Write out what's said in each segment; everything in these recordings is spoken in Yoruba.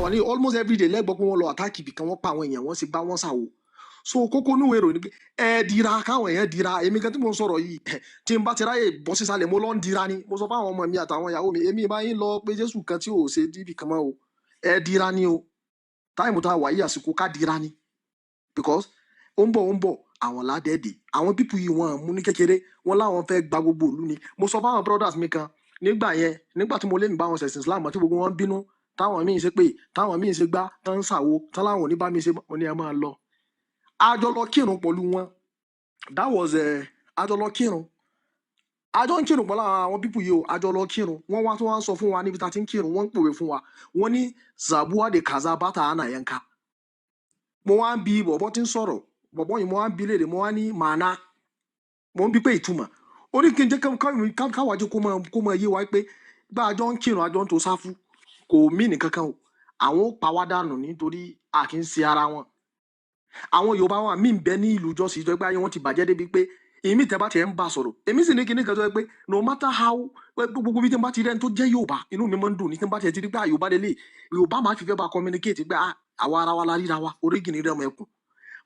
a wà ní almost everyday lẹ́gbọ́n pé wọ́n lọ attack ibì kan, wọ́n pa àwọn èèyàn, wọ́n sì gbá wọ́n ṣàwò. So kókó níwèé ìròyìn ni pé ẹ dira, káwọn èèyàn dira. Èmi gan tí mo ń sọ̀rọ̀ yìí, tí n bá ti ráyè bọ́ sísàlẹ̀, mo lọ ń dira ni. Mo sọ fáwọn ọmọ mi àtàwọn ìyàwó mi, èmi bá yín lọ pé Jésù kan tí ò ṣe díbì kan mọ́ o. Ẹ dira ni o. Time tá a wà yìí, àsìkò ká dira ni, because ó ń bọ̀, ó ń bọ̀. Àwọn ládẹ́ẹ̀dẹ̀, àwọn people yìí, wọ́n mú ní kékeré wọ́n láwọn fẹ́ gba gbogbo ìlú ni. Mo sọ fáwọn brothers mi kan nígbà yẹn, nígbà tí mo lé mi bá wọn ṣẹ̀sìn Islam, tí gbogbo wọn bínú, táwọn míì ṣe pé, táwọn míì ṣe gbá, tán ń ṣàwo, tán láwọn ò ní bá mi ṣe. Mo ní ẹ máa lọ. A jọ lọ kírun pẹ̀lú wọn. That was a jọ lọ kírun, a jọ ń kírun pẹ̀lú àwọn people yìí o. A jọ lọ kírun. Wọ́n wá tó wá ń sọ fún wa níbi tá a ti ń kírun, wọ́n ń pòwe fún wa. Wọ́n ní zabuwa de kaza bata ana yanka. Mo wá ń bi bọ̀bọ̀ tí ń sọ̀rọ̀, bọ̀bọ̀ yìí, mo wá ń bi léèrè. Mo wá ní màánà, mo ń bi pé ìtumọ̀. Ó ní kí n jẹ́ káwá jẹ́ kó máa yé wa pé bá a jọ ń kírun, a jọ ń to sáfù, kò mí nìkankan o. Àwọn ó pa wá dànù nítorí a kì í ṣe ara wọn. Àwọn Yorùbá wa míì ń bẹ ní ìlú jọ́sìn tó pé ayé wọn ti bàjẹ́ débi pé èmi tẹ́ bá tiẹ̀ ń bá sọ̀rọ̀, èmi sì ní kinní kan tó yẹ pé no matter how pé gbogbo bí tí n bá ti rẹ́ni tó jẹ́ Yorùbá, inú mi máa ń dùn ní. Tí n bá tiẹ̀ ti rí pé, ah, Yorùbá lélẹ̀, Yorùbá, máa fi fẹ́ bá communicate pé, ah, àwa ara wa la ríra wa, orígìnì rẹ̀ ọmọ ẹkùn.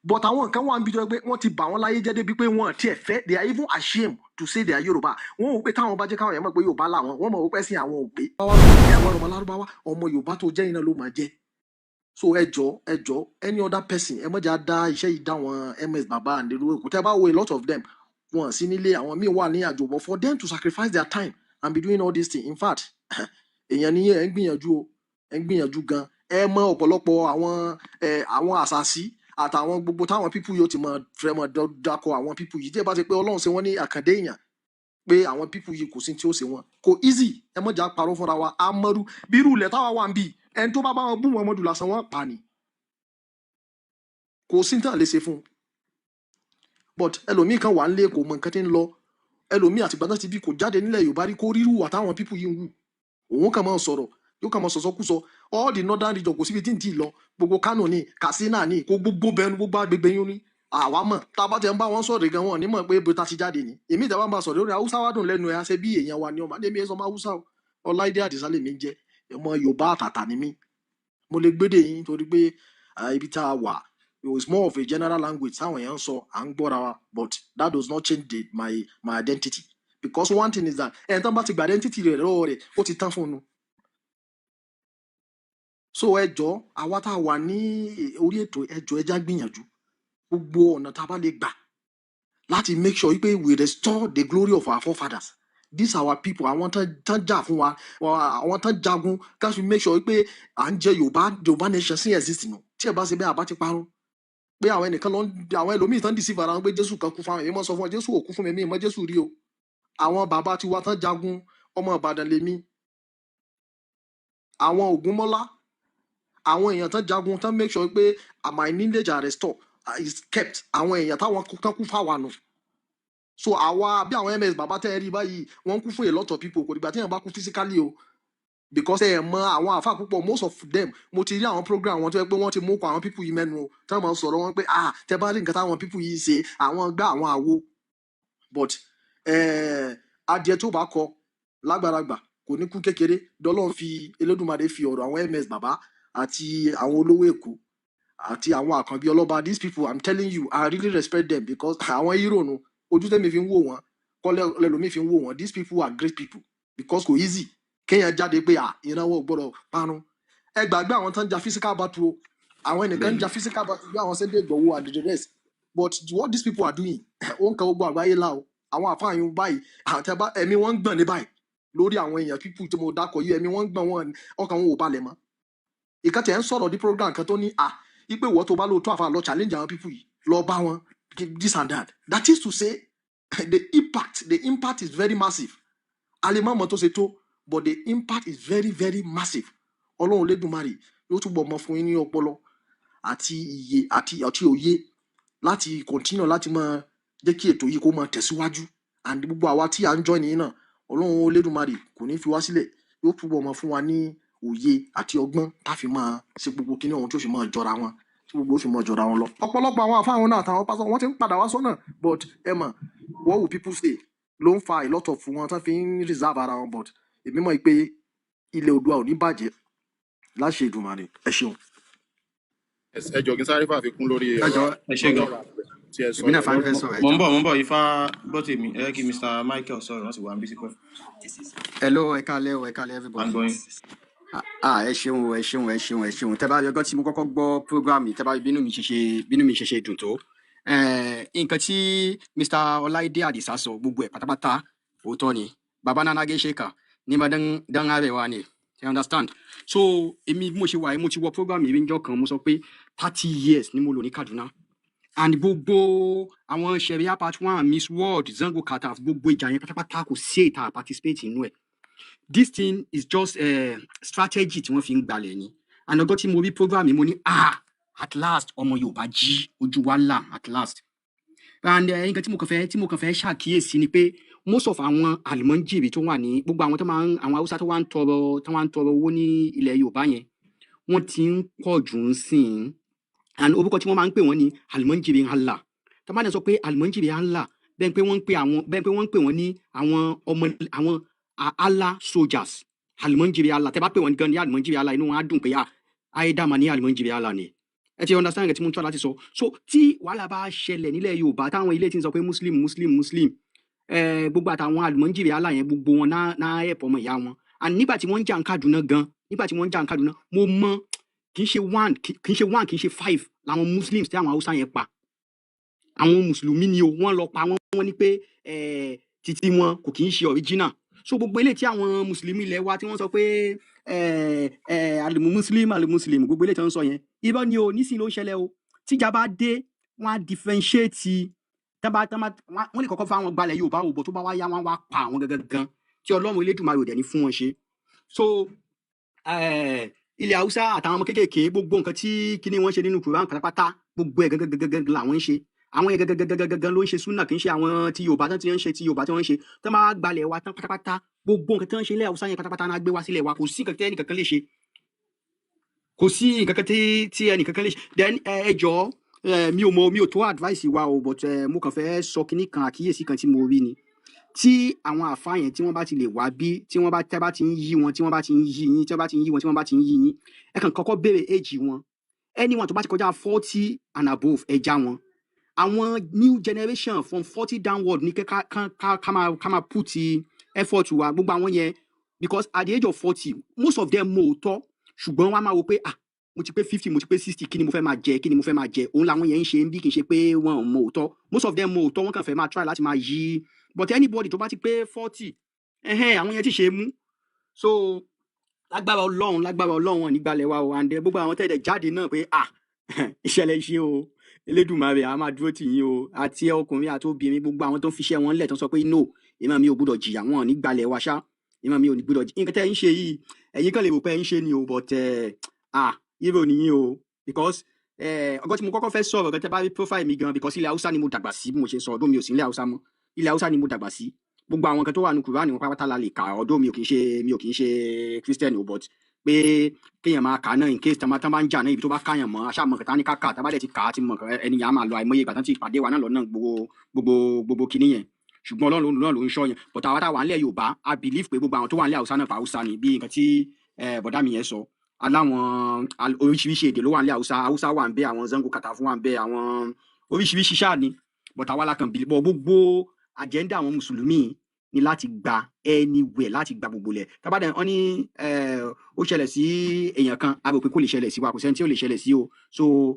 But àwọn nǹkan wà níbi tó yẹ pé wọ́n ti bà wọ́n láyé jẹ́ débi pé wọ́n tiẹ̀ fẹ́, they are even ashamed to say they are Yorùbá. Wọ́n wò pé táwọn bá jẹ́ káwọn èèyàn mọ̀ pé Yorùbá làwọn, wọ́n mọ̀ wípé ẹ̀sìn àwọn ò pé. Àwọn ọmọ Lárúbáwá, ọmọ Yorùbá tó jẹ́ iná ló máa jẹ́. So ẹ jọ, ẹ jọ, any other person, ẹ mọ̀jà dá iṣẹ́ yìí dá wọn. Ms Baba and the Èkó, tẹ́ bá wo, a lot of them, wọn sí nílé, àwọn míì wà ní àjò, but for them to sacrifice their time and be doing all this thing, in fact, èèyàn ní ẹ ń gbìyànjú o, ẹ ń gbìyànjú gan. Ẹ mọ ọ̀pọ̀lọpọ̀ àwọn ẹ àwọn àṣàṣì àtàwọn gbogbo táwọn people yóò ti mọ fẹ́ mọ dákọ àwọn people yìí. Tí ẹ bá ti pé Ọlọ́run ṣe wọ́n ní àkàndé èèyàn, pé àwọn people yìí, kò sí tí ó ṣe wọn, kò easy. Ẹ mọ̀jà parọ́ fúnra wa. Amọ̀rú bí irú ilẹ̀ táwa wà ń bì, ẹni tó bá bá wọn bú Muhammadu lásán, wọn pa ni. Kò sí tán lè ṣe fún un. But ẹlòmíì kan wà nílé, kò mọ nǹkan tí ń lọ. Ẹlòmíì àtìgbà tó ti bí, kò jáde nílẹ̀ Yorùbá rí, kó rírù wà táwọn people yìí ń wù. Òun kàn máa sọ̀rọ̀, yóò kàn máa sọ̀sọ́ kú sọ. All the northern region, kò síbi tí ń tì lọ. Gbogbo Kano ní, Katsina ní, kó gbogbo bẹnu, gbogbo agbègbè yín ní àwa mọ̀. Tá a bá ti ń bá wọn sọ̀rọ̀ gan, wọn ní mọ̀ pé ibo ta ti jáde ni. Èmi ìjàmbá bá sọ̀rọ̀ lórí Haúsá, wá dùn lẹ́nu ẹ̀, á ṣe bí èèyàn wa ni. Ọmọ adé mi ẹ̀ sọ ọmọ Haúsá o. Ọláìdé Àdìsá lèmi ń jẹ́. Ọmọ Yorùbá àtàtà ni mí. Mo lè gbédè yín torí pé ibi tá a wà, it was more of a general language táwọn èèyàn ń sọ, à ń gbọ́ra wa. But that does not change my identity, because one thing is that ẹni tán bá ti gba identity rẹ̀ lọ́wọ́ rẹ̀, ó ti tán fún un. So ẹ jọ, àwa tá a wà ní orí ètò, ẹ jọ, ẹ já gbìyànjú gbogbo ọ̀nà tá a bá lè gbà láti make sure wípé we restore the glory of our forefathers, these our people, àwọn tán jà fún wa, àwọn tán jagun, ká fi make sure wípé à ń jẹ Yorùbá, Yorùbá nation sí exist nù. Tí ẹ bá ṣe bẹ́ẹ̀, àbá ti parun. Pé àwọn ẹnìkan lọ ń àwọn ẹlòmíì tán deceive ara wọn pé Jésù kan kú fún àwọn. Èmi mọ́ sọ fún ọ, Jésù ò kú fún mi, mi mọ́ Jésù rí o. Àwọn bàbá tiwa tán jagun, ọmọ Ìbàdàn lèmi, àwọn Ògúnmọ́lá, àwọn èèyàn tán jagun, tán make sure pé my lineage are restored, is kept. Àwọn èèyàn táwọn tán kú fáwa nù. So àwa bí àwọn Ms Bàbá tẹ́ ẹ rí báyìí, wọ́n kú fún a lot of people. Kò dìgbà tí èèyàn bá kú physically o, because ẹ mọ àwọn àfa púpọ̀, most of them, mo ti rí àwọn program wọn tó yẹ pé wọ́n ti mú kọ àwọn people yìí mẹ́nu o, tí wọ́n máa sọ̀rọ̀ wọn pé, ah, tẹ bá rí nǹkan táwọn people yìí ṣe, àwọn gbá, àwọn àwo. But adìẹ tó bá kọ lágbàlagbà kò ní kú kékeré. Dọ́lọ́n fi Elédùmarè fi ọ̀rọ̀ àwọn Ms Bàbá àti àwọn olówó Èkó àti àwọn àkànbí ọlọ́ba, these people, I'm telling you, I really respect them, because àwọn hero nu. Ojú tẹ́mi fi ń wò wọ́n kọ́lẹ́ lẹ́lòmíì fi ń wò wọ́n. These people are great people, because kò easy kéèyàn jáde pé, à, ìrànwọ́ gbọ́dọ̀ parun. Ẹ gbàgbé àwọn tó ń ja physical battle o. Àwọn ẹnìkan ń ja physical battle bí àwọn Sunday Igboho and the rest, but what these people are doing, ó ń kan gbogbo àgbáyé la o. Àwọn àfáàyàn báyìí àti ẹ̀mí wọn ń gbọ̀n ní báyìí lórí àwọn èèyàn, people tí mo dákọ̀ yìí, ẹ̀mí wọn ń gbọ̀n wọn, ọkàn wọn ò balẹ̀ mọ́. Ìkan tẹ̀ ń sọ̀rọ̀ ní program kan tó ní à ipe ìwọ tó bá lóòótọ́ àfa, lọ challenge àwọn people yìí, lọ bá wọn, this and that. That is to say, the impact is very massive. Alimọ́mọ́ tó ṣe tó, but the impact is very, very massive. Ọlọ́run Lédùmarè yóò túbọ̀ mọ fún yín ní ọpọlọ àti iye àti òye láti continue láti máa jẹ́ kí ètò yìí kó máa tẹ̀síwájú. And gbogbo àwa tí à ń join yín náà, Ọlọ́run Lédùmarè kò ní fi wá sílẹ̀, yóò túbọ̀ máa fún wa ní òye àti ọgbọ́n tá a fi máa ṣe gbogbo kíní ọ̀hún tí ó fi máa jọra wọn, tí gbogbo ó fi máa jọra wọn lọ. Ọ̀pọ̀lọpọ̀ àwọn àfáwọn náà àtàwọn pásọ, wọ́n ti ń padà wá sọ́nà, but ẹ mọ̀, what will people say ló ń fa a lot of wọn tán fi ń reserve ara wọn. But èmi mọ̀ pé ilẹ̀ Oòduà ò ní bàjẹ́. Láṣẹ Èdùmàrè, ẹ ṣeun. Ẹ jọ, kí n sáré fàfikún lórí Ẹ ọ̀rọ̀ jọ, Ẹ ṣé lórí gan. ọ̀rọ̀ àgbẹ̀ tí ẹ sọ Èmi náà yẹn. fẹ́ fẹ́ sọ̀rọ̀, ẹ Mo ń jọ. bọ̀, mo ń bọ̀. Ifá gbọ́ tèmi. Ẹ jẹ́ kí Mr Michael sọ̀rọ̀, wọ́n sì wà níbí sípẹ́. Hello, ẹ káalẹ́ o, ẹ káalẹ́ À ń everybody. gbọ́ yín. Ah, ẹ ṣeun o, ẹ ṣeun, ẹ ṣeun, ẹ ṣeun. Tẹ́ bá rí ọgọ́ tí mo kọ́kọ́ gbọ́ program yìí, tẹ́ bá rí bínú mi ṣe ṣe dùn tó. Nǹkan tí Mr. Ọláìdé Àdìsá sọ, gbogbo ẹ̀ pátápátá òótọ́ ni. Bàbá Nana Gẹ́ṣẹ́kà ní bá dán Arewa ni. You understand? So èmi bí mo ṣe wà yìí, mo ti wọ program yìí níjọ́ kan, mo sọ pé 30 years ni mo lò ní Kaduna. And gbogbo àwọn Sharia part one, Miss World, Zango Kataf, gbogbo ìjà yẹn pátápátá, kò sí èyí tá a participate nínú ẹ̀. This thing is just strategy tí wọ́n fi ń gbalẹ̀ ni. And ọgọ́ tí mo rí program yìí, mo ní, "Ah, at last, ọmọ Yorùbá jí, ojú wa là at last." And nǹkan tí mo kàn fẹ́ ṣàkíyèsí ni pé most of àwọn àlùmọ́njìrì tó wà ní gbogbo àwọn tó máa ń, àwọn Haúsá tó wá ń tọrọ owó ní ilẹ̀ Yorùbá yẹn, wọ́n ti ń pọ̀ jù ń sìn. And orúkọ tí wọ́n máa ń pè wọ́n ní àlùmọ́njìrì Allah. Tó bá dẹ̀ sọ pé àlùmọ́njìrì Allah, bẹ́ẹ̀ pé wọ́n ń pè wọ́n ní àwọn ọmọ àwọn Allah soldiers. Àlùmọ́njìrì Allah, tẹ́ bá pè wọ́n gan ní àlùmọ́njìrì Allah, inú wọn á dùn pé, ah, ayédàmà ní àlùmọ́njìrì Allah ni. Ẹ ti understand nǹkan tí mo ń tọ́ láti sọ? So tí wàhálà bá ṣẹlẹ̀ nílẹ̀ Yorùbá, táwọn ilé ti ń sọ pé Muslim, Muslim, Muslim, gbogbo àtàwọn àlùmọ́njìrì Allah yẹn, gbogbo wọn náà help ọmọ ìyá wọn. And nígbà tí wọ́n ń jà ń Kaduna gan, nígbà tí wọ́n ń jà ń Kaduna, mo mọ kì í ṣe one, kì í ṣe one, kì í ṣe five làwọn Muslims tí àwọn Haúsá yẹn pa. Àwọn mùsùlùmí ni o, wọ́n lọ pa wọ́n. Wọ́n ní pé títí wọn kò kì í ṣe original. So gbogbo eléyìí tí àwọn mùsùlùmí ilẹ̀ wa tí wọ́n sọ pé alimuslim, alimuslim, gbogbo eléyìí tí wọ́n sọ yẹn, irọ́ ni o. Nísìnyí ló ń ṣẹlẹ̀ o. Tíjà bá dé, wọ́n á differentiate. Tán bá wọ́n lè kọ́kọ́ fáwọn gbalẹ̀ Yorùbá ò bọ̀, tó bá wá yá, wọ́n wá pa àwọn gangan gan tí Ọlọ́run Elédùmarè ò dẹ̀ ní fún wọn ṣe. So ilẹ̀ Haúsá àtàwọn ọmọ kéékèèké, gbogbo nǹkan tí kíní wọn ṣe nínú Quran pátápátá, gbogbo ẹ̀ gangan gangan làwọn ń ṣe. Àwọn yẹn gangan gangan gangan ló ń ṣe súnà, kì í ṣe àwọn tí Yorùbá tán ti ń ṣe, tí Yorùbá tí wọ́n ń ṣe. Tán máa gbalẹ̀ wa tán pátápátá, gbogbo nǹkan tí wọ́n ń ṣe ilẹ̀ Haúsá yẹn pátápátá náà gbé wá sílẹ̀ wa. Kò sí nǹkan tí ẹnìkankan lè ṣe, kò sí nǹkan kan tí ẹnìkankan lè ṣe. Then ẹ jọ̀ọ́, mi ò mọ, mi ò tó advice wa o, but mo kàn fẹ́ sọ kinní kan, àkíyèsí kan tí mo rí ni tí àwọn àfáà yẹn, tí wọ́n bá ti lè wá bí, tí wọ́n bá tẹ́ bá ti ń yí wọn, tí wọ́n bá ti ń yí yín, tí wọ́n bá ti ń yí wọn, tí wọ́n bá ti ń yí yín, ẹ kàn kọ́kọ́ béèrè age wọn. Anyone tó bá ti kọjá 40 and above, ẹ já wọn. Àwọn new generation from 40 downward ní ká máa put effort wa, gbogbo àwọn yẹn, because at the age of 40, most of them mọ òótọ́, ṣùgbọ́n wọ́n á máa wò pé, "Ah, mo ti pé 50, mo ti pé 60, kí ni mo fẹ́ máa jẹ? Kí ni mo fẹ́ máa jẹ?" Òun làwọn yẹn ń ṣe bí. Kì í ṣe pé wọn ò mọ òótọ́. Most of them mọ òótọ́, wọ́n kàn fẹ́ máa try láti máa yí. But anybody tó bá ti pé 40, ẹhẹ́n, àwọn yẹn ti ṣe é mú. So lágbára Ọlọ́run, lágbára Ọlọ́run, wọn nígbàlẹ̀ wa o. And gbogbo àwọn tẹ̀lé jáde náà pé, ah, ìṣẹ̀lẹ̀ ṣe o, Elédùmarè a máa dúró tì yín o. Àti ọkùnrin àti obìnrin, gbogbo àwọn tó ń fiṣẹ́ wọn lẹ̀, tó ń sọ pé, "No, ìmọ̀ mi ò gbúdọ̀ jìyà, wọn ò ní gbalẹ̀ wa ṣá, ìmọ̀ mi ò ní gbúdọ̀ jìyà." Nǹkan tẹ́ ń ṣe yìí, ẹ̀yin kàn lè rò pé ẹ̀ ń ṣe ni o, but ah, hero nìyín o, because ọgọ́ tí mo kọ́kọ́ fẹ́ sọ̀rọ̀ gan, tẹ́ bá rí profile mi gan, because ilẹ̀ Haúsá ni mo dàgbà sí. Bí mo ṣe sọ, ọdún mi ò sí ilẹ̀ Haúsá mọ́, ilẹ̀ Haúsá ni mo dàgbà sí. Gbogbo àwọn nǹkan tó wà ní Kùránì wọn pátápátá la lè kà. Ọdún mi ò kì í ṣe Christian o, but pé kéèyàn máa kà á náà in case tán bá ń jà náà, ibi tó bá káyàn mọ́, aṣáà mọ̀ nǹkan tá ní ká kà. Tá bá dẹ̀ ti kà á, ti mọ̀ nǹkan ẹni yẹn á máa lọ. Àìmọye ìgbà tán ti pàdé wa náà lọ́nà, gbogbo gbogbo gbogbo kinní yẹn, ṣùgbọ́n Ọlọ́run náà ló ń ṣọ́ yẹn. But àwa tá wà nílẹ̀ Yorùbá, I believe pé gbogbo àwọn tó wà nílẹ̀ Haúsá náà pa Haúsá ni. Bí nǹkan tí bọ̀dá mi yẹn sọ, aláwọn oríṣiríṣi èdè ló wà nílẹ̀ Haúsá. Haúsá wà ń bẹ, àwọn Zango Kataf wà ń bẹ, àwọn oríṣiríṣi ṣáà ni. But àwa la kàn bí bọ́. Gbogbo agenda àwọn mùsùlùmí ni láti gba anywhere, láti gba gbogbo lẹ̀. Tábàdàn wọn ní ó ṣẹlẹ̀ sí èèyàn kan, a rò pé kò lè ṣẹlẹ̀ sí wa. Kò sẹ́ni tí ó lè ṣẹlẹ̀ sí o. So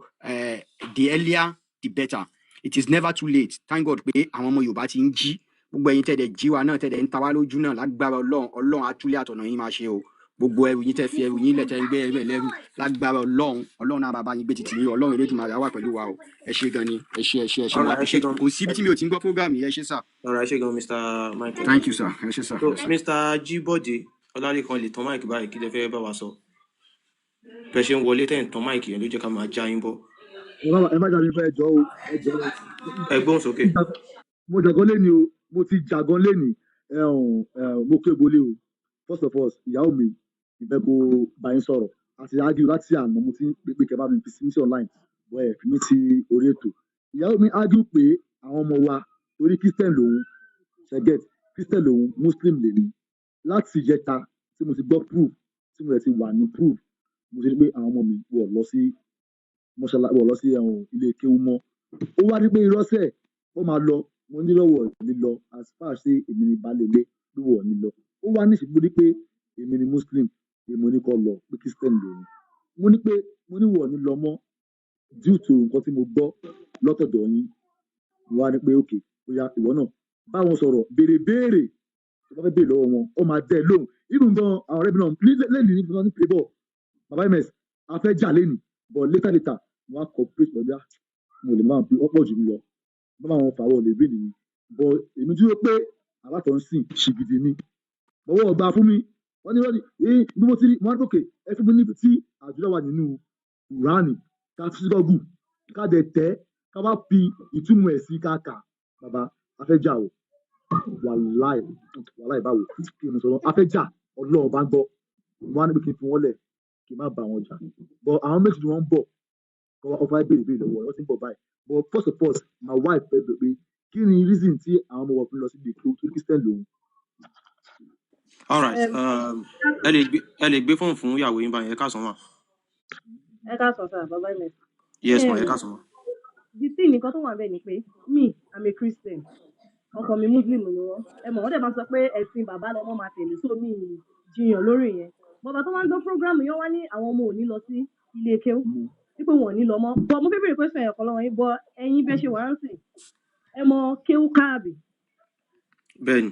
the earlier the better. It is never too late. Thank God pé àwọn ọmọ Yorùbá ti ń jí. Gbogbo ẹ̀yin tẹ̀dẹ̀ jí wa náà, tẹ̀dẹ̀ ń ta wá lójú náà, lágbára Ọlọ́run, Ọlọ́run atúlẹ̀ àtọ̀nà yín máa ṣe o. Gbogbo ẹrù yín, tẹ́ fi ẹrù yín lẹ̀, tẹ́ ń gbé ẹrù ẹ̀ lẹ́rù, lágbára Ọlọ́run, Ọlọ́run náà bàbá yín gbé títì yín. Ọlọ́run Elédùmarè á wà pẹ̀lú wa o. Ẹ ṣé gan ni, ẹ ṣé, ẹ ṣé, ẹ ṣé. Mo Alright, ẹ ṣé appreciate. gan. Kò síbi tí mi ò ti ń gbọ́ program yìí. Ẹ ṣé sir. Alright, ẹ ṣé gan, Mr. Michael. Thank you sir, ẹ ṣé sir. So Yes, sir. Mr. Jíbọ̀dé Ọlálẹ́kan lè tan mic báyìí. Kí lẹ fẹ́ bá wa sọ? Bẹ́ẹ̀ ṣe ń wọlé tẹ̀ ń tan mic yẹn ló jẹ́ ká máa já yín bọ́. Ẹ má jà mí fún, ẹ jọ̀ọ́ o, ẹ jọ̀ọ́ o. Ẹ gbóhùn sókè. Mo jàgán léni o, mo ti jàgán léni. Ẹhùn mo ké bolé o. First of all, ìyàwó mi ìfẹ́ kó bá yín sọ̀rọ̀ àti argue láti àná. Mo ti ń pè pé kẹ́ bá mi fi sí online bọ́, ẹ fi mí sí orí ètò. Ìyàwó mi argue pé àwọn ọmọ wa, torí Christian lòun ṣẹgẹt, Christian lòun, Muslim lèmi. Láti ìjẹta tí mo ti gbọ́ proof, tí mo rẹ̀ ti wà ní proof. Mo ti rí pé àwọn ọmọ mi wọ̀ lọ sí mọ́ṣálá, wọ̀ lọ sí ẹ̀hún ilé kéwú mọ́. Ó wá ní pé irọ́sẹ̀ ó máa lọ. Mo ní lọ́wọ́ ní lọ, as far as èmi ní baálé ilé bí wọ̀ ní lọ. Ó wá ní ìṣègbè ní pé èmi ni Muslim, èmi ní kọ́ lọ pé Christian lòun. Mo ní pé mo ní wọ̀ ní lọ mọ́ due to nǹkan tí mo gbọ́ lọ́tọ̀dọ̀ yín. Mo wá ní pé okay, bóyá ìwọ náà bá wọn sọ̀rọ̀, béèrè béèrè tó bá fẹ́ béèrè lọ́wọ́ wọn, ó máa dẹ́ lóhùn. Even gan àwọn ọ̀rẹ́ mi náà lẹ́nu ní ní play ball, bàbá ms a fẹ́ jà lẹ́nu, but later later wọ́n á cooperate pẹ̀lú à mo lè máa bí ọ̀pọ̀ jù mí lọ bá wọn fà wọ́n lè bí nìyí. But èmi dúró pé àbátọ̀ ń sìn ṣìgìdì ni ọwọ́ ọgbà fún mi. Wọ́n ní ee bí mo ti rí wọ́n á ní òkè ẹ fún mi níbi tí àdúrà wà nínú Kùránì, ká fi sí Google, ká dẹ̀ tẹ́, ká wá fi ìtumọ̀ ẹ̀ sí, ká kà. Bàbá, a fẹ́ jà o, wàláì wàláì, báwo kí n sọ̀rọ̀, a fẹ́ jà, Ọlọ́run bá ń gbọ́. Wọ́n á ní pé kí n fi wọ́n lẹ̀, kí n má bá wọn jà, but àwọn méjì ni wọ́n ń bọ̀ kọ́ wọ́n fẹ́ béèrè béèrè lọ́wọ́, wọ́n ti ń bọ̀ báyìí. But first of all, my wife fẹ́ bèrè pé kí ni reason tí àwọn ọmọ wọn fi lọ síbi tó Christian lòun. All right. Ẹ lè gbé fóònù fún ìyàwó yín báyìí. Ẹ káàsán mà. Ẹ káàsán sir, bàbá mi. Yes ma, ẹ káàsán ma. The thing, nǹkan tó wà bẹ́ẹ̀ ni pé me, I'm a Christian, ọkọ mi Muslim ni wọ́n. Ẹ mọ̀, wọ́n dẹ̀ máa sọ pé ẹ̀sìn bàbá lọmọ máa tẹ̀lé, so mi ì jiyàn lórí yẹn. Bàbá tó wá ń gbọ́ program yẹn wá ní àwọn ọmọ ò ní lọ sí ilé kéwú, wípé wọn ò ní lọ mọ́. But mo fẹ́ bèrè question ẹ̀kọ́ lọ́wọ́ yín, but ẹ̀yin bẹ́ẹ̀ ṣe wà ń sìn, ẹ mọ kéwú káàbì? Bẹ́ẹ̀ni.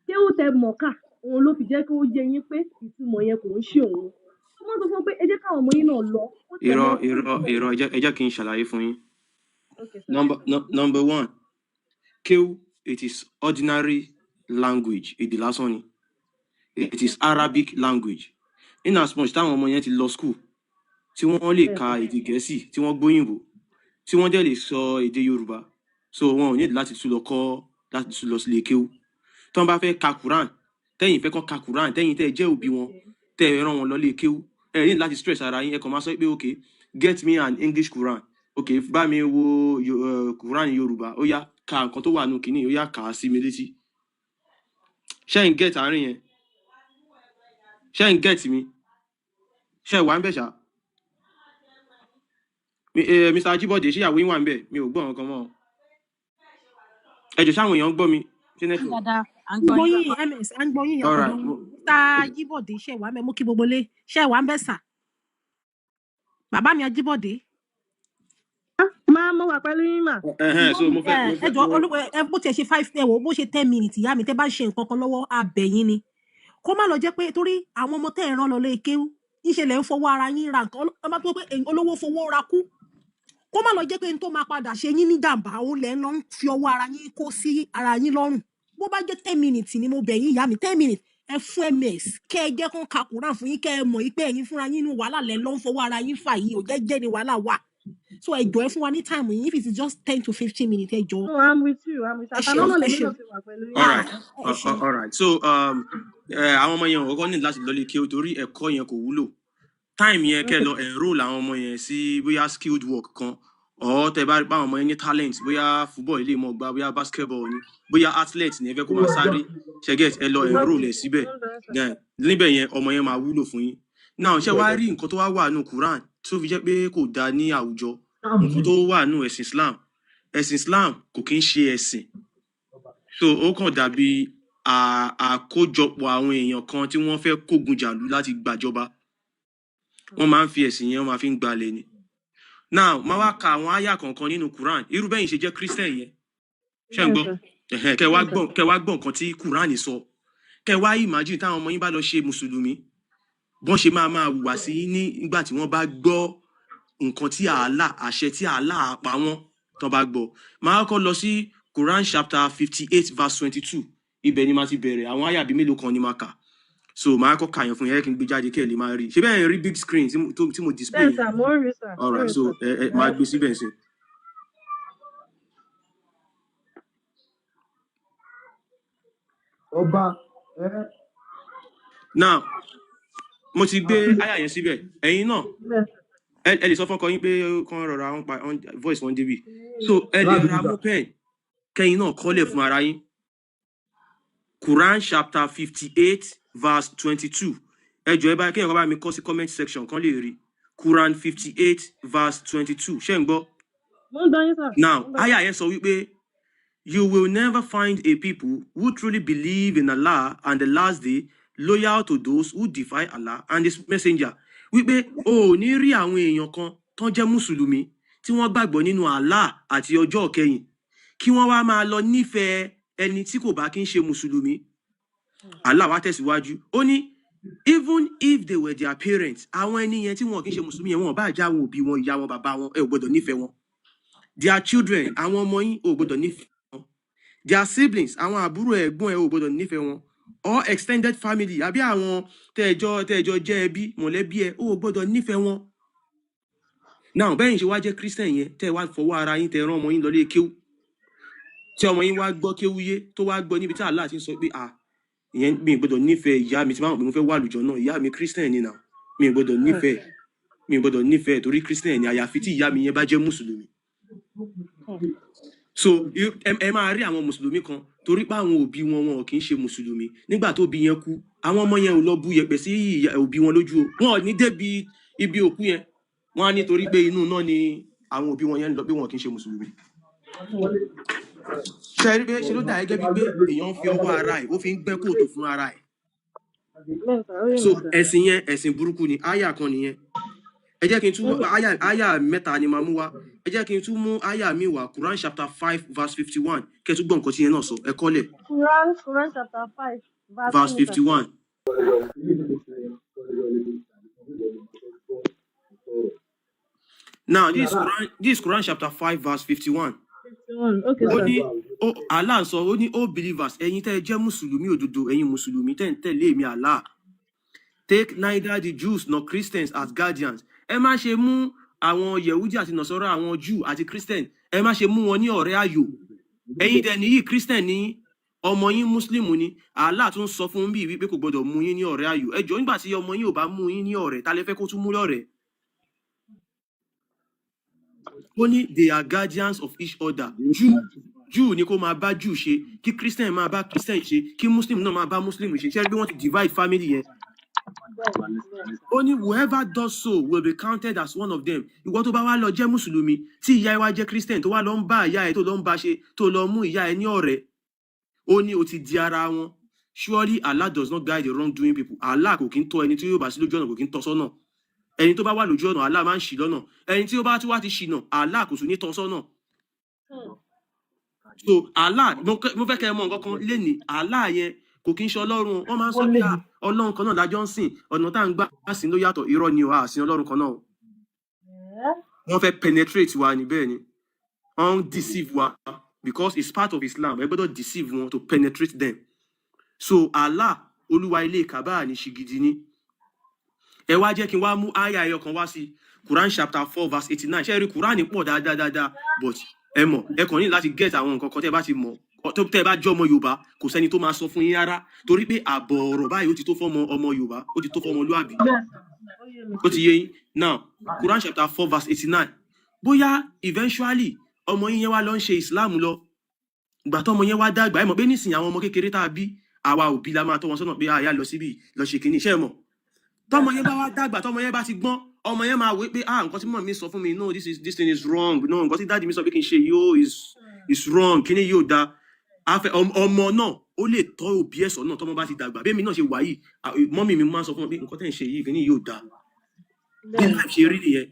Kéwú tẹ mọ̀ ká, òun ló fi jẹ́ kó yé yín pé ìtumọ̀ yẹn kò ń ṣe òun. Ó mọ̀ sọ fún pé ẹ jẹ́ káwọn ọmọ yín náà lọ ó tẹ̀ Irọ́, mọ́. irọ́, irọ́, ẹ jẹ́ kí n ṣàlàyé fún yín. Okay sir. Number no, number one, kéwú, it is ordinary language, èdè lásán ni. It is Arabic language. In as much táwọn ọmọ yẹn ti lọ school, tí wọ́n lè ka èdè Gẹ̀ẹ́sì, tí wọ́n gbóyìnbó, tí wọ́n dẹ̀ lè sọ èdè Yorùbá, so wọn ò ní láti tún lọ kọ́, láti tún lọ sílé kéwú. Tí wọ́n bá fẹ́ ka Quran, tẹ́yìn fẹ́ kọ́ ka Quran, tẹ́yìn tẹ́ ẹ jẹ́ òbí wọn, tẹ́ ẹ rán wọn lọ lé kéwú, ẹ ní láti stress ara yín. Ẹ kàn máa sọ pé okay, get me an English Quran, okay, bá mi wo Quran Yorùbá, ó yá, ka nǹkan tó wà nù kínní, ó yá, kà á sí mi létí. Ṣé ń get àárín yẹn? Ṣé ń get mi? Ṣé wà ń bẹ̀ ṣá? Mr. Ajibode, ṣé ìyàwó yín wà ń bẹ̀? Mi ò gbọ́ nǹkan mọ́ o. Ẹ jọ̀ọ́, ṣáwọn èèyàn ń gbọ́ mi? Ṣé network? Dáadáa, à ń gbọ́ Gbọ́ yín. yín, ms, à ń gbọ́ yín. All Ọ̀dọ̀ right. Mr. Jíbọ̀dé, ṣe wà mẹ́? Mú kí gbogbo lé, ṣe wà ń bẹ̀ sà? Bàbá mi Ajíbọ̀dé. Máa mo wà pẹ̀lú yín mà. Ẹhẹn, so mo fẹ́ ẹ mo ẹ fẹ́ jọ mo olú ẹ, bó tiẹ̀ ṣe 5, ẹ wò, bó ṣe 10 minutes, ìyá mi, tẹ́ bá ń ṣe nǹkan kan lọ́wọ́, abẹ̀yìn ni kó má lọ jẹ́ pé torí àwọn ọmọ tẹ́ ẹ̀ rán lọ lé kéwú, ńṣe lẹ̀ ń fọwọ́ ara yín ra nǹkan. Ọmọ tó pé olówó fowó ra kú, kó má lọ jẹ́ pé n tó máa padà ṣe yín ní jàǹbá, òun lẹ̀ ń lọ ń fi ọwọ́ ara yín kó sí ara yín lọ́rùn. Bó bá jẹ́ 10 minutes ni, mo bẹ̀ yín, ìyá mi, 10 minutes, ẹ fún ms, kẹ́ ẹ jẹ́ kó ka Quran fún yín, kẹ́ ẹ mọ̀ yín pé ẹ̀yin fúnra yín inú wàhálà lẹ̀ lọ́ ń fọwọ́ ara yín fà yìí ò jẹ́jẹ́ ni wàhálà wà. So ẹ jọ̀ọ́, ẹ fún wa ní time yín, if it is just 10 to 15 minutes, ẹ jọ̀ọ́. No, I'm with you, I'm with you. Ẹ Àtàná ṣeun. náà Ẹ lèmi ṣeun. náà ti wà pẹ̀lú yín. All right. Ah, ẹ ṣeun. All right, so àwọn ọmọ yẹn ò kọ́kọ́ ní láti lọ lé kéwú torí ẹ̀kọ́ yẹn kò wúlò. Time yẹn, kẹ́ ẹ lọ enrol àwọn ọmọ yẹn sí bóyá skilled work kan, or tẹ́ bá rí pé àwọn ọmọ yẹn ní talent, bóyá football ilé mọ̀ gbá, bóyá basketball ni, bóyá athlete ni ẹ fẹ́ kó máa sáré, ṣe get? Ẹ lọ enrol ẹ síbẹ̀. Then níbẹ̀ yẹn, ọmọ yẹn máa wúlò fún yín. Now, ṣé wàá rí nǹkan tó wá wà nù Quran tó fi jẹ́ pé kò dáa ní àwùjọ, nǹkan tó wà nù ẹ̀sìn Islam? Ẹ̀sìn Islam kò kí ń ṣe ẹ̀sìn, so ó kàn dàbí àkójọpọ̀ àwọn èèyàn kan tí wọ́n fẹ́ kógun jàlú láti gbàjọba. Wọ́n máa ń fi ẹ̀sìn yẹn, wọ́n máa fi ń gbalẹ̀ ni. Now, máa wá ka àwọn àyà kọ̀ọ̀kan nínú Quran. Irú bẹ́yìn ṣe jẹ́ Christian yẹn, ṣé ń gbọ́? Ẹ̀hẹ́n, kẹ́ wá gbọ́, kẹ́ wá gbọ́ nǹkan tí Quran sọ, kẹ́ wá imagine táwọn ọmọ yín bá lọ ṣe mùsùlùmí, bọ́n ṣe máa máa hùwà sí yín nígbà tí wọ́n bá gbọ́ nǹkan tí Allah, àṣẹ tí Allah pa wọ́n, tán bá gbọ́. Máa kọ́kọ́ lọ sí Quran chapter 58 verse 22. Ibẹ̀ ni màá ti bẹ̀rẹ̀. Àwọn àyà bíi mélòó kan ni màá kà, so màá kọ́ kà yẹn fún yẹn, kí n gbé jáde kí ẹ lè máa rí. Ṣé bẹ́ẹ̀ rí big screen tí mo display Bẹ́ẹ̀ yẹn? sà, mo ń rí sà, All mo ń right. rí So sà. ẹ máa gbé síbẹ̀ sí. Ọba ẹ. Now, mo ti gbé Àfi àyà yẹn síbẹ̀. Ẹ̀yin náà, Bẹ́ẹ̀ sà. ẹ lè sọ fọ́kọ yín pé kán rọra wọn pa voice wọn débi, so ẹ lè láàbí rọra gbígbà mú pen, kẹ́yìn náà kọ́lẹ̀ fún ara yín. Quran chapter 58 verse 22. Ẹ jọ̀ọ́, ẹ bá kéèyàn kan bá mi kọ sí comment section kan lè rí. Quran 58 verse 22. Ṣé ń gbọ́? Mo ń gbọ́ yín, sir. Now, Mo ń gbọ́ yín. Aya yẹn sọ wípé, "You will never find a people who truly believe in Allah and the last day loyal to those who defy Allah and his messenger." Wípé o ò ní rí àwọn èèyàn kan tán jẹ́ Mùsùlùmí tí wọ́n gbàgbọ́ nínú Allah àti ọjọ́ kẹyìn kí wọ́n wá máa lọ nífẹ̀ẹ́ ẹni tí kò bá kí ń ṣe Mùsùlùmí. Allah wá tẹ̀síwájú. Ó ní, even if they were their parents, àwọn ẹni yẹn tí wọn kì í ṣe Mùsùlùmí yẹn, wọn ò bá jẹ́ àwọn òbí wọn, ìyá wọn, bàbá wọn, ẹ ò gbọdọ̀ nífẹ̀ẹ́ wọn. Their children, àwọn ọmọ yín, ò gbọdọ̀ nífẹ̀ẹ́ wọn. Their siblings, àwọn àbúrò, ẹ̀gbọ́n ẹ̀, ò gbọdọ̀ nífẹ̀ẹ́ wọn, or extended family, àbí àwọn tẹ́ẹ̀jọ jẹ́ ẹbí, mọ̀lẹ́bí ẹ̀, ò gbọdọ̀ nífẹ̀ẹ́ wọn. Now, bẹ́ẹ̀ ṣe wá jẹ́ Christian yẹn, tẹ́ ẹ wá fọwọ́ ara yín tẹ́ ẹ rán ọmọ yín lọlé kéwú, tí ọmọ yín wá gbọ́ kéwú yé, tó wá gbọ́ níbi tí Allah ti ń sọ pé, ah, ìyẹn mi ò gbọdọ̀ nífẹ̀ẹ́ ìyá mi tí máa mọ̀ pé mo fẹ́ wà lùjọ náà, ìyá mi Christian ni now, mi ò gbọdọ̀ nífẹ̀ẹ́ torí Christian ni, àyàfi tí ìyá mi yẹn bá jẹ́ Mùsùlùmí. So ẹ máa rí àwọn Mùsùlùmí kan, torí pé àwọn òbí wọn, wọn kì í ṣe Mùsùlùmí, nígbà tó bí yẹn kú, àwọn ọmọ yẹn ò lọ bu yẹ̀pẹ̀ sí òbí wọn lójú o. Wọn ò ní débi ibi òkú yẹn. Wọn á ní torí pé inú náà ni àwọn òbí wọn yẹn ń lọ, pé wọn kì í ṣe Mùsùlùmí. Ṣe rí pé ṣe ló dà gẹ́gẹ́ bíi pé èèyàn ń fi ọwọ́ ara ẹ̀, ó fi ń gbẹ́ kòtò fún ara ẹ̀? Bẹ́ẹ̀ sir, ó yé So mi, sir. ẹ̀sìn yẹn, ẹ̀sìn burúkú ni. Áyà kan nìyẹn. Ẹ jẹ́ kí n tún áyà mẹ́ta ni màá mú wá. Ẹ jẹ́ kí n tún mú áyà mi wá, Quran chapter 5 verse 51, kẹ́ ẹ tún gbọ́ nǹkan tí yẹn náà sọ. Ẹ kọ́lẹ̀. Quran chapter 5 verse Verse kíni, sir? 51. Now, this is Quran chapter 5 verse 51. 51, okay, Ó sir. ní ó Allah sọ, ó ní, "O believers, ẹ̀yin tẹ́ ẹ jẹ́ Mùsùlùmí òdodo, ẹ̀yin Mùsùlùmí tẹ́ ń tẹ̀lé èmi Allah, take neither the Jews nor Christians as guardians." Ẹ má ṣe mú àwọn Yehudi àti Nọ̀sọ́rọ̀, àwọn Jew àti Christian, ẹ má ṣe mú wọn ní ọ̀rẹ́ ayò. Ẹ̀yin dẹ̀ nìyí, Christian ní, ọmọ yín Muslim ni. Allah tún sọ fún bí wípé kò gbọdọ̀ mú yín ní ọ̀rẹ́ ayò. Ẹ jọ̀ọ́, nígbà tí ọmọ yín ò bá mú yín ní ọ̀rẹ́, ta lẹ fẹ́ kó tún mú lọ́rẹ̀ẹ́? Ó ní, "They are guardians of each other." Jew ni kó máa bá Jew ṣe, kí Christian máa bá Christian ṣe, kí Muslim náà máa bá Muslim ṣe. Ṣé ẹ rí bí wọ́n ti divide family yẹn? Bẹ́ẹ̀ bẹ́ẹ̀. Ó ní, "Whoever does so will be counted as one of them." Ìwọ tó bá wá lọ jẹ́ Mùsùlùmí, tí ìyá ẹ wá jẹ́ Christian, tó wá lọ ń bá ìyá ẹ, tó lọ ń bá ṣe, tó lọ mú ìyá ẹ ní ọ̀rẹ́, ó ní o ti di ara wọn. "Surely Allah does not guide the wrongdoing people." Allah kò kí ń tọ́ ẹni tí yóò bá sí lójú ọ̀nà, kò kí ń tọ́ sọ́nà. Ẹni tó bá wà lójú ọ̀nà, Allah máa ń ṣì lọ́nà. Ẹni tí ó bá tún wá ti ṣìnà, Allah kò tún ní tọ́ sọ́nà. So Allah, mo fẹ́ kẹ́ ẹ mọ nǹkan kan lénìí. Allah yẹn kò kí ń ṣe Ọlọ́run o. Wọ́n máa ń sọ pé, "Ah, Ọlọ́run kan náà lájọ́ ń sìn, ọ̀nà tá à ń gbà sìn ló yàtọ̀." Irọ́ ni o, a sìn Ọlọ́run kan náà o. Wọ́n fẹ́ penetrate wa ni. Bẹ́ẹ̀ ni, wọ́n ń deceive wa because it's part of Islam. Ẹ gbọ́dọ̀ deceive wọn to penetrate them. So Allah, olúwa ilé Kaaba ní ṣìgìdì ni. Ẹ wá jẹ́ kí n wá mú àyà ẹyọ kan wá sí, Quran chapter 4 verse 89. Ṣé ẹ rí, Quran pọ̀ dáadáa dáadáa, but ẹ mọ̀, ẹ kàn ní láti get àwọn nǹkan kan tẹ́ ẹ bá ti mọ̀. Tó tẹ́ ẹ bá jẹ́ ọmọ Yorùbá, kò sẹ́ni tó máa sọ fún yín rárá, torí pé àbọ̀ ọ̀rọ̀ báyìí, ó ti tó fọ́mọ ọmọ Yorùbá, ó ti tó fọ́mọ olúàbí. Bẹ́ẹ̀ sir, ó yé mi. Ó ti yé yín. Now, Quran chapter 4 verse 89. Bóyá eventually ọmọ yín yẹn wá lọ ń ṣe Islam lọ, ìgbà tọmọ yẹn wá dàgbà, ẹ mọ̀ pé nísìnyí, àwọn ọmọ kékeré tá a bí, àwa òbí la máa tọ́ wọn sọ́nà pé àyà lọ síbí, lọ ṣe kínní. Iṣẹ́ mọ̀, tọmọ yẹn bá wá dàgbà, tọmọ yẹn bá ti gbọ́n, ọmọ yẹn máa wé pé, ah, nǹkan tí mọ̀ mi sọ fún mi, no, this thing is wrong. No, nǹkan tí daddy mi sọ pé kí n ṣe yóò is wrong, kíní yóò da. Ọmọ náà ó lè tọ́ òbí ẹ̀ sọ́nà tọmọ bá ti dàgbà. Bẹ́ẹ̀ mi náà ṣe wà yìí, mummy mi máa ń sọ fún wọn pé nǹkan tẹ̀ ń ṣe yìí, kíní yóò da. Bí life ṣe rí nìyẹn.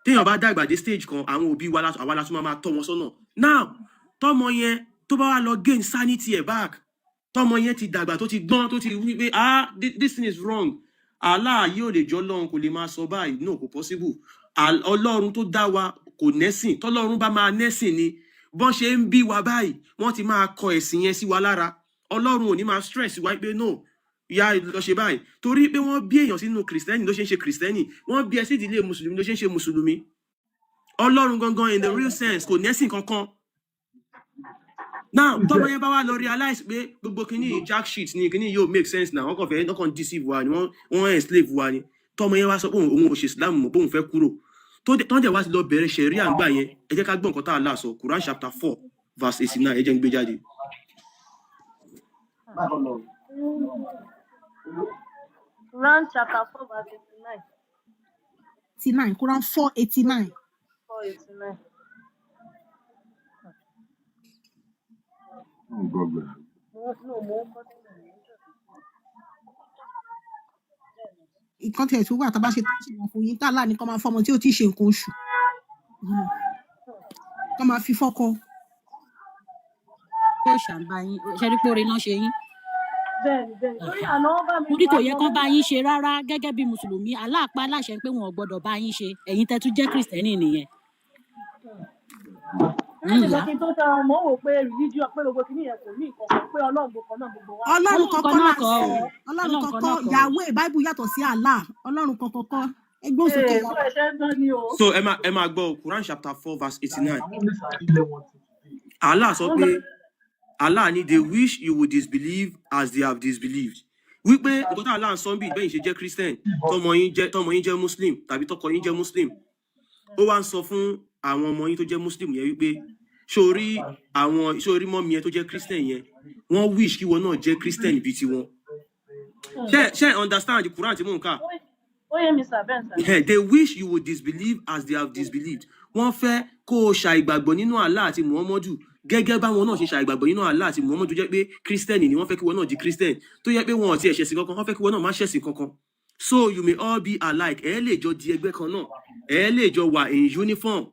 Téèyàn bá dàgbà dé stage kan, àwọn òbí wa àwa la tún máa tọ́ wọn sọ́nà. Now, tọmọ yẹn tó bá wá lọ gain sanity ẹ̀ back, tọmọ yẹn ti dàgbà, tó ti gbọ́n, tó ti wí pé, ah, this thing is wrong, Allah yóò lè jọ Ọlọ́run, kò lè máa sọ báyìí, no, kò possible. Ọlọ́run tó dá wa kò nẹ́sìn. Tọ́lọ́run bá máa nẹ́sìn ni, bọ́n ṣe ń bí wa báyìí, wọ́n ti máa kọ ẹ̀sìn yẹn sí wa lára. Ọlọ́run ò ní máa stress wa pé, no, ìyá lọ ṣe báyìí. Torí pé wọ́n bí èèyàn sínú Kìrìsìtẹ́nì ló ṣe ń ṣe Kìrìsìtẹ́nì, wọ́n bí ẹ sí ìdílé Mùsùlùmí ló ṣe ń ṣe Mùsùlùmí. Ọlọ́run gangan, in the real sense, kò nẹ́sìn kankan. Now, tọmọ yẹn bá wá lọ realize pé gbogbo kinní yìí jack shit ni, kinní yóò make sense now, wọ́n kàn fẹ́, wọ́n kàn deceive wa ni, wọ́n enslave wa ni. Tọmọ yẹn wá sọ pé òun ò ṣe Islam mọ́, pé òun fẹ́ kúrò, tó dẹ̀ tọ́n dẹ̀ wá sí lọ bẹ̀rẹ̀ ṣẹ̀ríà ńgbà yẹn, ẹ jẹ́ ká gbọ́ nǹkan tá a là sọ. Quran chapter 4 verse 89. Ẹ jẹ́ ń gbé jáde. Quran chapter 4 verse 89. 89, Quran 4:89. 4:89. Mo no mo ń kọ́ sílẹ̀ ní Nǹkan tiẹ̀ tó wà tá a bá ṣe tó ṣe wà fún yín tá a láàánú kan máa fọmọ tí ó ti ṣe nǹkan oṣù, kán máa fi fọ́kọ. Ó ṣàǹbá yín, ṣe rí pé oore náà ṣe yín. Bẹ́ẹ̀ni, bẹ́ẹ̀ni, torí àná wọ́n bá mi Torí fà kò á yẹ gan kán bá lẹ́nu. yín ṣe rárá. Gẹ́gẹ́ bí mùsùlùmí, aláàpá aláṣẹ pé wọn ò gbọ́dọ̀ bá yín ṣe. Ẹ̀yin tẹ́ tún jẹ́ kìrìsìtẹ́nì nìyẹn. Torí èmi Ìyá gan kí n tó tẹ ọmọ wò pé religion, pé gbogbo kìíní yẹn kò ní nǹkan kan, pé Ọlọ́run gbogbo kan náà gbogbo wa. Ọlọ́run Ọlọ́run kan kan kọ́ náà là ń kọ́ o. sìn, Ọlọ́run Ọlọ́run kan kan kọ́ náà kọ́ o. Yahweh. Bible yàtọ̀ sí Allah. Ọlọ́run kan kan kọ́. Ẹgbẹ́ òsókè Ee, yà bó wá. ẹ ṣe ń gbọ́ ni o. So ẹ máa gbọ́ o, Quran chapter 4 verse 89, Allah sọ Wọ́n pé bá Allah ní, "They wish you would disbelieve as they have disbelieved." Wípé nǹkan tá Allah ń sọ bí ìgbẹ́yìn ṣe jẹ́ Christian, tọmọ yín jẹ́ Muslim tàbí tọkọ yín jẹ́ Muslim, ó wá ń sọ fún àwọn ọmọ yín tó jẹ́ Muslim yẹn wípé sórí àwọn sórí mummy yẹn tó jẹ́ Christian yẹn, wọ́n wish kí wọn náà jẹ́ Christian bíi tiwọn. Ṣé ẹ understand the Quran tí mò ń kà? Ó yé mi sir, bẹ́ẹ̀ sir. They wish you would disbelieve as they have disbelieved. Wọ́n fẹ́ kó o ṣàìgbàgbọ́ nínú Allah àti Muhammadu gẹ́gẹ́ báwọn náà ṣe ṣàìgbàgbọ́ nínú Allah àti Muhammadu. Jẹ́ pé Christian ni wọ́n fẹ́ kí wọn náà di Christian, tó yẹ pé wọn ò tiẹ̀ ṣẹ̀sìn kankan, wọ́n fẹ́ kí wọn náà má ṣẹ̀sìn kankan. So you may all be alike. Ẹ lè jọ di ẹgbẹ́ kan náà, ẹ lè jọ wà in uniform,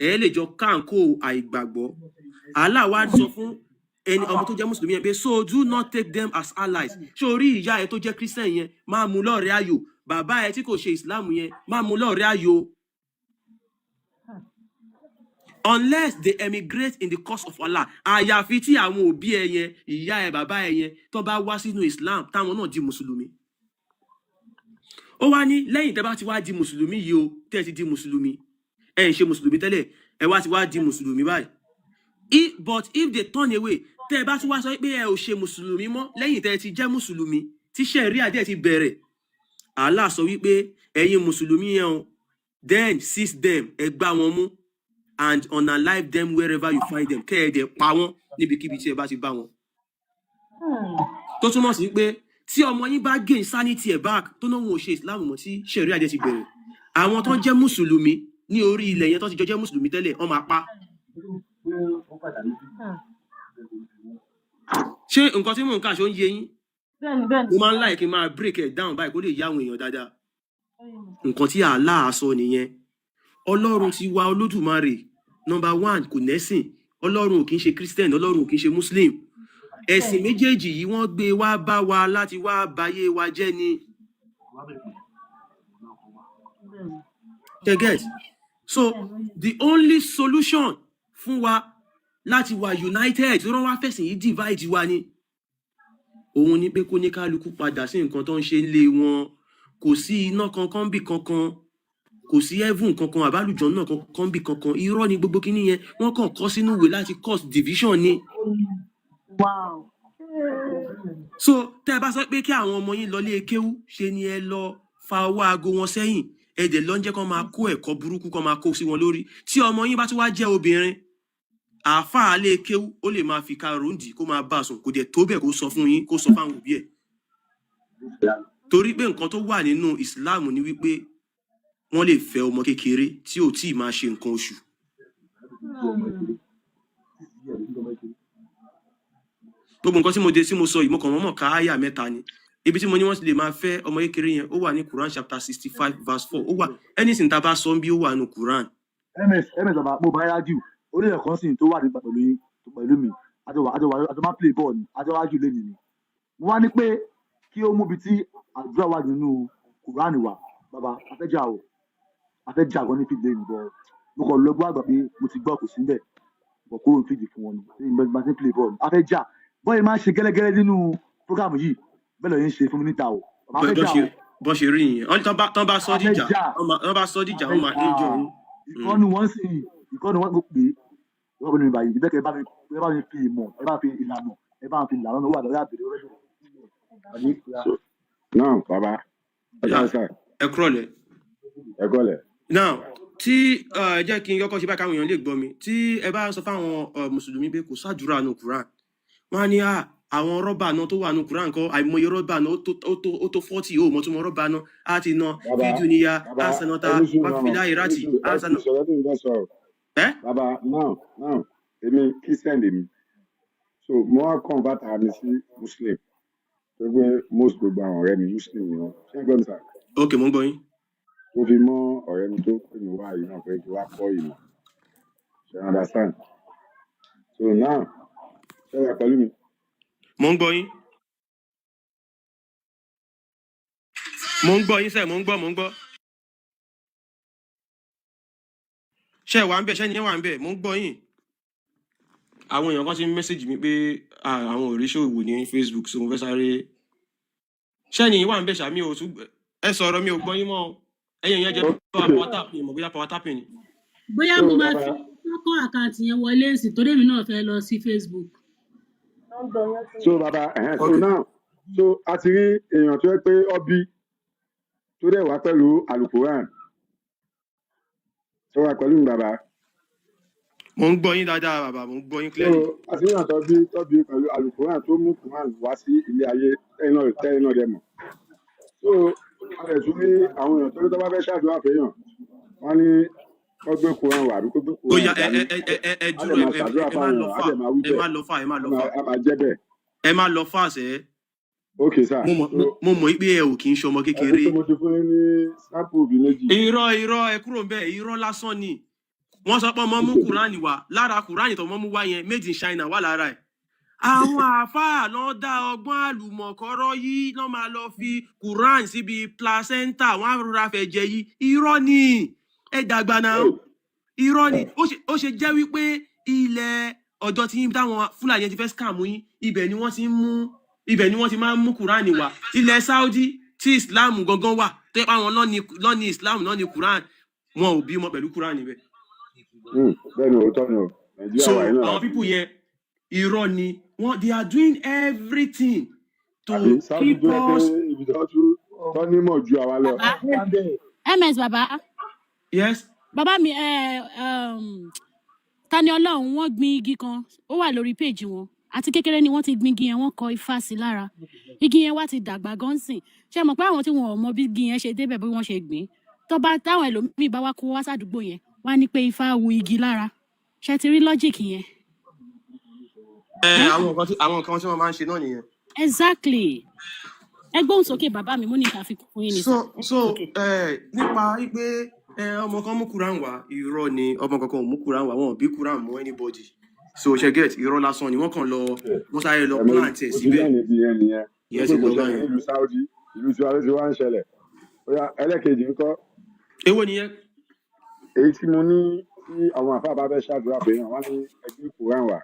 ẹ lè jọ káńkó àìgbàgbọ́. Allah wá sọ fún ẹni ọmọ tó jẹ́ mùsùlùmí yẹn pé, "So do not take them as allies." Ṣé orí ìyá ẹ tó jẹ́ Christian yẹn, máa mú lọ́rẹ̀ẹ́ ayò. Bàbá ẹ tí kò ṣe Islam yẹn, máa mú lọ́rẹ̀ẹ́ ayò. Unless they emigrate in the cause of Allah. Àyàfi tí àwọn òbí ẹ yẹn, ìyá ẹ, bàbá ẹ yẹn, tó bá wá sínú Islam, táwọn náà di mùsùlùmí. Ó wá ní lẹ́yìn tẹ́ bá ti wá di mùsùlùmí yìí o, tẹ́ ẹ ti di mùsùlùmí, ẹ ń ṣe mùsùlùmí tẹ́lẹ̀, ẹ wá ti wá di mùsùlùmí báyìí. But if they turn away, tẹ́ ẹ bá tún wá sọ pé ẹ ò ṣe mùsùlùmí mọ́ lẹ́yìn tẹ́ ẹ ti jẹ́ mùsùlùmí, tí ṣẹ̀ríà dẹ̀ ti bẹ̀rẹ̀, Allah sọ wípé ẹ̀yin mùsùlùmí yẹn o, then seize them, ẹ gbá wọn mú, and unalive them wherever you find them, kẹ́ ẹ dẹ̀ pa wọ́n níbikíbi tí ẹ bá ti bá wọn. Tó túmọ̀ sí pé tí ọmọ yín bá gain sanity ẹ̀ back, tó náà wọn ò ṣe Islam mọ́, tí ṣẹ̀ríà dẹ̀ ti bẹ̀rẹ̀, àwọn tó ń jẹ́ mùsùlùmí ní orí ilẹ̀ yẹn, tó ti jọ jẹ́ mùsùlùmí tẹ́lẹ̀, wọ́n máa pa. Ṣé nǹkan tí mò ń kà, ṣó ń yé yín? Bẹ́ẹ̀ni, bẹ́ẹ̀ni. Mo máa ń like kí n máa break ẹ̀ down báyìí kó lè yá àwọn èèyàn dáadáa. Nǹkan tí Allah sọ nìyẹn. Ọlọ́run ti wa Olódùmarè, number one, kò nẹ́sìn. Ọlọ́run ò kì í ṣe Christian, Ọlọ́run ò kì í ṣe Muslim. Ẹ̀sìn méjèèjì yìí, wọ́n gbé wá bá wa láti wá bayé wa jẹ́ ni. Ṣé get? So the only solution fún wa láti wà united, tí wọ́n wá fẹ̀sìn yìí divide wa ni, òun ni pé kó ní kálukú padà sí nǹkan tó ń ṣe ń lé wọn. Kò sí iná kankan bí kankan, kò sí heaven kankan, àbálùjọ náà kankan bí kankan. Irọ́ ni gbogbo kíní yẹn. Wọ́n kàn kọ́ sínú ìwé láti cause division ni. Wow. So tẹ́ ẹ bá sọ pé kí àwọn ọmọ yín lọ lé kéwú, ṣe ni ẹ lọ fa ọwọ́ aago wọn sẹ́yìn. Ẹ dẹ̀ lọ ń jẹ́ kó máa kó ẹ̀kọ́ burúkú, kó máa kó sí wọn lórí. Tí ọmọ yín bá tún wá jẹ́ obìnrin, àáfàá lé kéwú, ó lè máa fi ka ròǹdì kó máa bá a sùn. Kò dẹ̀ tó bẹ́ẹ̀ kó sọ fún yín, kó sọ fáwọn òbí ẹ̀, torí pé nǹkan tó wà nínú Islam ni wípé wọ́n lè fẹ́ ọmọ kékeré tí ò tíì máa ṣe nǹkan oṣù. Gbogbo nǹkan tí mo dé tí mo sọ yìí, mo kàn mọ́mọ́ ká àyà mẹ́ta ni. Ibi tí mo ní wọ́n ti lè máa fẹ́ ọmọ kékeré yẹn, ó wà ní Quran chapter 65 verse 4. Ó wà, anything tá a bá sọ ń bí, ó wà nínú Quran. Ms ms, bàbá, mo bá yájú orí ẹ̀kọ́ sì tó wà nípa pẹ̀lú yín, pẹ̀lú mi, àjọ wà, àjọ máa play ball ni, àjọ wájú lé nìyí. Mo wá ní pé kí ó mú ibi tí àdúrà wà nínú Quran wà. Bàbá, afẹ́jà o, afẹ́jà gan ní fìdí lẹ́yìn bọ́. Mo kàn lọ gbọ́ àgbà pé mo ti gbọ́, kò sí níbẹ̀ bọ̀, kúrò ní fìdí fún wọn ni ní bá ti ń play ball. Afẹ́jà bọ́ọ̀ máa ń ṣe gẹ́lẹ́gẹ́lẹ́ nínú program yìí, bẹ́ẹ̀ lọ yín ṣe fún mi níta o. Bàbá, bọ́ afẹ́jà ṣe o. Bọ́ ṣe rí nìyẹn. Wọ́n tán bá sọ dìjà, Afẹ́jà. Tán bá sọ dìjà, wọ́n máa injure yín. Ìkọ́nu wọn sì, ìkọ́nu wọn pè é, wọ́n pè mí báyìí ìbẹ́kẹ̀. Ẹ bá mi fi ìmọ̀, ẹ bá mi fi ìlànà, ẹ bá mi fi ìlànà wà lọ́yà àbẹ̀rẹ̀ rẹ̀ àní. So now, baba, ẹ Yeah, káàsán sir. Ẹ kúrọ̀lẹ́. Ẹ kọ́lẹ̀. Now, tí ẹ jẹ́ kí n kọ́kọ́ ṣe báyìí káwọn èèyàn lè gbọ́ mi. Tí ẹ bá sọ fáwọn mùsùlùmí pé kò sádùúrà nù Quran, wọ́n á ní à Àwọn rọ́bà náà tó wà nù Quran kọ́, àìmọye rọ́bà náà, ó tó 40. Ó mọ̀ tó mọ rọ́bà náà á ti ná Bàbá, fídíò níyà bàbá, àsànàta ẹni sùúrù náà, wàfíìlà ẹni ìrátì sùúrù, ẹ àsànà. ti sọ̀rọ̀ tó ń bá sọ̀rọ̀. Ẹ Bàbá, now, èmi Christian lèmi. So mo wá convert ara mi sí Muslim. Tó pé most gbogbo àwọn ọ̀rẹ́ mi Muslim ni wọ́n. Ṣé ń gbọ́ mi sà? Ok, mo ń gbọ́ yín. Tó fi mọ́ ọ̀rẹ́ mi tó pè mí wá yìí náà pé kí wá kọ́ ìmọ̀. Ṣé you understand? So now, ṣé wà pẹ̀lú mi? Mo ń gbọ́ yín, mo ń gbọ́ yín sẹ́, mo ń gbọ́, mo ń gbọ́. Ṣé ẹ wà ń bẹ̀? Ṣé ẹni yẹn wà ń bẹ̀? Mo ń gbọ́ yín. Àwọn èèyàn kan ti ń mẹ́sàgì mi pé àwọn ò rí ṣòwò ní Facebook, so mo fẹ́ sáré. Ṣé ẹni yìí wà ń bẹ̀? Ṣàmì ò tún ẹ sọ̀rọ̀, mi ò gbọ́ yín mọ́ o. Ẹ̀yin èèyàn jẹ́ bá Okay. power tap, mi ò mọ̀ bóyá power tapping ni. Bóyá So mo máa bàbá, fi kọ́kọ́ àkáǹtì yẹn wọlé sí, torí èmi náà fẹ́ lọ sí Facebook. So bàbá, ẹ̀hẹ́n, so Ok. now, so a ti rí èèyàn tó yẹ pé ọbí tó dẹ̀ wá pẹ̀lú alukoran tó wà pẹ̀lú mi bàbá. Mo ń gbọ́ yín dáadáa bàbá, mo ń gbọ́ yín So clearly. a ti rí èèyàn tó bí pẹ̀lú alukoran tó mú Quran wá sí ilé ayé tẹ́yìn náà dẹ̀ mọ̀. So a lè tún rí àwọn èèyàn tó ní tó bá fẹ́ ṣàdúrà fẹ́yàn, wọ́n ní kó gbé Quran wá àbí kó gbé Ó Quran yá, ẹ dání, ẹ ẹ ẹ ẹ á dẹ̀ dúró, ẹ máa ẹ ṣàdúrà ẹ má fáwọn lọ èèyàn, á fà, dẹ̀ máa wí ẹ bẹ́ẹ̀, má lọ fà, ẹ má á lọ máa fà, á máa jẹ́ bẹ́ẹ̀. ẹ má lọ fà sẹ́. Ok sir, Mo mọ̀ so mo mọ̀ pé ẹ ò kì í ṣọmọ ẹ rí kékeré. pé mo ti fún yín ní sample bíi méjì. Irọ́, irọ́, ẹ kúrò ń bẹ̀, irọ́ lásán ni. Wọ́n sọ pé ọmọ mú Kùránì wá, lára Kùránì tó mọ́ mú wá yẹn, made in China wà lára ẹ̀. Àwọn àáfàá lọ dá ọgbọ́n àlùmọ̀kọ́rọ́ yìí lọ́ máa lọ fi Quran síbi placenta, wọ́n á rọra fẹ̀ jẹ yìí. Irọ́ ni, ẹ dàgbà náà. Irọ́ ni. Ó ṣe jẹ́ wípé ilẹ̀ ọ̀dọ̀ tí yín táwọn Fúlàní yẹn ti fẹ́ scam yín, ibẹ̀ ni wọ́n ti ń mú, ibẹ̀ ni wọ́n ti máa ń mú Quran wá. Ilẹ̀ Saudi tí Islam gangan wà, tó yẹ pé àwọn lọ́ni Islam lọ́ni Quran, wọn ò bímọ pẹ̀lú Quran níbẹ̀. Bẹ́ẹ̀ ni, òótọ́ ni o, Nàìjíríà So wà yìí náà àwọn láti people yẹn, irọ́ ni wọ́n. They are doing everything to àbí Saudi keep tó yẹ pé us. ibi tó tún tó nímọ̀ ju àwa lọ. Bàbá ms, bàbá. Yes. Bàbá mi, Tani Ọlọ́run, wọ́n gbin igi kan, ó wà lórí péèjì wọn. Àti kékeré ni wọ́n ti gbin igi yẹn, wọ́n kọ ifá sí lára igi yẹn, wá ti dàgbà gan sìn. Ṣé mọ̀ pé àwọn tí wọn ò mọ bí igi yẹn ṣe débẹ̀, bí wọ́n ṣe gbìn, tó bá táwọn ẹlòmíì bá wá kó wá sádùúgbò yẹn, wá ní pé ifá wu igi lára. Ṣé ti rí lọ́jìkì yẹn? Ẹ Ẹ́ àwọn nǹkan tí wọ́n máa ń ṣe náà nìyẹn. Exactly. Ẹ gbóhùn sókè bàbá mi, mo ní ìṣàfikún yín ni sà. So Ẹ gbóhùn so sókè. ẹ nípa wípé ẹ ọmọ kan mú Quran wá, irọ́ ni. Ọmọ kankan ò mú Quran wá, wọn ò bí Quran mú anybody. So ṣe get, irọ́ lásán ni. Wọ́n kàn lọ, wọ́n sáré lọ Ẹ mo plant ẹ̀ mo ti síbẹ̀. lẹ́yìn ibi yẹn nìyẹn Ìyẹn wípé ti kò lọ ṣẹlẹ̀ báyẹn. nílùú Saudi, ìlú tiwa ló ti wá ń ṣẹlẹ̀. Ó yá, ẹlẹ́kejì ńkọ́? Èwo nìyẹn? Èyí tí mo ní tí àwọn àfáà bá fẹ́ ṣàdúrà fẹ́yàn, wọ́n ní ẹgbẹ́ Quran wá,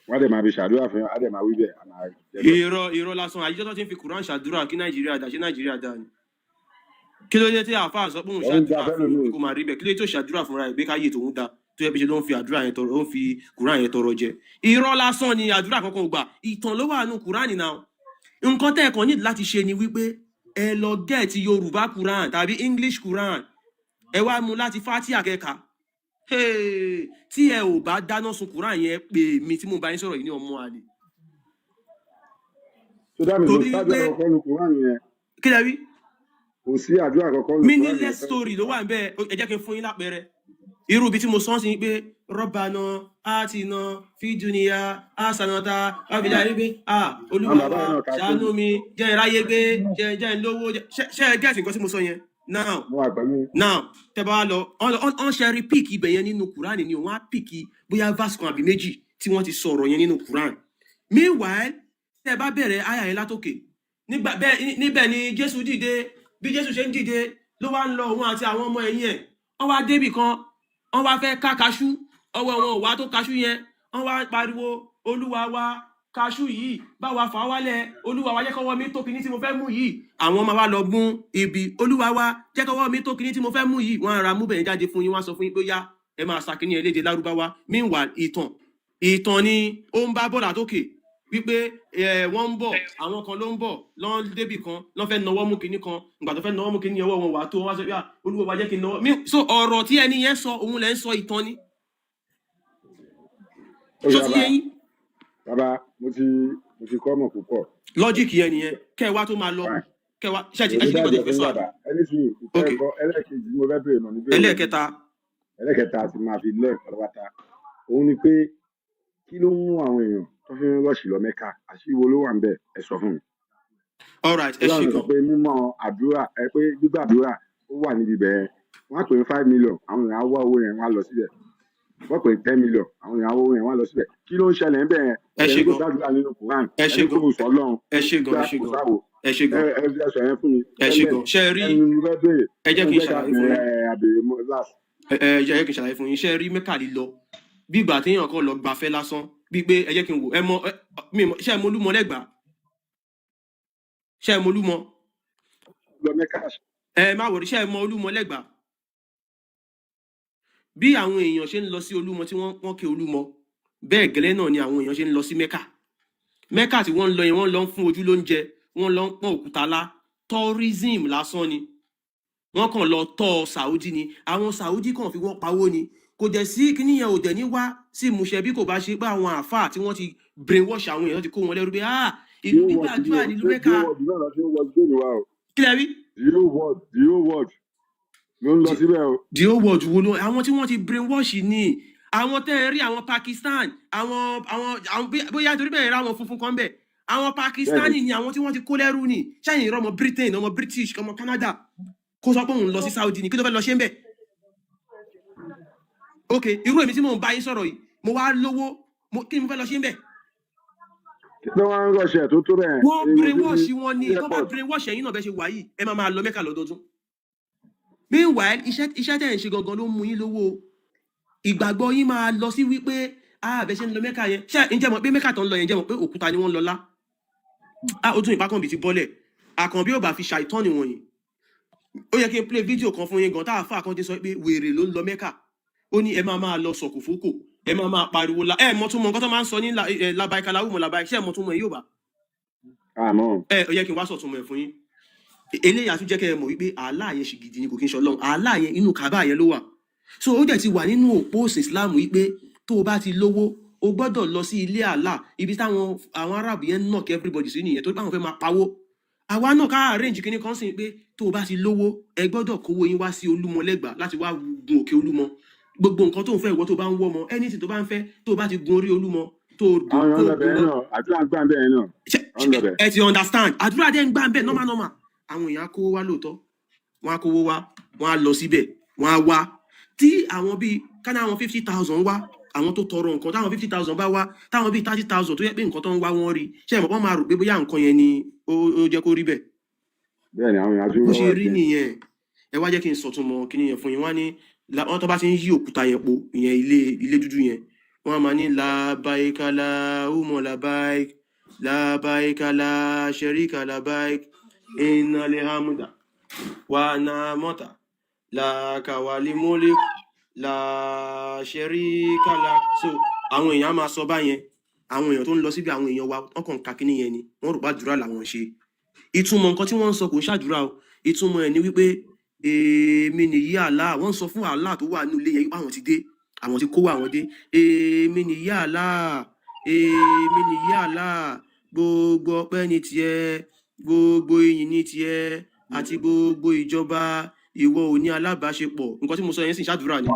wọ́n á dẹ̀ máa fi ṣàdúrà fẹ́yàn, á dẹ̀ máa wí bẹ́ẹ̀, á máa jẹ́ bẹ́ẹ̀. Irọ́, irọ́ lásán. Àyíjọ́ tó ti ń fi Quran ṣàdúrà kí Nàìjíríà dà, ṣé Nàìjíríà dà ni? Kí ló dé tí àáfàá sọ pé òun Wọ́n ń gba ṣàdúrà fún fẹ́lòmíì. pé kó máa rí bẹ́ẹ̀? Kí ló dé tó ṣàdúrà fúnra ẹ̀ pé káyé tòun da, tó yẹ bí ṣe ló ń fi àdúrà yẹn tọrọ, ó ń fi Quran yẹn tọrọ jẹ? Irọ́ lásán ni, àdúrà kankan ò gbà. Ìtàn ló wà nù Quran náà. Nǹkan tẹ́ ẹ̀ kàn ní láti ṣe ni wípé ẹ lọ gẹ̀ẹ́tì Yorùbá Quran tàbí English Quran, ẹ wá mú láti Fatia kẹka. Hey, tí ẹ ò bá dáná sun Quran yẹn, pè mí tí mo bá yín sọ̀rọ̀ yìí ní ọmọ àlè. So that means kò Torí sí àdúrà wípé kankan nu Quran yẹn? Kí lẹ wí? Kò sí àdúrà kankan nu Quran yẹn Meaningless fẹ́. story ló wà níbẹ̀. Ẹ jẹ́ kí n fún yín lápẹẹrẹ irú ibi tí mo sọ ń sin pé rọ́bànà àtìnà fídúnìyà àsànàta wàbílà wípé à Àwọn olúwa bàbá wa yẹn náà ká ṣàánú kéwì. mi, jẹ́ ìráyé gbé, jẹ́ ń lówó, ṣe ẹ gẹ́ẹ̀sì nǹkan tí mo sọ yẹn now? Mo wà pẹ̀lú. Now tẹ bá wá lọ ọ̀n ṣe rí píìkì ibẹ̀ yẹn nínú Quran ni wọ́n á píìkì bóyá verse kan àbí méjì tí wọ́n ti sọ̀rọ̀ yẹn nínú Quran. Meanwhile, tẹ bá bẹ̀rẹ̀ àyà yẹn látòkè nígbà bẹ́ẹ̀, níbẹ̀ ni Jésù dìde. Bí Jésù ṣe ń dìde ló wá ń lọ, òun àti àwọn ọmọ ẹ̀yìn ẹ̀, wọ́n wá débì kan, wọ́n wá fẹ́ ká kaṣú, ọwọ́ wọn ò wá tó kaṣú yẹn. Wọ́n wá pariwo, olúwa wa, kaṣú yìí bá wa fà á wálẹ̀, olúwa wa, jẹ́ kọ́wọ́ mi tó kinní tí mo fẹ́ mú yìí. Àwọn máa wá lọ gún ibi, olúwa wa, jẹ́ kọ́wọ́ mi tó kinní tí mo fẹ́ mú yìí. Wọ́n á ra mú bẹ̀rẹ̀ jáde fún yín, wọ́n á sọ fún yín pé ó yá, ẹ máa sa kinní ẹ léde lárúbáwá. Meanwhile, ìtàn ìtàn ni ó ń bá bọ́ọ̀lù àtókè wípé ẹ wọ́n ń bọ̀, àwọn kan ló ń bọ̀ lọ́n débì kan, lọ́n fẹ́ nawọ́ mú kinní kan. Ìgbà tó fẹ́ nawọ́ mú kinní, ọwọ́ wọn wà á tó, wọ́n wá sọ pé, "Ah, olúwa wa, jẹ́ kí n nawọ́ mi." So ọ̀rọ̀ tí ẹni yẹn sọ, òun lẹ́ ń sọ, ìtàn ni. Ó Ṣó yá ti bá yé yín? Bàbá, mo ti kọ́ mọ̀ púpọ̀. Logic yẹn nìyẹn. Kẹ́ ẹ wá tó máa lọ, Fine. kẹ́ ẹ wá ṣe Kò ẹ ní ti ní nǹkan bàjẹ́ tẹ́ fẹ́ fún sọ àbí? bàbá. Ẹni sùn ìfẹ́ Ok, ẹ̀kọ́ ẹlẹ́ẹ̀kejì tí mo fẹ́ béèrè mọ̀ ní béèrè ni ẹlẹ́ẹ̀kẹta. ẹlẹ́ẹ̀kẹta ti máa fi lẹ́ẹ̀ pátápátá. Òun ni pé kí ló ń mú àwọn èèyàn tó fi ń rush lọ Mẹ́kà? Àṣírí wo ló wà ń bẹ̀? Ẹ sọ fún mi. Alright, ẹ Ó ṣe láwọn sọ gan. pé mímọ́ àdúrà ẹ pé gbígbàdúrà ó wà níbi bẹ́ẹ̀. Wọ́n á pè ní 5 million, àwọn èèyàn á wá owó yẹn, wọ́n á lọ síbẹ̀. Wọ́n pè ní 10 million, àwọn èèyàn á wá owó yẹn, wọ́n á lọ síbẹ̀. Kí ló ń ṣẹlẹ̀ ń bẹ̀ yẹn? Ẹ Ẹ ṣe ní kò gan. sádùúrà nínú Quran, Ẹ ẹ ṣe ní kò gan. sọ́lọ́run, Ẹ ṣe gan. gbá Ẹ ṣe kò gan. sáwò. Ẹ ṣe Ẹ gan. ẹ ẹ sọ yẹn fún mi. Ẹ ṣe Ẹlẹ́ gan. Ṣe rí, ẹni mo fẹ́ béèrè. ẹ jẹ́ Ẹ kí n jẹ́ ká ṣàlàyé fún bẹ̀rẹ̀ yín. Àbèrè last. Ẹ jẹ́ kí n ṣàlàyé fún yín. Ṣe rí Mẹ́kà lílọ bí ìgbà téèyàn kan lọ gbafẹ́ lásán, bíi pé ẹ jẹ́ kí n wò ẹ mọ ẹ mi mọ. Ṣé ẹ mọ Olúmọ lẹ́gbàá? Ṣé ẹ mọ Olúmọ? Lọ Mẹ́kà. Ẹ má wọrí. Ṣé ẹ mọ Olúmọ lẹ́gbàá? Bí àwọn èèyàn ṣe ń lọ sí Olúmọ tí wọ́n ké Olúmọ, bẹ́ẹ̀ gẹ́lẹ́ náà ni àwọn èèyàn ṣe ń lọ sí Mẹ́kà. Mẹ́kà tí wọ́n ń lọ yẹn, wọ́n lọ ń fún ojú lóúnjẹ, wọ́n lọ ń pọ́n òkúta lá. Tourism lásán ni. Wọ́n kàn lọ tọ́ Saudi ni. Àwọn Saudi kàn fi wọ́n pawó ni. Kò dẹ̀ sí kíní yẹn, ò dẹ̀ ní wá sí ìmúṣẹ bí kò bá ṣe pé àwọn àáfàá tí wọ́n ti brainwash àwọn èèyàn, ti kó wọn lẹ́rú pé ah, The ìlú whole world ni gbígbàdúrà o. nílùú Ṣé the Mẹ́kà. whole world náà lọ sí wọ Spain wa o? Kí lẹ rí? The whole world, the whole world ló ń lọ The síbẹ̀ o. the whole world wo ló? Àwọn tí wọ́n ti brainwash ni àwọn tẹ́ ẹ rí, àwọn Pakistan, àwọn bóyá torí bẹ́ẹ̀ rí àwọn funfun kan bẹ̀, àwọn Bẹ́ẹ̀ni. Pakistani ni, àwọn tí wọ́n ti kó lẹ́rú ni. Ṣẹ́yìn ìrọ̀ ọmọ Britain, ọmọ British, ọmọ Canada kó sọ pé òun lọ sí Saudi ni, kí ló fẹ́ lọ ṣe ń bẹ̀? Ok, irú èmi tí mò ń bá yín sọ̀rọ̀ yìí, mo wá lówó mo, kí ni mo fẹ́ lọ ṣe ń bẹ̀? Kí ló wá ń rush ẹ̀ tó tó bẹ́ẹ̀? Wọ́n Èrò síbi brainwash wọn ni. Tó bá airport. brainwash ẹ̀yin náà, bẹ́ẹ̀ ṣe wà yìí, ẹ máa máa lọ Mẹ́kà lọ́dọọdún. Meanwhile, iṣẹ́ tẹ̀ ń ṣe gangan ló ń mú yín lówó o. Ìgbàgbọ́ yín máa lọ sí wípé ah, bẹ́ẹ̀ ṣe ń lọ Mẹ́kà yẹn, ṣé ǹjẹ́ mọ̀ pé Mẹ́kà tó ń lọ yẹn, jẹ́ mọ̀ pé òkúta ni wọ́n ń lọ lá? Ah, ó tún ìpákànbí ti bọ́lẹ̀. Àkànbí ò bá fi ṣàìtọ́ni wọ̀nyí. Ó yẹ kí n play fídíò kan fún yín gan, táà fà kan ti sọ pé wèrè ló ń lọ Mẹ́kà. Ó ní ẹ máa máa lọ sọ̀kò fókò, ẹ máa máa pariwo la ẹ mọ tún mọ nǹkan tó máa ń sọ ní labaika láwùmọ̀ labaika. Ṣé ẹ mọ tún mọ ẹ yóò bá? Àmọ́ Ẹ ó yẹ kí n wá sọ̀tún mọ̀ ẹ̀ fún yín. Eléyà tún jẹ́ kẹ́ ẹ mọ̀ wípé àlá yẹn ṣì gidi ni, kò kí n ṣe Ọlọ́run. Àlá yẹn, inú kàbá yẹn ló wà. So ó dẹ̀ ti wà nínú òpó òsìn Islam wípé tó o bá ti lówó, o gbọ́dọ̀ lọ sí ilé àlá, ibi táwọn àwọn Arab yẹn knock everybody sí nìyẹn, tó báwọn fẹ́ máa pawó. Àwa náà ká arrange kíní kan sí pé tó o bá ti lówó, ẹ gbọ́dọ̀ kówó yín wá sí Olúmọ lẹ́gbàá láti wá gun òkè Olúmọ. Gbogbo nǹkan tó ń fẹ́, ìwọ tó bá ń wọ́ ọmọ, anything tó bá ń fẹ́, tó o bá ti gun orí Olúmọ tó o gùn Àwọn tó èèyàn ń o lọ gùn bẹ̀rẹ̀ lọ náà, àdúrà ń gbà ń bẹ̀rẹ̀ náà. Wọ́n ń lọ bẹ̀. Ẹ ti understand, àdúrà dẹ́ ń gbà ń bẹ̀ normal normal. Àwọn èèyàn á kówó wá lóòótọ́, wọ́n á kówó wá, wọ́n á lọ síbẹ̀, wọ́n á wá tí àwọn bíi kánà àwọn 50,000 wá, àwọn tó tọrọ nǹkan, táwọn 50,000 bá wá, táwọn bíi 30,000 tó yẹ pé nǹkan tó ń wá wọ́n rí, ṣé ẹ mọ̀ pọ́n máa rò pé bóyá nǹkan yẹn ni ó jẹ́ kó rí bẹ́ẹ̀? Bẹ́ẹ̀ ni, àwọn èèyàn á tún Bó ṣe rọ́wọ́ rí sí. nìyẹn. Ẹ wá jẹ́ kí n sọ̀túnmọ̀ kíní yẹn fún yín. Wọ́n á ní wọ́n tó bá ti ń yí òkúta yẹn po, ìyẹn ilé dúdú yẹn, wọ́n á máa ní labaika lahumma labaik, labaika la sharika labaik, innal hamda wa ni'mata laka wal mulk la sharika lak. So àwọn èèyàn á máa sọ báyẹn. Àwọn èèyàn tó ń lọ síbi, àwọn èèyàn wa, wọ́n kàn ń ka kíní yẹn ni, wọ́n rò bá àdúrà làwọn ń ṣe. Ìtumọ̀ nǹkan tí wọ́n ń sọ kò ń ṣàdúrà o. Ìtumọ̀ ẹ̀ ni wípé èmi nìyí Allah. Wọ́n ń sọ fún Allah tó wà nínú ilé yẹn wípé àwọn ti dé, àwọn ti kówó àwọn dé. Èmi nìyí Allah, èmi nìyí Allah, gbogbo ọpẹ́ ní tiẹ̀, gbogbo ìyìn ní tiẹ̀, àti gbogbo ìjọba. Ìwọ ò ní alábàáṣepọ̀. Nǹkan tí mo sọ yẹn sì ń ṣàdúrà ni?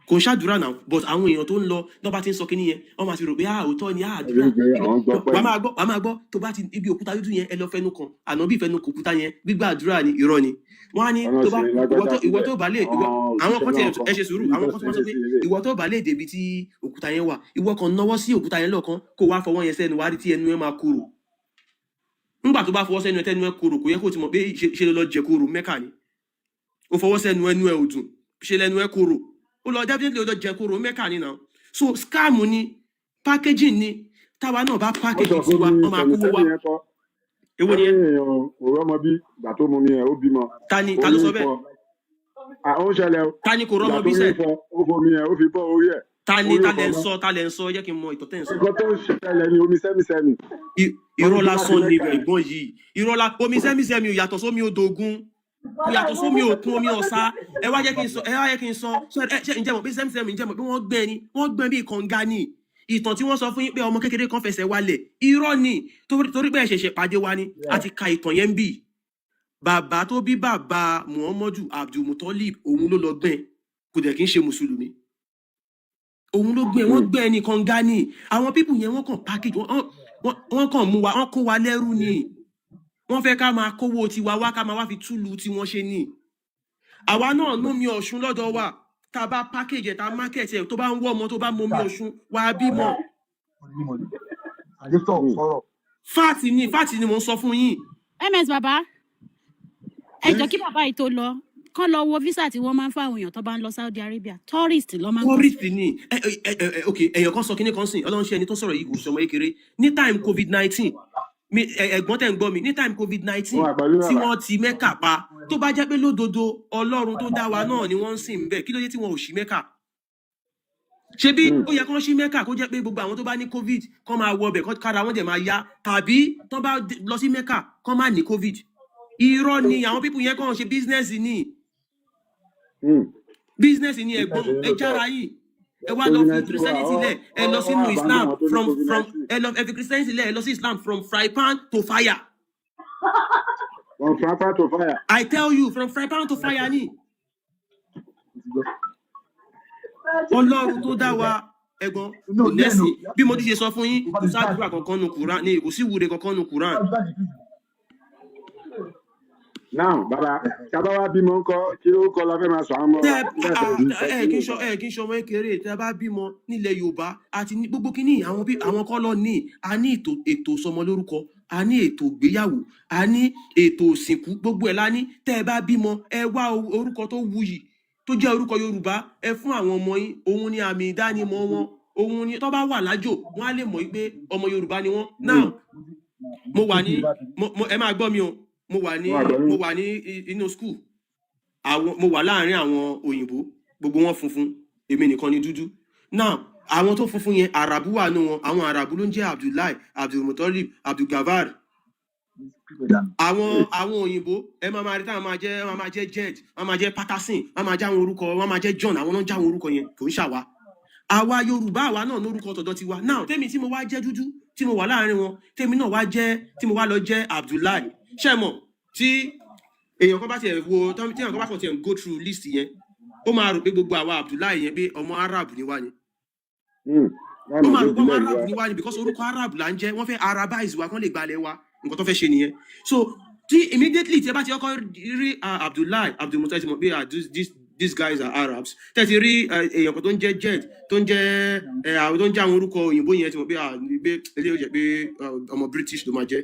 Kò ń ṣàdúrà náà, but àwọn èèyàn tó ń lọ tó bá ti ń sọ kinní yẹn, wọ́n máa ti rò pé ah, òótọ́ ni, ah, àdúrà. Ẹbí pé àwọn gbọ́ pẹ́ Wàá máa gbọ́, wàá máa gbọ́, tó bá ti ibi òkúta dúdú yẹn, ẹ lọ fẹnu kan ànábì, fẹnu kò òkúta yẹn, gbígbà àdúrà ni. Irọ́ ni. Wọ́n á ní ọ̀nà tó bá sí ìwọ lágbájá tó ìwọ síbẹ̀ tó bá lè ìwọ àwọn àwọn òṣìṣẹ́ kan tiẹ̀ náà kan ẹ ṣe sùúrù. ibi Àwọn tó kan tó ṣe máa sọ é pé sí lélẹ̀. ìwọ tó bá lè débi tí òkúta yẹn wà, ìwọ kan náwó sí òkúta yẹn lọ́ọ̀kan, kó wá fọwọ́ yẹn sẹ́nu, wá rí tí ẹnu ẹ máa korò. Ńgbà tó bá fọwọ́ sẹ́nu ẹ, tẹ́nu ẹ korò, kò yẹ kó ti mọ̀ pé ṣe ló lọ jẹ korò Mẹ́kà ni. Ó fọwọ́ sẹ́nu, ẹnu ẹ ò dùn, ṣe lẹ́nu ẹ korò, ó lọ definitely ó lọ jẹ korò Mẹ́kà ni now. So scam ni, packaging ni. Táwa náà bá Wọ́n package sọ fún tiwa, mi wọ́n máa sẹ̀mí kówó wá. sẹ́mi yẹn kọ́. Èwo Wọ́n ni ní ẹ? Èèyàn kò rọ́mọ bí ìgbà tó mú mi yẹn, ó bímọ. Ta ni? Ta ló Orí sọ ń bẹ́ẹ̀? fọ́ àwọn ṣẹlẹ̀ o. Ta ni kò Ìgbà rọ́mọ tó bí rí sẹ́? ń fọ́, ó fomi yẹn, ó fi bọ́ orí ẹ̀. Ta ni? Orí Ta ò lẹ fọ́ ń mọ́. sọ? Ta lẹ ń sọ? Jẹ́ kí n mọ ìtọ́ tẹ́ ń sọ. Nǹkan tó ń ṣẹlẹ̀ ní omi sẹ́mi-sẹ́mi. Irọ́ Wọ́n ní tó bá ti lásán ni Mẹ́kà yẹn. ẹ̀gbọ́n yìí, irọ́ la. Omi sẹ́mi-sẹ́mi ò yàtọ̀ sómi odò Ògùn, kò yàtọ̀ sómi òkun, omi ọ̀sá. Ẹ wá jẹ́ kí n sọ, ẹ wá jẹ́ kí n sọ. Ṣé ǹjẹ́ mọ̀ pé sẹ́mi-sẹ́mi, ǹjẹ́ mọ̀ pé wọ́n gbẹ́ ni? Wọ́n gbẹ́ bí kànga ni. Ìtàn tí wọ́n sọ fún yín pé ọmọ kékeré kan fẹsẹ̀ wálẹ̀, irọ́ ni. Torí pé ẹ ṣẹ̀ṣẹ̀ pàdé wa ni a ti ka ìtàn yẹn ń bì. Bàbá tó bí bàbá Muhammadu, Abdulmutalib, òun ló lọ gbẹ́, kò dẹ̀ kí ń ṣe mùsùlùmí. Òun ló gbẹ́, wọ́n gbẹ́ ẹnì kan gani. Àwọn people yẹn, wọ́n kàn package wọ́n kàn mú wa, wọ́n kó wa lẹ́rú ni. Wọ́n fẹ́ ká máa kówó tiwa wá, ká máa wá fi túlù tí wọ́n ṣe ní. Àwa náà nómi Ọ̀ṣun lọ́dọ̀ wa. Tá a bá package ẹ̀, tá a market ẹ̀, tó bá ń wọ́ ọmọ, tó bá mọmi Ọ̀ṣun, wà á bímọ. Fact ni, fact ni mò ń sọ fún yín. Ms bàbá, ẹ jọ, kí bàbá yìí tó lọ, kán lọ wo visa tí wọ́n máa ń fáwọn èèyàn tó bá ń lọ Saudi Arabia. Tourist ló máa ń kó. Tourist ni. Ẹ ẹ ẹ ẹ, ok, èèyàn kan sọ kinní kan sìn. Ọlọ́run ṣe, ẹni tó sọ̀rọ̀ yìí kò sọmọ kékeré. Ní time COVID-19 mi, ẹ̀gbọ́n tẹ̀ ń gbọ́ mi, ní time COVID-19 Wọn wà pẹ̀lú tí bàbá. wọ́n ti Mẹ́kà pa, tó bá jẹ́ pé lódodo Ọlọ́run tó dá wa náà ni wọ́n ń sìn bẹ́ẹ̀, kí ló dé tí wọn ò ṣí Mẹ́kà? Ṣebí ó yẹ kán ṣí Mẹ́kà, kó jẹ́ pé gbogbo àwọn tó bá ní COVID kán máa wọ ọbẹ̀, kára wọn dẹ̀ máa yá, tàbí tán bá lọ sí Mẹ́kà kán má ní COVID. Irọ́ ni. Àwọn people yẹn kàn ṣe business ni, business ni. Ẹ̀gbọ́n, ẹ jára yìí, ẹ wá lọ fi COVID-19 wà Christianity ọ lẹ̀, ẹ lọ ọ sínú abandon Islam. àwọn tó ní From COVID from 19. Ẹ lọ, ẹ fi Christianity lẹ̀, ẹ lọ sí Islam, from fry pan to fire. From fry pan to fire. I tell you, from fry pan to fire ni. Ọlọ́run tó dá wa, ẹ̀gbọ́n, kò lẹ́sìn. Bí mo ti ṣe sọ fún yín, kò sádùúrà kankan nu Quran ní, kò sí ìwúre kankan nu Quran. Now bàbá, tábà wá bímọ ńkọ́, kí ló kọ́ la fẹ́ máa sọ àwọn ọmọ Tẹ wa nígbà tẹ ní ẹ kí n sọ, ẹ kí n sọ ọmọ kékeré. Tẹ bá bímọ nílẹ̀ Yorùbá àti ní gbogbo kínní, àwọn bí àwọn kọ́ lọ ní, a ní ètò sọmọ lórúkọ, a ní ètò ìgbéyàwó, a ní ètò òsìnkú, gbogbo ẹ̀ la ní. Tẹ ẹ bá bímọ, ẹ wá orúkọ tó wuyì, tó jẹ́ orúkọ Yorùbá, ẹ fún àwọn ọmọ yín. Òun ni àmì ìdánimọ̀ wọn. Òun ni tó bá wà lájò, wọn á lè mọ̀ pé ọmọ Yorùbá ni wọ́n. Now, mo wà ní ẹ máa gbọ́ mi o. Mo wà ní Wọn àgbọ̀ mo yín. wà ní inú school àwọn, mo wà láàárín àwọn òyìnbó, gbogbo wọn funfun, èmi nìkan ni dúdú. Now, àwọn tó funfun yẹn, Àràbù wà nù wọn. Àwọn Àràbù ló ń jẹ́ Abdullahi, Abdulmutalib, Abdulgafar. Àwọn òyìnbó, ẹ máa máa rí táwọn máa jẹ́, wọn máa jẹ́ Jed, wọn máa jẹ́ Patterson, wọn máa jẹ́ àwọn orúkọ, wọn máa jẹ́ John. Àwọn náà ń jẹ́ àwọn orúkọ yẹn, kò ń ṣàwá. Àwa Yorùbá, àwa náà lórúkọ tọ̀dọ̀ tiwa. Now, tèmi tí mo wá jẹ́ dúdú, tí mo wà láàrin wọn, tèmi náà wá jẹ́, tí mo wá lọ jẹ́ Abdullahi, ṣé mọ̀, tí èèyàn kan bá tiẹ̀ wo, tí èèyàn kan bá kàn tiẹ̀ go through list yẹn, ó máa rò pé gbogbo àwa Abdullahi yẹn, pé ọmọ Arab ni wá ni. Láì Ó mọ̀ máa pé rò pé ọmọ ìbílẹ̀ ni Arab wá. ni wá ni, because orúkọ Arab là ń jẹ́. Wọ́n fẹ́ Arabize wa kán lè gbalẹ̀ wa. Nǹkan tó fẹ́ ṣe nìyẹn. So tí immediately tí ẹ bá ti kọ́kọ́ rí Abdullahi, Abdulmutalib, ti mọ̀ pé these guys are Arabs. Tẹ́ ti rí èèyàn kan tó ń jẹ́ Jed, tó ń jẹ́ àwọn tó ń jẹ́ àwọn orúkọ òyìnbó yẹn, ti mọ̀ pé pé eléyìí ó jẹ́ pé ọmọ British ló máa jẹ́.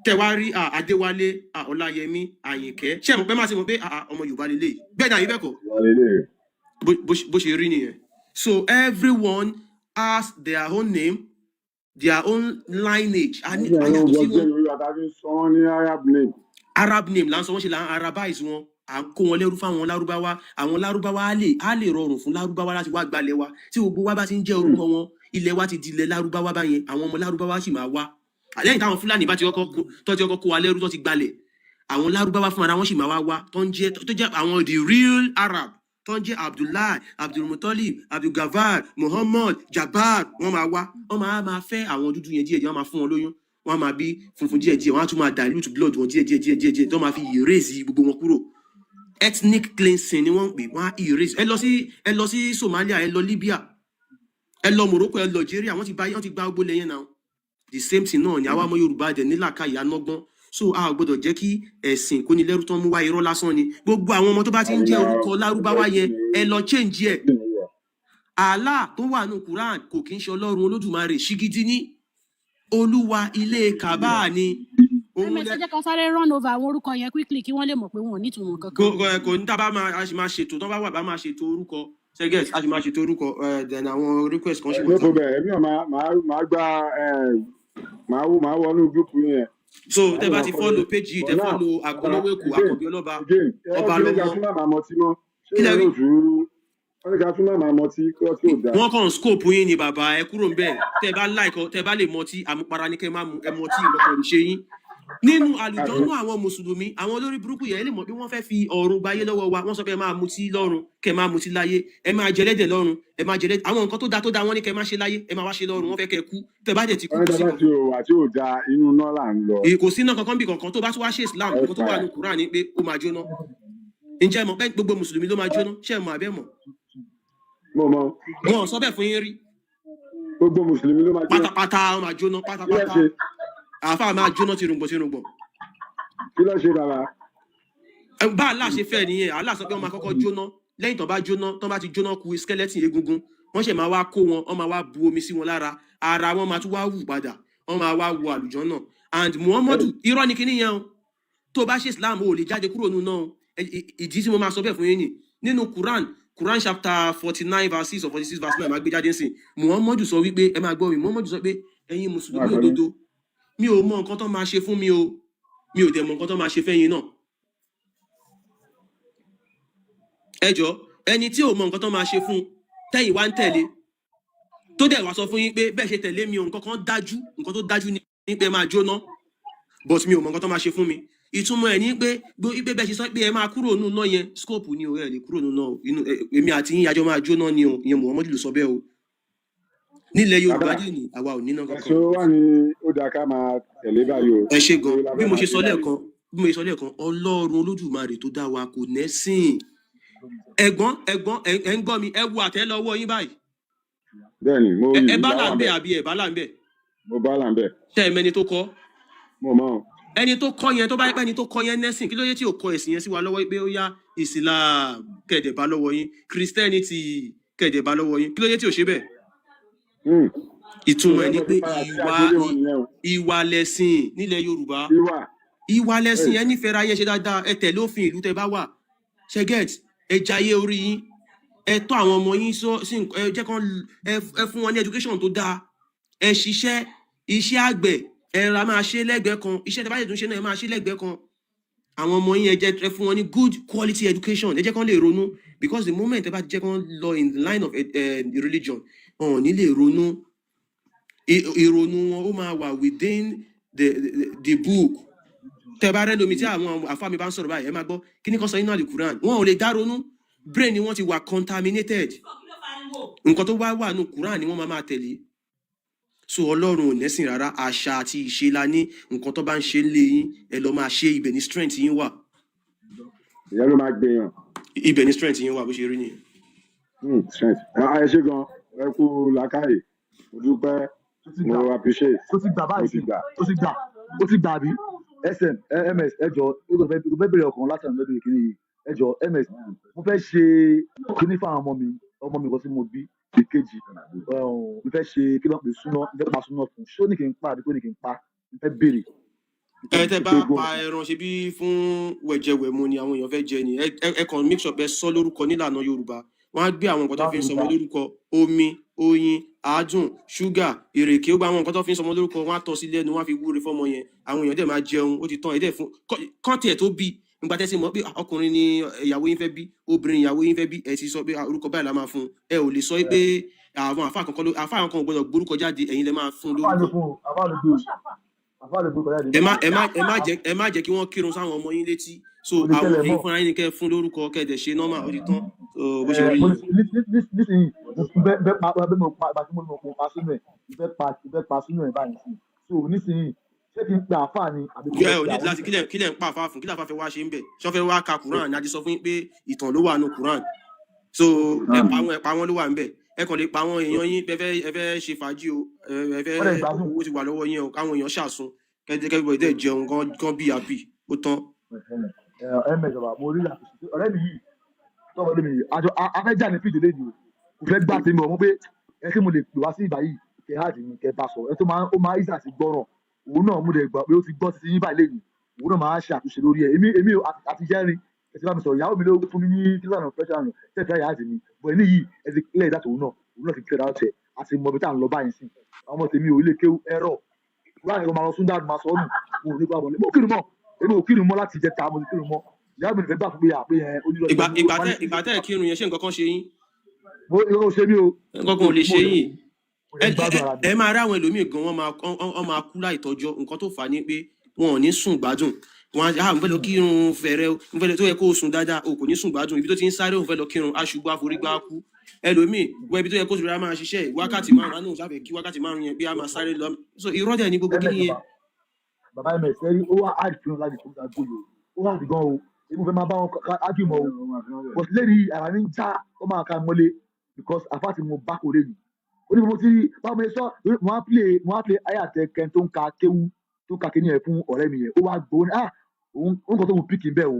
Tẹ́ wá rí Adéwálé, Ọláyẹmí, Àyìnkẹ́, ṣé ẹ mọ̀ pé má ti mọ̀ pé ọmọ Yorùbá lélẹ́yìí? Bẹ́ẹ̀ ni, àyè bẹ́ẹ̀ kọ́? Wà lélẹ̀. Bó ṣe rí nìyẹn. So everyone has their own name, their own lineage. A ní Wọ́n a ní yàtọ̀ wọ́n sí jẹ́ wọn. Yorùbá tàbí sọ wọ́n ní Arab name. Arab name là ń sọ wọ́n, ṣe là ń arabize wọn, à ń kó wọn lẹ́rú fáwọn Lárúbáwá. Àwọn Lárúbáwá, á lè rọrùn fún Lárúbáwá láti wá gbalẹ̀ wa. Tí gbogbo wa bá ti ń jẹ́ orúkọ wọn, ilẹ̀ wa ti di ilẹ̀ Lárúbáwá báyẹn. Àwọn ọmọ Lárúbáwá sì máa wá lẹ́yìn táwọn Fúlàní bá ti kọ́kọ́ tó ti kọ́kọ́ kó wa lẹ́rú, tó ti gbalẹ̀. Àwọn Lárúbáwá fúnra wọn sì máa wá wá, tó ń jẹ́, tó jẹ́ àwọn the real Arab, tó ń jẹ́ Abdullahi, Abdulmutalib, Abdulgafar, Muhammad, Jabbar. Wọ́n máa wá, wọ́n máa fẹ́ àwọn dúdú yẹn díẹ̀ díẹ̀, wọ́n máa fún wọn lóyún, wọ́n á máa bí funfun díẹ̀ díẹ̀, wọ́n á tún máa dilute blood wọn díẹ̀ díẹ̀ díẹ̀ díẹ̀ díẹ̀, tó máa fi erase gbogbo wọn kúrò. Ethnic cleansing ni wọ́n ń pè. Wọ́n á erase. Ẹ lọ sí Somalia, ẹ lọ Libya, ẹ lọ Morocco, ẹ lọ Algeria, wọ́n ti gba gbogbo lẹ́yìn náà. The same thing náà ni. Àwa ọmọ Yorùbá dẹ̀ nílàkàyè, anọ́gbọ́n, so a ò gbọ́dọ̀ jẹ́ kí ẹ̀sìn kónilẹ́rú tán mú wá. Irọ́ lásán ni. Gbogbo àwọn ọmọ tó bá ti ń jẹ́ orúkọ Lárúbáwá yẹn, ẹ lọ change ẹ̀. Allah tó wà nù Quran kò kí ń ṣe Ọlọ́run Olódùmarè. Ṣígídí ní Olúwa ilé Kàbá ni òun. Ms ẹ jẹ́ ká sáré run over àwọn orúkọ yẹn quickly, kí wọ́n lè mọ̀ pé wọn ò ní ìtumọ̀ kò kankan. kò ní tábà máa, a sì máa ṣètò tó bá wà, bá máa ṣètò orúkọ ṣẹgẹt, a sì máa ṣètò orúkọ. Then àwọn request kan ṣì No wà. problem. Èmi náà máa gba máa wọnú group yẹn. So Máa tẹ lè bá máa ti follow. follow page yìí, tẹ But now, follow bàbá, Olówó Èkó, again, Àkànbí Ọlọ́ba, again, ẹ Ọba ti ní ká lọmọ. tún má máa mọtí mọ́. Ṣé Kí lẹ ìyẹn rí? náà tún wọ́n ní ká tún má máa mọtí kí ọtí ò dáa? Wọn kàn scope yín ni. Bàbá, ẹ kúrò ńbẹ̀. Tẹ bá like, tẹ bá lè mọtí, àmupara ní kẹ má mu. Ẹ mọtí, nǹkan kan ò ní ṣe yín. Nínú àlùjọ́nú àwọn mùsùlùmí, àwọn olórí burúkú yẹn lè mọ̀ pé wọ́n fẹ́ fi ọ̀run gbayé lọ́wọ́ wa. Wọ́n sọ pé ẹ máa mutí lọ́run, kẹ máa mutí láyé, ẹ máa jẹ ẹlẹ́dẹ̀ lọ́run, ẹ máa jẹ ẹlẹ́dẹ̀. Àwọn nǹkan tó da tó da, wọ́n ní kẹ máa ṣe láyé, ẹ máa wá ṣe lọ́run. Wọ́n fẹ́ kẹ kú. Tẹ bá dẹ̀ ti kú, Wọ́n ní kò sí tá bá ti hùwà tí ò da, inú iná là ń lọ. Kò sí iná kankan bí kankan. Tó bá tún wá ṣe Islam, nǹkan tó wà Hellfire. ní Quran ni pé ó máa jóná. Ǹjẹ́ ẹ mọ̀ pé gbogbo mùsùlùmí ló máa jóná? Ṣé ẹ mọ̀ àbẹ́ mọ̀? Mo mọ. Wọn ò sọ bẹ́ẹ̀ fún yín rí? Gbogbo mùsùlùmí ló máa jóná. Pátápátá, wọn máa jóná. Kí ló Pátápátá. ṣe? Àáfàá máa jóná tirùngbọ̀n tirùngbọ̀n. Kí ló ṣe, bàbá? Bá Allah ṣe fẹ́ nìyẹn. Allah sọ pé wọ́n máa kọ́kọ́ jóná. Lẹ́yìn tó bá jóná, tó bá ti jóná ku skeleton, egungun, wọ́n ṣẹ̀ máa wá kó wọn, wọ́n máa wá bu omi sí wọn lára, ara wọn máa tún wá wù padà, wọ́n máa wá wọ àlùjánnà. And Muhammadu, irọ́ ni kíní yẹn o. Tó bá ṣe Islam, o ò lè jáde kúrò nínú náà o. Ìdí tí mo máa sọ bẹ́ẹ̀ fún yín ni nínú Quran, Quran chapter 49 verse 6 or 46 verse 9, máa gbé jáde nsìn. Muhammadu sọ wípé, ẹ máa gbọ́ mi, Muhammadu sọ pé ẹ̀yin mùsùlùmí Máa gbọ́ yín. òdodo, mi ò mọ nǹkan tó máa ṣe fún mi o, mi ò dẹ̀ mọ nǹkan tó máa ṣe fẹ́yin náà. Ẹ jọ, ẹni tí ò mọ nǹkan tó máa ṣe fún tẹ́yìn wá ń tẹ̀lé, tó dẹ̀ wá sọ fún yín pé bẹ́ẹ̀ ṣe tẹ̀lé mi o, nǹkan kan dájú, nǹkan tó dájú ni pé ẹ máa jóná, but mi ò mọ nǹkan tó máa ṣe fún mi. Ìtumọ̀ ẹ̀ ní pé pé bẹ́ẹ̀ ṣe sọ pé ẹ máa kúrò nínú iná yẹn, scope ni o. Ẹ lè kúrò nínú iná o. Inú èmi àti yín àjọ máa jóná ni o. Ìyẹn Muhammadu ló sọ bẹ́ẹ̀ o. Nílẹ̀ Yorùbá Bàbá, dẹ̀ ní àwa ò níná ẹ̀sùn kankan. wà ní ó dáa ká máa tẹ̀lé báyìí o. Ẹ ṣe gan. Èwo la Bí fẹ́ mo máa ṣe ṣe sọ báyìí? lẹ́ẹ̀kan, bí mo ṣe sọ lẹ́ẹ̀kan, Ọlọ́run Olódùmarè tó dá wa kò nẹ́sìn. Ẹ̀gbọ́n, ẹ̀gbọ́n, ẹ ń gbọ́ mi? Ẹ wo àtẹ́lẹwọ́ yín báyìí. Bẹ́ẹ̀ ni, mo Ẹ rí ẹ bá ìlà là wà ń bẹ̀ bẹ́ẹ̀. àbí ẹ bá là ń bẹ̀? Mo bá là ń bẹ̀. Ṣé ẹ mẹni tó kọ́? Mo mọ̀ ọ́. Ẹni tó kọ́ yẹn, tó bá yẹ pé ẹni tó kọ́ yẹn nẹ́sìn, kí ló yẹ tí ò kọ ẹ̀sìn yẹn sí wa lọ́wọ́ pé ó yá, Islam kẹ̀dẹ̀ bá lọ́wọ́ yín, Christianity kẹ̀dẹ̀ bá lọ́wọ́ yín? Kí ló yẹ tí ò ṣe bẹ́ẹ̀? Ìtumọ̀ ẹ̀ Ìyẹn ni tó pé ti padà sí ìwà agboolé wọn nìyẹn o. ìwà lẹ̀sìn nílẹ̀ Yorùbá. Ìwà. Ìwà lẹ̀sìn. Hey. Ẹ nífẹ̀ẹ́ ra yẹn, ṣe dáadáa, ẹ tẹ̀lé òfin ìlú tẹ bá wà, ṣe get, ẹ jayé orí yín, ẹ tọ́ àwọn ọmọ yín sọ sí ẹ jẹ́ kán ẹ fún wọn ní education tó dáa, ẹ ṣiṣẹ́ iṣẹ́ àgbẹ̀, ẹ ra máa ṣe lẹ́gbẹ̀ẹ́ kan, iṣẹ́ tẹ bá ṣètò ṣe náà, ẹ máa ṣe lẹ́gbẹ̀ẹ́ kan. Àwọn ọmọ yín, ẹ jẹ́ ẹ fún wọn ní good quality education, ẹ jẹ́ kán lè ronú, because the moment ẹ bá ti jẹ́ kán lọ in the line of religion, wọn ò ní lè ronú. Ìrònú wọn ó máa wà within the book. Tẹ bá rẹ lómi tí àwọn àfa mi bá ń sọ̀rọ̀ báyìí, ẹ máa gbọ́ kí ni kan sọ nínú àlùkùrán, wọn ò lè dá ronú. Brain ni wọ́n ti wà contaminated. Nǹkan tó wá wà nù Quran ni wọ́n máa máa tẹ̀lé. So Ọlọ́run ò nẹ́sìn rárá. Àṣà àti ìṣe la ní. Nǹkan tó bá ń ṣe lé yín, ẹ lọ máa ṣe. Ibẹ̀ ní strength yín wà. Ìyẹn ló máa gbèyàn. Ibẹ̀ ní strength yín wà, bó ṣe rí nìyẹn. Strength. Ẹ ṣé gan, ẹ kú làákàyè, mo dúpẹ́. Tó ti Mo gbà. appreciate. Tó ti gbà Mo báyìí ti sí. gbà. Tó ti gbà, ó ti gbà bí sm ms. Ẹ jọ, ó fẹ́ bèrè ọkàn láti àwọn ẹbí kìíní yìí. Ẹ jọ, ms, mo fẹ́ ṣe kíní fún àwọn ọmọ mi, ọmọ mi kan tí mo bí ìkejì. Mo fẹ́ ṣe kí ló ń pè súná, mo fẹ́ pa súná fún. Ṣó ní kí n pa àbí kò ní kí n pa? Mo fẹ́ béèrè. Ẹ tẹ bá Pé pa ẹran ṣe bí fún wẹ̀jẹwẹ̀mu ni àwọn èèyàn fẹ́ jẹ ni. Ẹ kàn make sure pé ẹ sọ lórúkọ nílànà Yorùbá. Wọn á gbé àwọn nǹkan tó fi ń sọmọ lórúkọ, omi, oyin, àádùn, ṣúgà, ìrèké, ó gba àwọn nǹkan tó fi ń sọmọ lórúkọ, wọn á tọ́ sí lẹ́nu, wọn á fi wúre fọ́mọ yẹn. Àwọn èèyàn dẹ̀ máa jẹun, ó ti tán. Ẹ dẹ̀ fún kán tiẹ̀ tó bí nígbà tẹ́sí mọ̀ pé ọkùnrin ni ìyàwó yín fẹ́ bí, obìnrin ìyàwó yín fẹ́ bí, ẹ ti sọ pé orúkọ báyìí la máa fún un. Ẹ ò lè sọ pé àwọn àfa kankan ló, àfa kankan ò gbọdọ̀ gbórúkọ jáde. Ẹ̀yin lẹ máa fún un Àfa lè lórúkọ. fún o, àfa lè gbé o, àfa lè gbé kọjá. Ẹ má jẹ́ kí wọ́n kírun sáwọn ọmọ yín létí. So Kò lè àwọn ṣẹlẹ̀ ẹ̀yin mọ́. fúnra yín ni kẹ́ ẹ fún lórúkọ, kẹ́ ẹ dẹ̀ ṣe normal, ó ti tán. So bó ṣe rí Mo nìyẹn. Nísìnyí mo fẹ́ fẹ́ pa bẹ́ẹ̀, mo pa ìgbà tí mo ní mo pa sínú ẹ̀, mo fẹ́ pa sínú ẹ̀ báyìí sí. So nísìnyí, ṣé kí n pe àáfàá ni àbí kí n Ẹ lọ ò pe ní àwọn láti kílẹ̀ ń pa àfa fún kílẹ̀, àfa fẹ́ wá ṣe ń bẹ̀, ṣọ́ fẹ́ wá ka Quran ni? A ti sọ fún yín pé ìtàn ló wà nù Quran. So ẹ pa wọn, ẹ pa wọn ló wà ń bẹ̀. Ẹ kàn lè pa àwọn èèyàn yín. Ẹ fẹ́ ṣe fàájì o, ẹ fẹ́ Wọ́n lè gbádùn. Owó ti wà lọ́wọ́ yín o, káwọn èèyàn ṣàsun, kẹ́kẹ́ dẹ̀ jẹun kán bí happy, ó tán. Ẹ ẹ mẹjọba, mo rí àtúnṣe ọ̀rẹ́ mi yìí tọwọ́ lé mi yìí. Àjọ afẹ́jà ní fídíò lẹ́nu o, kò fẹ́ gbà tèmi ọ̀ mọ́ pé ẹ tí mo lè pè wá sí ìgbà yìí, kẹ háàdì mi, kẹ bá sọ ẹ tó máa ó máa ìsà sí gbọ́ràn. Òun náà mo lè gbà pé ó ti gbọ́ títí yín báyìí lẹ́yìn, òun náà máa ṣe àtúnṣe lórí ẹ. Èmi àti jẹ́rìí ẹ ti bá mi sọ̀rọ̀. Ìyàwó mi ló fún mi ní kílíọ̀nù pressure àrùn tẹ̀sí àyà àti mi bọ̀ ní yìí. Ẹ ti clear that. Òun náà ti clear that ẹ̀ àti mọ ibi tá à ń lọ báyìí sí. Àwọn ọmọ tèmi ò ilé kéwú ẹ̀rọ láàrin ọmọ àwọn súndà máa sọ ọ́ nù. Mo ò ní gbà wọlé, mo kírun mọ́, èmi ò kírun mọ́ láti jẹta, mo ti kírun mọ́. Ìyá mi ò fẹ́ gbà fún mi à pé ẹ onírọ̀ Ìgbà ni ìgbà mo tẹ ní. Ìgbà tẹ kírun yẹn, ṣé nǹkan kan ṣe yín? Mo ìrọ̀ ṣe mí o. Nǹkan kan ò lè Mo ṣe yín. mo Ẹ lè gbádùn ara mi. Ẹ máa rí àwọn ẹlòmíì gan, wọ́n máa wọ́n máa kú láì tọ́jọ́. Nǹkan tó fà á ni pé Wọn ò ní sùn gbádùn. Wọn á, "Ah, mo fẹ́ lọ kírun fẹ̀rẹ̀ o, mo fẹ́ lọ," tó yẹ kó o sùn dáadáa, o kò ní sùn gbádùn. Ibi tó ti ń sáré, òun fẹ́ lọ kírun, aṣubú, àforígbá kú. Ẹlòmíì wọ ibi tó yẹ kó sì rárá máa ṣiṣẹ́ wákàtí 5, á ní òun sáfẹ́ kí wákàtí 5 yẹn bí a máa sáré lọ. So irọ́ dẹ̀ ní gbogbo Ms kíní yẹn. Bàbá, bàbá ms, ẹ rí, ó wá hard fún un láti fún un gbòòrò, ó hard gan o. Èmi fẹ́ máa bá wọn argue mọ́ o, but lẹ́yìn ara mi ń já, ó máa ka mọ́lé because àfa tí mo bá kò lè yìí, ó ní mo ti rí báwo mo ṣe sọ. Mo wá play ayé àtẹ kẹn tó ń ka kéwú, tó ń ka kíní yẹn fún ọ̀rẹ́ mi yẹn. Ó wá gbọ́ ní, ah, òun nǹkan tó ń pick bẹ́ẹ̀ o.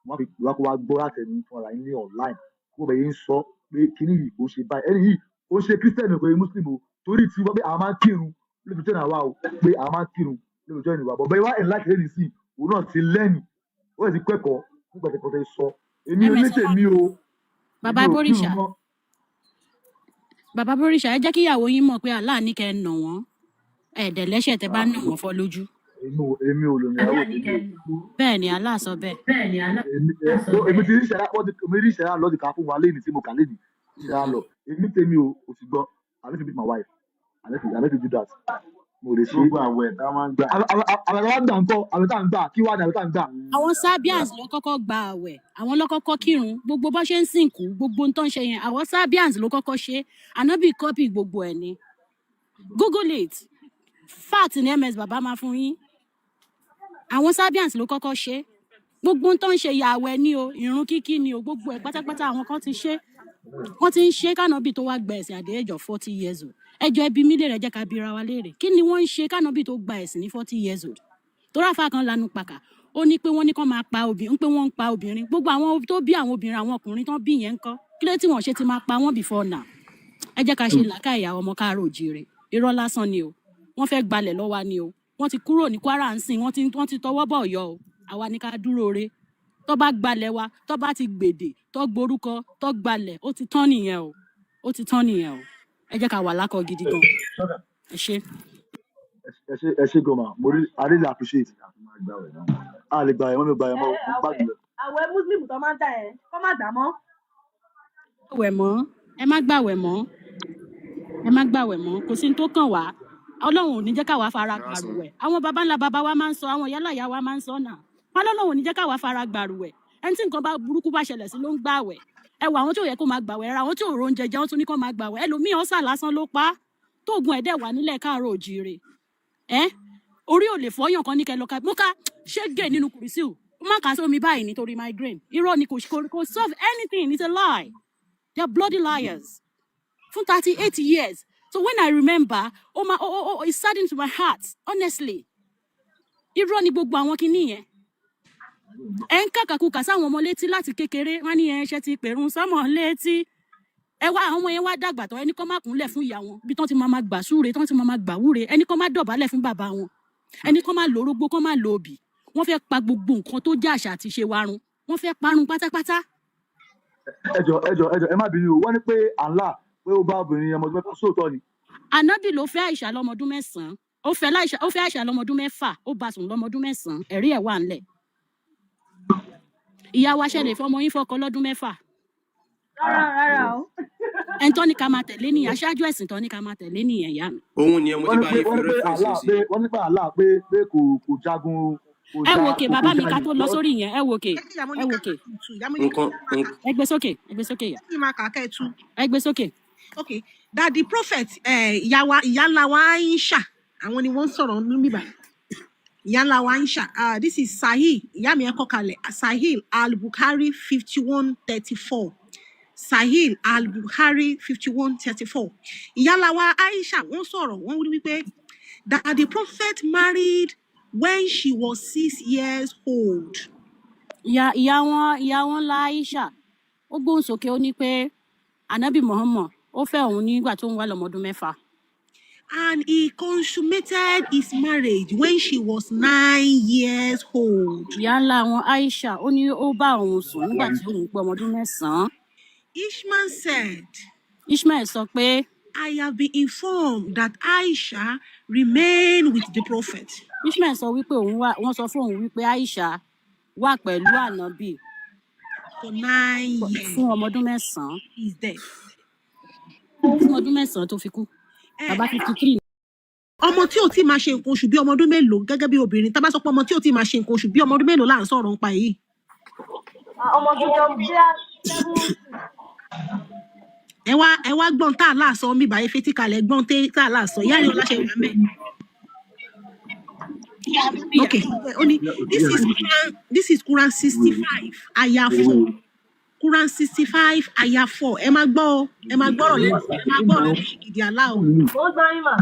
Mo wá fi wá kó wá gbọ́ láti ẹnu fún ara yín ní online, kó bẹ̀ yín sọ pé kíní yìí kò ṣe báyìí. Ẹni yìí ó ṣe Christian, kò ṣe Muslim o, torí tí wọ́n pé àwọn máa ń kírun lóbi tó náà wá o, pé àwọn máa ń kírun lóbi tó náà wá bọ̀ bẹ́ẹ̀ wá ẹ̀ láti lẹ́nu sí òun náà ti lẹ́nu, ó sì ti kẹ́kọ̀ọ́ nígbà tí kò tẹ́ sọ. Èmi ò ní Ms tèmi o, Bàbá èmi ò kírun Bóríṣà mọ́. Bàbá Bóríṣà, ẹ jẹ́ kí ìyàwó yín mọ̀ pé Allah ní kẹ́ ẹ nà wọ́n, ẹ dẹ̀ lẹ́ṣẹ̀ tẹ́ bá nà wọ́n fọ́ lójú. Èmi ò lò níyàwó tèmi o. Bẹ́ẹ̀ ni, Allah sọ bẹ́ẹ̀. Èmi ẹ tó èmi ti rí ìṣẹ̀dá, wọ́n ti èmi rí ìṣẹ̀dá lọ́ọ̀dì ká fún wa lẹ́yìn tí mo kà lẹ́yìn ìṣẹ̀dá lọ. Èmi tèmi o, ò ti gbọ́. I need to beat my wife. I need to do that. Mo lè ṣe. Gbogbo àwẹ̀ tá a máa ń gbà. Àwẹ̀ tá a gbà ńkọ́? Àwẹ̀ tá a ń gbà kí wá ní àwẹ̀ tá a ń gbà? Àwọn Sabians ló kọ́kọ́ gba àwẹ̀, àwọn ló kọ́kọ́ kírun, gbogbo bó ṣe ń sìnkú, gbogbo ohun tó ń ṣe yẹn, àwọn Sabians ló kọ́kọ́ ṣe. Ànábì copy gbogbo ẹ̀ ni. Google it, fact ní ms bàbá máa fún yín. Àwọn Sabians ló kọ́kọ́ ṣe gbogbo ohun tó ń ṣe, yàwẹ̀ ni o, ìrun kíkí ni o, gbogbo ẹ̀ pátápátá, àwọn kan ti ṣe, wọ́n ti ń ṣe kánàbì tó wá gba ẹ̀sìn at the age of 40 years old. Ẹjọ́ ẹbí mi léèrè, jẹ́ ká bira wa léèrè, kí ni wọ́n ń ṣe kánàbì tó gba ẹ̀sìn ní 40 years old? Torí àfa kan lanu pàkà, ó ní pé wọ́n ní kán máa pa obìnrin, pé wọ́n ń pa obìnrin. Gbogbo àwọn tó bí àwọn obìnrin, àwọn ọkùnrin tán bí yẹn ń kọ́? Kí ló tí wọ́n ṣe ti máa pa wọ́n before now? Ẹ jẹ́ ká ṣe làákàyè àwọn ọmọ káàárọ̀ òjíire. Irọ́ lásán ni o. Wọ́n fẹ́ gbalẹ̀ lọ́wọ́ wa ni o. Wọ́n ti kúrò ní Kwara ń sìn, wọ́n ti tọwọ́ bọ̀ Ọ̀yọ́ o. Àwa ni ká dúró re. Tó bá gbalẹ̀ wa, tó bá ti gbèdè, tó gborúkọ, tó gbalẹ̀, ó ti tán nìyẹn o, ó ti tán nìyẹn o. Ẹ jẹ́ ká wà lákọ gidi gan. Ẹ ṣé. Ẹ ṣe, ẹ ṣe gan ma. Mo rí, I really appreciate. A lè gbà ẹ̀ mọ́, mi gbà ẹ̀ mọ́, Ẹ mo àwẹ̀ gbádùn rẹ̀. Àwẹ̀ Muslim tó máa ń dà ẹ kọ́ má dà mọ́. Gbàwẹ̀ mọ́, ẹ má gbàwẹ̀ mọ́, ẹ má gbàwẹ̀ mọ́. Kò sí ní tó kàn wá. Ọlọ́run ò ní jẹ́ káwa fara gbàrúwẹ̀. Àwọn baba ńlá baba wa máa ń sọ, àwọn ìyá ńlá ìyá wa máa ń sọ náà wọn lọ́lọ́run ò ní jẹ́ káwa fara gbàrúwẹ̀. Ẹni tí nǹkan bá burúkú bá ṣẹlẹ̀ sí ló ń gbàwẹ̀. Ẹ wọ àwọn tí ò yẹ kó máa gbàwẹ̀ rárá, àwọn tí ò róúnjẹ jẹ, wọ́n tún ní kó máa gbàwẹ̀. Ẹlòmíì, ọ̀sà lásán ló pa á, tóògùn ẹ̀dẹ̀ wà nílẹ̀ káàárọ̀ òjíire. Ẹ orí ò lè fọyàn kan ní kẹ lọ ká mo ká ṣégè nínú kùrìsì o, má kà á sómi báyìí nítorí migraine. Irọ́ ni, kò solve anything. It's a lie. They are bloody liars. Fún 38 years. So when I remember, oh my, oh, it saddened to my heart, honestly. Irọ́ ni gbogbo àwọn kinní yẹn. Ẹ ń kàkàkùkà sáwọn ọmọ létí láti kékeré. Wọn ní ẹ ṣe ti pèrún sọmọ létí. Ẹ wá àwọn ọmọ yẹn wá dàgbà tán, ẹni kọ́ má kúnlẹ̀ fún ìyá wọn bí tán ti máa ma gbà súre, tán ti máa ma gbà wúre, ẹni kọ́ má dọ̀bálẹ̀ fún bàbá wọn, ẹni kọ́ má lo orógbó, kọ́ má lo òbí. Wọ́n fẹ́ pa gbogbo nǹkan tó jẹ́ àṣà àti ìṣe wa run. Wọ́n fẹ́ parun pátápátá. Ẹ jọ, ẹ jọ, ẹ jọ, ẹ má bínú o. Wọ́n ní pé Allah pé ó bá obìnrin ọmọ ọdún 6, sóòótọ́ ni? Ànábì ló fẹ́ Àìṣà lọ́mọdún 9. Ó fẹ́ Àìṣà lọ́mọdún 6, ó bá sùn lọ́mọdún 9. Ẹ̀rí ẹ̀ wà ńlẹ̀. Ìyá wa, ṣẹlẹ̀ fọmọ yín fọkọ lọ́dún 6? Rárá, rárá o. Ẹni tó ní ká máa tẹ̀lé nìyẹn, aṣáájú ẹ̀sìn tó ní ká máa tẹ̀lé nìyẹn, ìyá mi. Òun nìyẹn mo ti Wọ́n ní bá pé yín fi wọ́n ní pé reference Allah sí. pé wọ́n ní pé Allah pé kò jagun, kò Ẹ ja wò kè kò bàbá mi, ká jalè. tó lọ sórí yẹn, ẹ wò kè Jẹ́ kí ìyá ẹ wò Mọ́níkà kè tú, ìyá Mọ́níkà. Nǹkan Ẹ gbé sókè, ẹ gbé sókè yà. Kí n máa kà á kẹ́ ẹ tú. Ẹ gbé sókè. Okay, that the prophet, ìyá wa, ìyá ńlá wa Aisha, àwọn ni wọ́n ń sọ̀rọ̀ níbí báyìí. Ìyá ńlá wa Aisha, this is Sahih, ìyá mi, ẹ kọ kalẹ̀, Sahih Al-Bukhari 5134, Sahih Al-Bukhari 5134. Ìyá ńlá wa Aisha, wọ́n sọ̀rọ̀, wọ́n wí wípé that the prophet married when she was 6 years old. Ìyá wọn ńlá Aisha, ó gbóhùn sókè, ó ní pé Anabi Muhammad, ó fẹ́ òun nígbà tó ń wà lọ́mọdún 6. And he consummated his marriage when she was 9 years old. Ìyá ńlá wọn Aisha, ó ní ó bá òun sùn nígbà tí òun pé ọmọdún 9. Ishmael said, Ishmael sọ pé, I have been informed that Aisha remained with the prophet Ishmael sọ wípé òun wà, wọ́n sọ fún òun wípé Aisha wà pẹ̀lú Ànábì for 9 years. fún ọmọdún 9. His death. Fún ọdún 9 tó fi kú. Eh, Bàbá 53. Ọmọ tí ò tí máa ṣe nǹkan oṣù bí ọmọ ọdún mélòó, gẹ́gẹ́ bí obìnrin, tá a bá sọ pé ọmọ tí ò tí máa ṣe nǹkan oṣù bí ọmọ ọdún mélòó là ń sọ̀rọ̀ nípa èyí? Ọmọ ọdún jọ bí a 7. Ẹ wá gbọ́n tá a là sọ mí báyìí, fetí kalẹ̀, gbọ́n tá a là sọ. Ìyá rẹ̀ ọláṣẹ wà mẹ́. Ok, ó ní this is Quran 65 ayah 4, Quran 65 ayah 4. Ẹ máa gbọ́ o, ẹ máa gbọ́rọ̀ lẹ́nu, ẹ máa gbọ́rọ̀ lẹ́nu ṣìgìdì àlá o. Mo ń gbọ́ yín mà.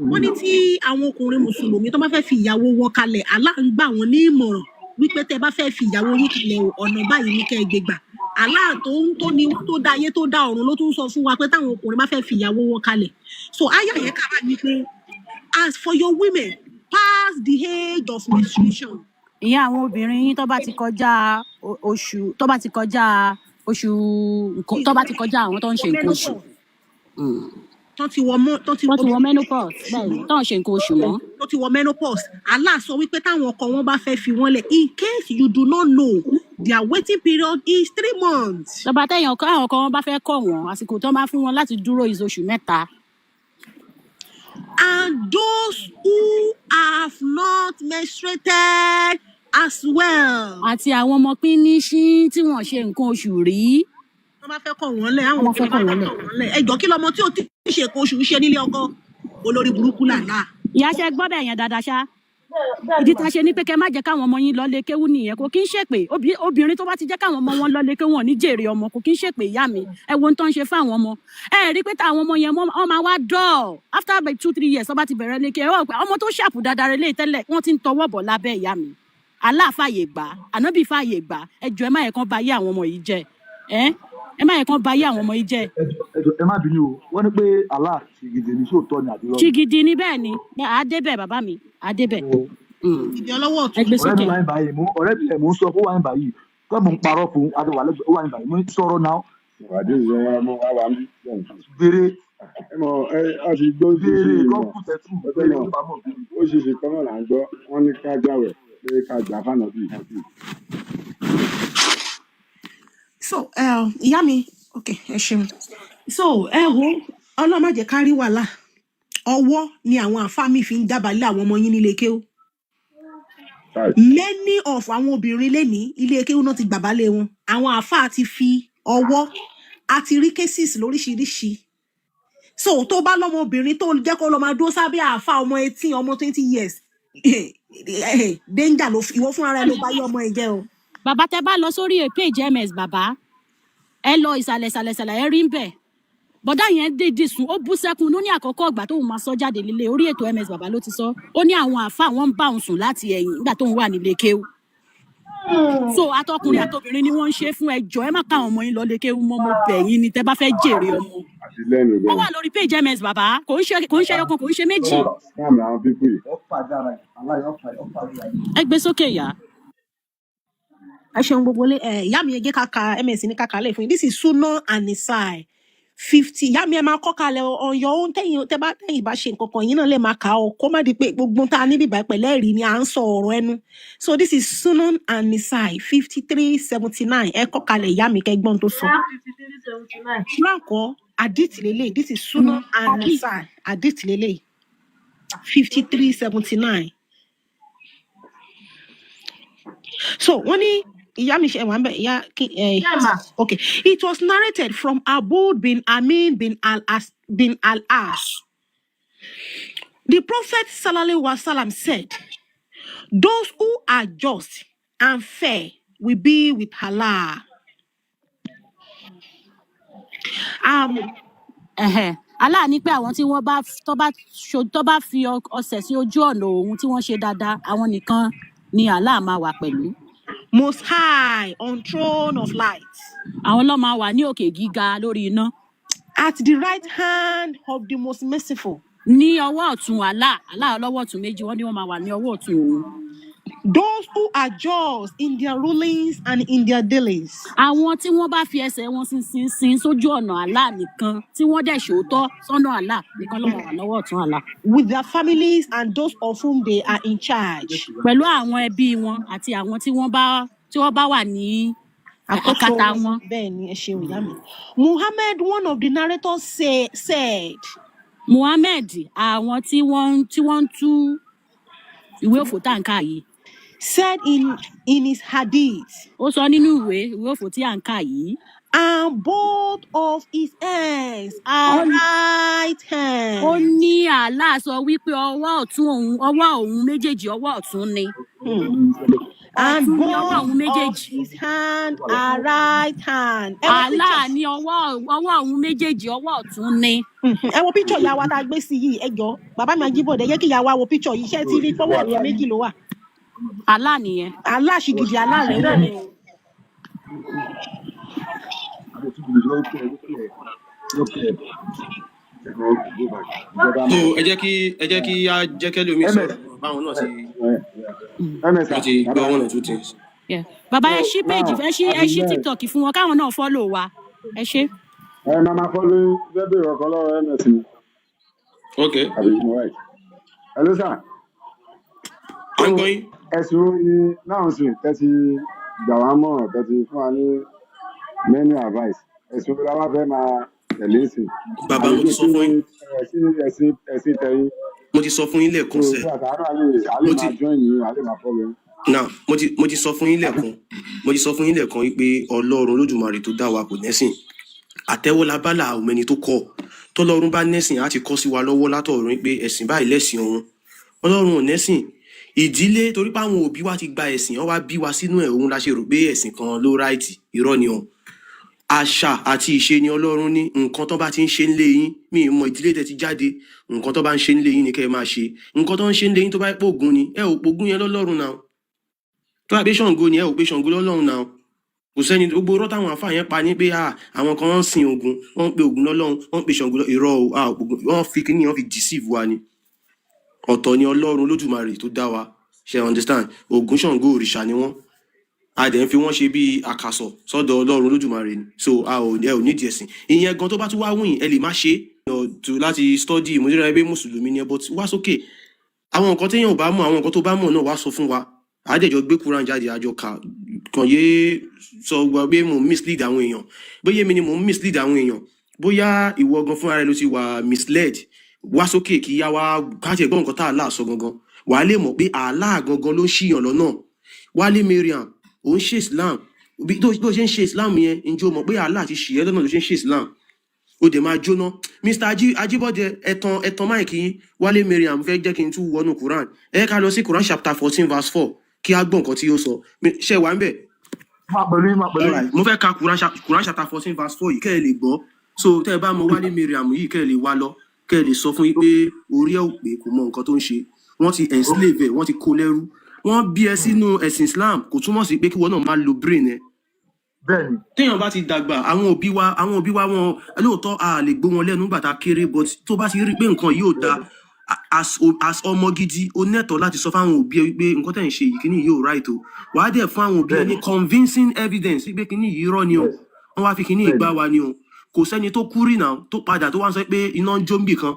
Wọ́n ní tí àwọn ọkùnrin mùsùlùmí tó bá fẹ́ fi ìyàwó wọn kalẹ̀, Allah ń gbà wọ́n ní ìmọ̀ràn wípé tẹ́ bá fẹ́ fi ìyàwó yín kalẹ̀ o, ọ̀nà báyìí ní kẹ́ ẹ gbé gbà. Allah tó ń tó ní tó dá ayé tó dá ọ̀run ló tún sọ fún wa pé táwọn ọkùnrin bá fẹ́ fi ìyàwó wọn kalẹ̀. So ayah yẹn kà báyìí wípé, as for your women past the age of menstruation, Ìyẹn àwọn obìnrin yín tó bá ti kọjá oṣù, tó bá ti kọjá oṣù tó bá ti kọjá àwọn tó ń ṣe nǹkan oṣù. Menopause, tó ti wọ mọ́ tó ti Wọ́n ti wọ menopause, bẹ́ẹ̀ ni, tó ń ṣe nǹkan oṣù mọ́. Tó ti wọ menopause, Allah sọ wípé táwọn ọkọ wọn bá fẹ́ fi wọ́n lẹ̀, in case you do not know, their waiting period is 3 months. Tọba tẹyàn ọkọ àwọn ọkọ wọn bá fẹ́ kọ̀ wọ́n, àsìkò tó máa fún wọn láti dúró is oṣù 3. And those who have not menstruated as well. Àti àwọn ọmọ píníṣín tí wọ́n ṣe nǹkan oṣù rí. Wọ́n bá fẹ́ kọ̀ wọ́n lẹ̀, àwọn Wọ́n bá fẹ́ obìnrin bá kọ̀ fẹ́ wọ́n lẹ̀. kọ̀ wọ́n lẹ̀. Ẹjọ́, kí lọmọ tí ò tí ì ṣe nǹkan oṣù ń ṣe nílé ọkọ? Olórí burúkú làlá. Ìyá, ṣe gbọ́ bẹ́ẹ̀ yẹn dáadáa ṣá? Bẹ́ẹ̀ Ìdí ni tá mà. a ṣe ní pé kẹ́ má jẹ́ káwọn ọmọ yín lọ lé kéwú nìyẹn. Kò kí ń ṣèpè. Obìnrin tó bá ti jẹ́ káwọn ọmọ wọn lọ lé kéwú, wọn ò ní jèrè ọmọ. Kò kí ń ṣèpè, ìyá mi. Ẹ wo ohun tó ń ṣe fáwọn ọmọ. Ẹ rí pé táwọn ọmọ yẹn wọ́n máa wá dọ̀ after by 2-3 years tó bá ti bẹ̀rẹ̀ lé ké, ẹ wá pé ọmọ tó ṣàpù dáadáa rẹ lé tẹ́lẹ̀, wọ́n ti ń tọwọ́ bọ̀ lábẹ́. Ìyá mi, Allah fàyè gbà, ànábì fàyè gbà. Ẹ jọ̀ọ́, ẹ má yẹ kán ba ayé àwọn ọmọ yìí jẹ́. Ẹ má yẹ kán ba ayé àwọn ọmọ yìí jẹ́. Ẹjọ, ẹ má bínú o, wọ́n ní pé Allah ṣìgìdì ní, sóòótọ́ ni àbí irọ́ ni? Ṣìgìdì ni, bẹ́ẹ̀ ni. Bẹ́ẹ̀, á débẹ̀, bàbá mi, á débẹ̀. Ìdí ọlọ́wọ́ Ẹ ọ̀tún. gbé Ọ̀rẹ́ mi sókè. wà ní báyìí, mo ọ̀rẹ́ mi ẹ̀ mò ń sọ fún wà ní báyìí kọ́, mò ń parọ́ fún adé wà lẹ́gbẹ̀ẹ́ ó wà ní báyìí, mo ń sọ̀rọ̀ náà. Àdéhùn yẹn wá mú wá wà ń bí bẹ́ẹ̀ ni. Béèrè. Ẹ mọ ẹ a ti gbọ́ Béèrè. oríṣiríṣi Kọ́ mọ̀ kù tẹ̀tù. ẹ Béèrè mọ̀ tó bá mọ̀, béèrè. Oríṣiríṣi kan náà là ń gbọ́. Wọ́n ní ká gbàwẹ̀ pé ká gbà fànàbì. So ìyá mi, ok, ẹ ṣeun. So ẹ wo, Ọlọ́run má jẹ́ ká rí wàhálà. Ọwọ́ ni àwọn àáfàá mi fi ń dábàá lé àwọn ọmọ yín nílé kéwú. Right. Many of àwọn obìnrin lénìí, ilé kéwú náà ti gbàbálé wọn. Àwọn àáfàá ti fi ọwọ́, a ti rí cases lóríṣiríṣi. So tó bá lọ́mọ obìnrin tó jẹ́ kó lọ máa dúró sábẹ́ àáfàá, ọmọ 18, ọmọ 20 years, danger ló fi ìwọ fúnra rẹ ló bá yé ọmọ ẹ jẹ́ o. Bàbá, tẹ bá lọ sórí page MS bàbá, ẹ lọ ìsàlẹ̀ ìsàlẹ̀ ìsàlẹ̀, ẹ rí ń bẹ̀. Bọ̀dá yẹn dèdè sùn, ó bú sẹ́kùn. Ó ní àkọ́kọ́ ọgbà tóun máa sọ jáde lílé orí ètò MS bàbá ló ti sọ. Ó ní àwọn àáfàá wọn ń bá òun sùn láti ẹ̀yìn nígbà tóun wà nílé kéwú. So atọkùnrin àtobìnrin ni wọ́n ń ṣe fún. Ẹjọ́, ẹ má káwọn ọmọ yín lọ lé kéwú mọ́. Mo bẹ̀ yín ni, tẹ bá fẹ́ jèrè ọmọ. Àti lẹ́nu Ó gan. wà lórí page MS bàbá. Kò ń ṣe ẹyọkan, kò ń ṣe méjì. Scam làwọn people yìí. Ó pàdé ara ẹ̀ aláì, ó pàdé, ó pàdé ara ẹ̀. Ẹ gbé sókè, ìyá. Ẹ ṣeun gbogbo lé ẹ. Ìyá mi, ẹ jẹ́ ká ka MS ní kàkà lẹ̀ fún yín. This is Sunan Anisai 50. Ìyá mi, ẹ máa kọ́ kalẹ̀ o, on your own. Tẹ́yìn tẹ́ bá tẹ́yìn bá ṣe nǹkan kan yín náà lè máa kà ó, kó má di pé gbogbo tá a níbí báyìí pẹ̀lẹ́ ẹ̀rí ni à ń sọ ọ̀rọ̀ ẹnu. So this is Sunan Anisai 5379. Ẹ kọ́ kalẹ̀, ìyá mi, kẹ́gbọ́n tó sọ. 5379. Quran kọ́, hadith lélẹ̀. This is Sunan Anisai, hadith lélẹ̀, 5379. So wọ́n ní, ìyá mi, ṣe wà ń bẹ̀, ìyá kí ẹ? Bẹ́ẹ̀ mà. Okay, it was narrated from Abu bin Amin bin Al As bin Al As. The Prophet sallallahu alaihi wasallam said, "Those who are just and fair will be with Allah." Ẹ̀hẹ̀. Allah ní pé àwọn tí wọ́n bá tó bá tó bá fi ọsẹ̀ sí ojú ọ̀nà òun, tí wọ́n ṣe dáadáa, àwọn nìkan ni Allah máa wà pẹ̀lú. Most High on throne of light, Àwọn ló máa wà ní òkè gíga lórí iná. at the right hand of the most merciful. Ní ọwọ́ ọ̀tún Allah. Allah ọlọ́wọ́ ọ̀tún méjì, wọ́n ní wọ́n máa wà ní ọwọ́ ọ̀tún òun. Those who are just in their rulings and in their dealings. Àwọn tí wọ́n bá fi ẹsẹ̀ wọn sin sin sójú ọ̀nà Allah nìkan, tí wọ́n dẹ̀ ṣòótọ́ sọ́nà Allah nìkan ló máa wà lọ́wọ́ ọ̀tún Allah. With their families and those of whom they are in charge. Pẹ̀lú àwọn ẹbí wọn àti àwọn tí wọ́n bá wà ní Àkóso àkàtà wọn. Bẹ́ẹ̀ ni, ẹ ṣeun, ìyá mi. Muhammad, one of the narrators, said, Muhammed, àwọn tí wọ́n ń tú ìwé òfò tá à ń kà yìí, said in his hadith, ó sọ nínú ìwé òfò tí à ń kà yìí, and both of his hands are right ó hands. ní Allah sọ wípé ọwọ́ ọ̀tún òun, ọwọ́ òun méjèèjì, ọwọ́ ọ̀tún ni. And Ọ̀tún ni ọwọ́ both òun of méjèèjì. his hand are right hand. Ẹ wo Allah picture. ní ọwọ́ òun méjèèjì, ọwọ́ ọ̀tún ni. Ẹ wo picture ìyá wa tá a gbé sí yìí. Ẹ jọ, bàbá mi Ajíbọ̀dé, jẹ́ kí ìyá wa wo picture yìí. Ṣé ẹ ti rí pọ́wọ́ ọ̀tún méjì ló wà? Allah nìyẹn. Allah ṣìgìdì, Allah rẹ̀ wò ni o. So ẹ jẹ́ kí á jẹ́ kẹ́lòmíì ms sọ̀rọ̀ báwọn náà ti ms wọ́n ti bàbá gbọ́ one or two things. Yeah. Bàbá, So ẹ ṣí page, now ẹ ṣí abdullahi TikTok fún wọn káwọn náà follow wa. Ẹ ṣé. Ẹ máa ma fọ́ lóyún fẹ́ bèrè ọkọ lọ́wọ́ ms ni. Ok. Àbí mo right? Hello sir. À So ń gbọ́ yín. Ẹ̀sùn wo ni náà sì tẹ́tí gbà wá mọ̀ràn, tẹ́tí fún wa ní many advice, ẹ̀sùn wo la wá fẹ́ máa tẹ̀lé sí? Bàbá, mo Àbí ti sọ kí fún ni yín. ẹ̀sìn tẹ̀yìn? Mo ti sọ fún yín lẹ́ẹ̀kan So sẹ́. so àtàwọn náà lè Mo ti máa join yín, a lè máa follow yín. Now, mo ti sọ fún yín lẹ́ẹ̀kan, mo ti sọ fún yín lẹ́ẹ̀kan wípé Ọlọ́run Olódùmarè tó dá wa kò nẹ́sìn. Àtẹ́wọ́lá bálà òmẹni tó kọ́ tọ́lọ́run bá nẹ́sìn, á ti kọ́ sí wa lọ́wọ́ látọ̀run pé ẹ̀sìn báyìí lẹ́sìn òun. Ọlọ́run ò nẹ́sìn. Ìdílé, torí pé àwọn òbí wa ti gba ẹ̀sìn, wọ́n wá bí wa sínú ẹ̀, òun la ṣe rò pé ẹ̀sìn kan ló right. Irọ́ ni o. Àṣà àti ìṣe ni Ọlọ́run ní. Nǹkan tó bá ti ń ṣe ń lé yín, mi ì mọ ìdílé tẹ́ ti jáde, nǹkan tó bá ń ṣe ń lé yín ni kẹ́ ẹ máa ṣe. Nǹkan tó ń ṣe ń lé yín, tó bá pé Ògún ni, ẹ ò pògún yẹn lọ́lọ́run náà. Tó bá pé Ṣàngó ni, ẹ ò pé Ṣàngó lọ́lọ́run náà. Kò sẹ́ni gbogbo irọ́ táwọn àfáà yẹn pa ní pé ah, àwọn kan ń sin Ògún, wọ́n ń pe Ògún lọ́lọ́run, wọ́n ń pe Ṣàngó irọ́ o. Ah, Ògún wọ́n fi kíní, wọ́n fi deceive wa ni. Ọ̀tọ̀ ni Ọlọ́run Olódùmarè tó dá wa. Ṣe understand? Ògún, Ṣàngó, òrìṣà ni wọ́n. A dẹ̀ ń fi wọ́n ṣe bí àkàsọ̀ sọ́dọ̀ Ọlọ́run Olódùmarè ni. So a ò ẹ ò nídìí ẹ̀sìn ìyẹn gan. Tó bá tún wá wùn yín, ẹ lè má ṣe é láti study. Mo jẹ́rìí pé mùsùlùmí ni ẹ, but wá sókè. Àwọn nǹkan téèyàn ò bá mọ̀, àwọn nǹkan tó bá mọ̀ náà, wá sọ fún wa, àádẹ́jọ gbé Quran jáde, àjọ kà kàn. Yé sọ gba pé mò ń mislead àwọn èèyàn, bóyá èmi ni mò ń mislead àwọn èèyàn, bóyá ìwọ gan fúnra rẹ ló ti wà misled. Wá sókè kí yá wá káàtì ẹ̀gbọ́n nǹkan tá Allah sọ gangan, wàá lè mọ̀ pé Allah gangan ló ń ṣìyàn lọ́nà. Wálé Mariam, ò ń ṣe Islam. Bí tó ṣe ń ṣe Islam yẹn, ǹjẹ́ o mọ̀ pé Allah ti ṣì ẹ́ lọ́nà ló ṣe ń ṣe Islam? Ó dẹ̀ máa jóná. Mr Ajibode, ẹ̀tàn mic yín. Wálé Mariam fẹ́ jẹ́ kí n tún wọnú Quran. Ẹ ká lọ sí Quran chapter 14 verse 4 kí á gbọ́ nǹkan tí ó sọ. Ṣé wà ń bẹ̀? Máa pẹ̀lú yín, máa pẹ̀lú yín. Alright, mo fẹ́ ka Quran chapter 14 verse 4 yìí kẹ́ ẹ lè gbọ́. So tẹ́ ẹ bá mọ Wálé Mariam yìí, kẹ́ ẹ lè wá lọ, kẹ́ ẹ lè sọ fún yín pé orí ẹ̀ ò pé, kò mọ nǹkan tó ń ṣe. Wọ́n ti enslave ẹ̀, wọ́n ti kó lẹ́rú. Wọ́n bí ẹ sínú ẹ̀sìn Islam, kò túmọ̀ sí pé kí wọ́n náà máa lo brain ẹ. Bẹ́ẹ̀ni. Téèyàn bá ti dàgbà, àwọn òbí wa wọn lóòótọ́, a lè gbó wọn lẹ́nu nígbà tá a kéré, but tó bá ti rí pé nǹkan yìí ò dáa, as ọmọ gidi, o nẹ́tọ̀ọ́ láti sọ fáwọn òbí ẹ wípé nǹkan tẹ̀ ń ṣe yìí, kíní yìí ò right o. Wàá dẹ̀ fún àwọn òbí ẹ ní convincing evidence wípé kíní yìí irọ́ ni o, wọ́n wá fi kíní yìí gbá wa ni o. Kò sẹ́ni tó kú rí náà tó padà tó wá ń sọ pé iná ń jó ń bì kan.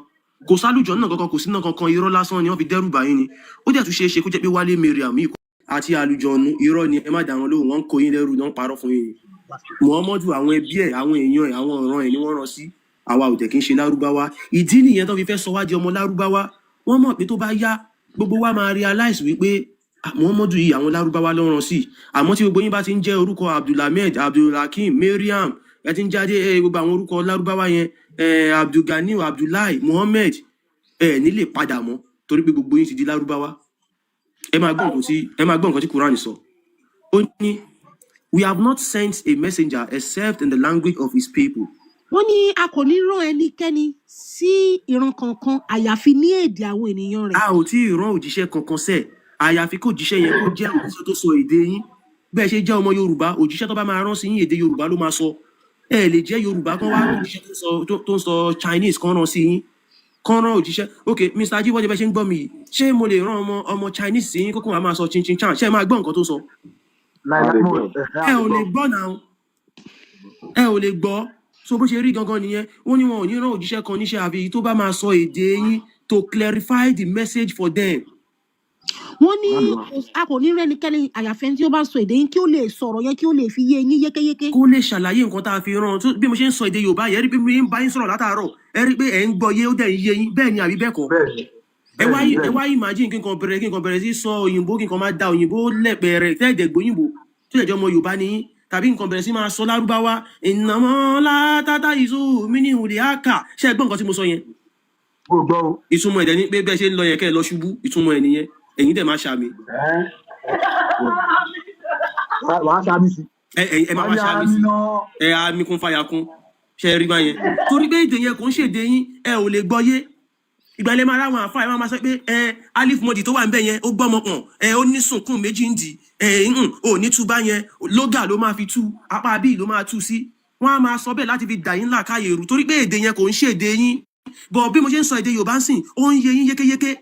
Kò sálùjọ náà kankan, kò síná kankan. Irọ́ lásán ni, wọ́n fi dẹ́rù bà yín ni. Ó dẹ̀ tún ṣeé ṣe kó jẹ́ pé Wálé Mariam yìí àti àlùjọ̀nù, irọ́ ni. Ẹ má dá wọn lóhùn, wọ́n ń kó yín lẹ́rù, wọ́n ń parọ́ fún yín ni. Muhammadu, àwọn ẹbí ẹ, àwọn èèyàn ẹ, àwọn ọ̀ràn ẹ ni wọ́n rán sí. Àwa ò dẹ̀ kí ń ṣe lárúbáwá. Ìdí nìyẹn tó fi fẹ́ sọ wá di ọmọ lárúbáwá. Wọ́n mọ̀ pé tó bá yá, gbogbo wa máa realize wípé ah, Muhammadu yìí, àwọn lárúbáwá ló rán sí. Àmọ́ tí gbogbo yín bá ti ń jẹ́ orúkọ Abdulhamid, Abdulhakeem, Mariam, ẹ ti ń jáde ẹ, gbogbo àwọn orúkọ lárúbáwá yẹn ẹ, Abdulganiu, Abdullahi, Muhammed, ẹ ní lè padà mọ́ torí pé gbogbo yín ti di lárúbáwá. Ẹ máa gbọ́ nǹkan tí Quran sọ. Ó ní, "We have not sent a messenger except in the language of his people." Wọ́n ní a kò ní rán ẹnikẹ́ni sí ìran kankan àyàfi ní èdè àwọn ènìyàn rẹ̀. A ò tí ì rán òjíṣẹ́ kankan sẹ́ẹ̀ àyàfi kó òjíṣẹ́ yẹn kó jẹ́ òjíṣẹ́ tó sọ èdè yín. Bẹ́ẹ̀ ṣe jẹ́ ọmọ Yorùbá, òjíṣẹ́ tó bá máa rán sí yín, èdè Yorùbá ló máa sọ. Ẹ lè jẹ́ Yorùbá kan wá rán òjíṣẹ́ tó ń sọ Chinese kan rán sí yín, kan rán òjíṣẹ́. Ok, Mr Ajibode, bẹ́ẹ̀ ṣe ń gbọ́ mi yìí, ṣé mo lè rán ọmọ Chinese sí yín kókó wàá máa sọ chinchin chan? Ṣé ẹ máa gbọ́ nǹkan tó sọ? A Láìláì lè mo gbọ́. Ẹ̀hẹ́, Ẹ a lè ò lè gbọ́. gbọ́ náà, ẹ ò lè gbọ́. So bó ṣe rí gangan nìyẹn. Wọ́n ní wọn ò ní rán òjíṣẹ́ kan níṣẹ́ àfi tó bá máa sọ èdè yín, to clarify the message for them. Wọ́n ní Quran ló wà. A kò ní rẹ́nikẹ́ni àyàfẹ́ tí ó bá sọ èdè yín kí ó lè sọ̀rọ̀ yẹn, kí ó lè fi yé yín yékéyéké. Kó lè ṣàlàyé nǹkan tá a fi rán an. Bí mo ṣe ń sọ èdè Yorùbá yẹn, ẹ rí pé mi ń bá yín sọ̀rọ̀ látàárọ̀, ẹ rí pé ẹ̀ ń gbọ́ yé, ó dẹ̀ ń yé yín. Bẹ́ẹ̀ ni àbí bẹ́ẹ̀ kọ́? Bẹ́ẹ̀ni. Ẹ wá Bẹ́ẹ̀ni. Ẹ Bẹ́ẹ̀ni. wá imagine kí n kàn bẹ̀rẹ̀ sí sọ òyìnbó, kí n kàn máa da òyìnbó lẹ̀pẹ̀rẹ̀ tẹ́ẹ̀dẹ̀ gbóyìnbó tó lè jẹ́ ọmọ Yorùbá ni yín, tàbí nǹkan bẹ̀rẹ̀ sí máa sọ Lárúbáwá ìnàmọ́ látátá ìṣó mi ní ìhùlẹ̀ àkà. Ṣé ẹ gbọ́ nǹkan tí mo sọ yẹn? Mo gbọ́ o. Ìtumọ̀ ẹ̀dẹ̀ ni pé bẹ́ẹ̀ ṣe ń lọ yẹn, kẹ́ ẹ lọ ṣubú. Ìtumọ̀ ẹ̀ nìyẹn. Ẹ̀yin dẹ̀ máa ṣàmì. Ẹ́ wàá ṣàmì sí. Ẹ máa Wàá wá ní ṣàmì àmì sí. náà. Ẹ àmì kún fàyà kún. Ṣe rí báyẹn? Torí pé èdè yẹn kò ń ṣèdè yín, ẹ ò lè gbọ́ yé. Ìgbàlẹ̀ máa ráwọn àfa, ẹ máa sọ pé ẹ alif mọ́dì tó wà níbẹ̀ yẹn, ó gbọ́mọ pọ̀n, ẹ ó ní sunkún méjì ń dì, ẹ ń ò ní tú bá yẹn, lógà ló máa fi tú, apá bíi ló máa tú sí. Wọ́n á máa sọ bẹ́ẹ̀ láti fi dà yín làákàyè rú, torí pé èdè yẹn kò ń ṣèdè yín. Bọ̀ bí mo ṣe ń sọ èdè Yorùbá ń sìn, ó ń yé yín yékéyéké.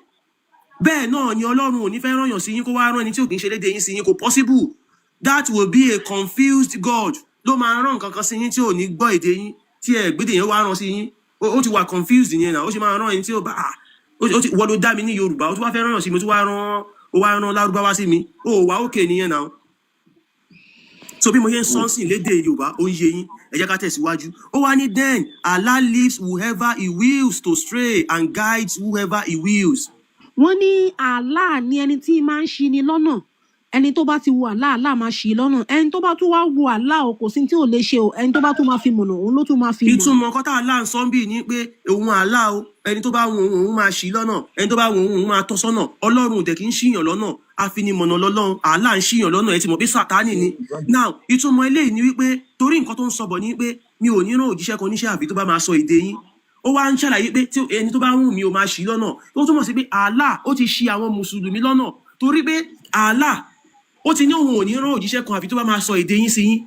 Bẹ́ẹ̀ náà ni Ọlọ́run ò ní fẹ́ rányàn sí yín, kó wá rán ẹni tí ò kì í ṣe lédè yín sí yín. Kò possible. That will be a confused God ló máa rán nǹkan kan sí yín tí ò ní gbọ́ èdè yín, tí ẹ gbédè yẹn wá rán sí yín. Ó ti wà confused yẹn náà. Ó ṣe máa rán ẹni tí ó bá ah, ó ti wọ́n ló dá mi ní Yorùbá, ó tún wá fẹ́ rán yàn sí mi, ó tún wá rán, ó wá rán Lárúbáwá sí mi. Ó wà òkè nìyẹn náà. So bí mo ṣe ń sọ sí lédè Yorùbá, ó ń yé yín. Ẹ jẹ́ ká tẹ̀síwájú. Ó wá ní, "Then Allah leaves whoever he wills to stray and guides whoever he wills." Wọ́n ní Allah ní ẹni tí máa ń ṣi ni lọ́nà. Ẹni tó bá ti wo Allah, Allah máa ṣì í lọ́nà. Ẹni tó bá tún wá wo Allah o, kò sí tí ò lè ṣe o. Ẹni tó bá tún máa fi mọ̀nà, òun ló tún máa fi mọ̀nà. Ìtumọ̀ nǹkan tá Allah ń sọ ń bì ní pé òun Allah o, ẹni tó bá wù òun, òun máa ṣì í lọ́nà. Ẹni tó bá wù òun, òun máa tọ́ sọ́nà. Ọlọ́run ò dẹ̀ kí ń ṣìyàn lọ́nà, afinimọ̀nà lọ́lọ́run. Allah ń ṣìyàn lọ́nà, ẹ ti mọ̀ pé Sátánì ni. Now, ìtumọ̀ eléyìí ni wípé, torí nǹkan tó ń sọ bọ̀ ni pé mi ò ní rán òjíṣẹ́ kan níṣẹ́ àfi tó bá máa sọ èdè yín. Ó wá ń ṣàlàyé pé tí ẹni tó bá wù mí, ó máa ṣì í lọ́nà. Ó túmọ̀ sí pé Allah ó ti ṣì àwọn mùsùlùmí lọ́nà, torí pé Allah ó ti ní òun ò ní rán òjíṣẹ́ kan àfi tó bá máa sọ èdè yín sí yín.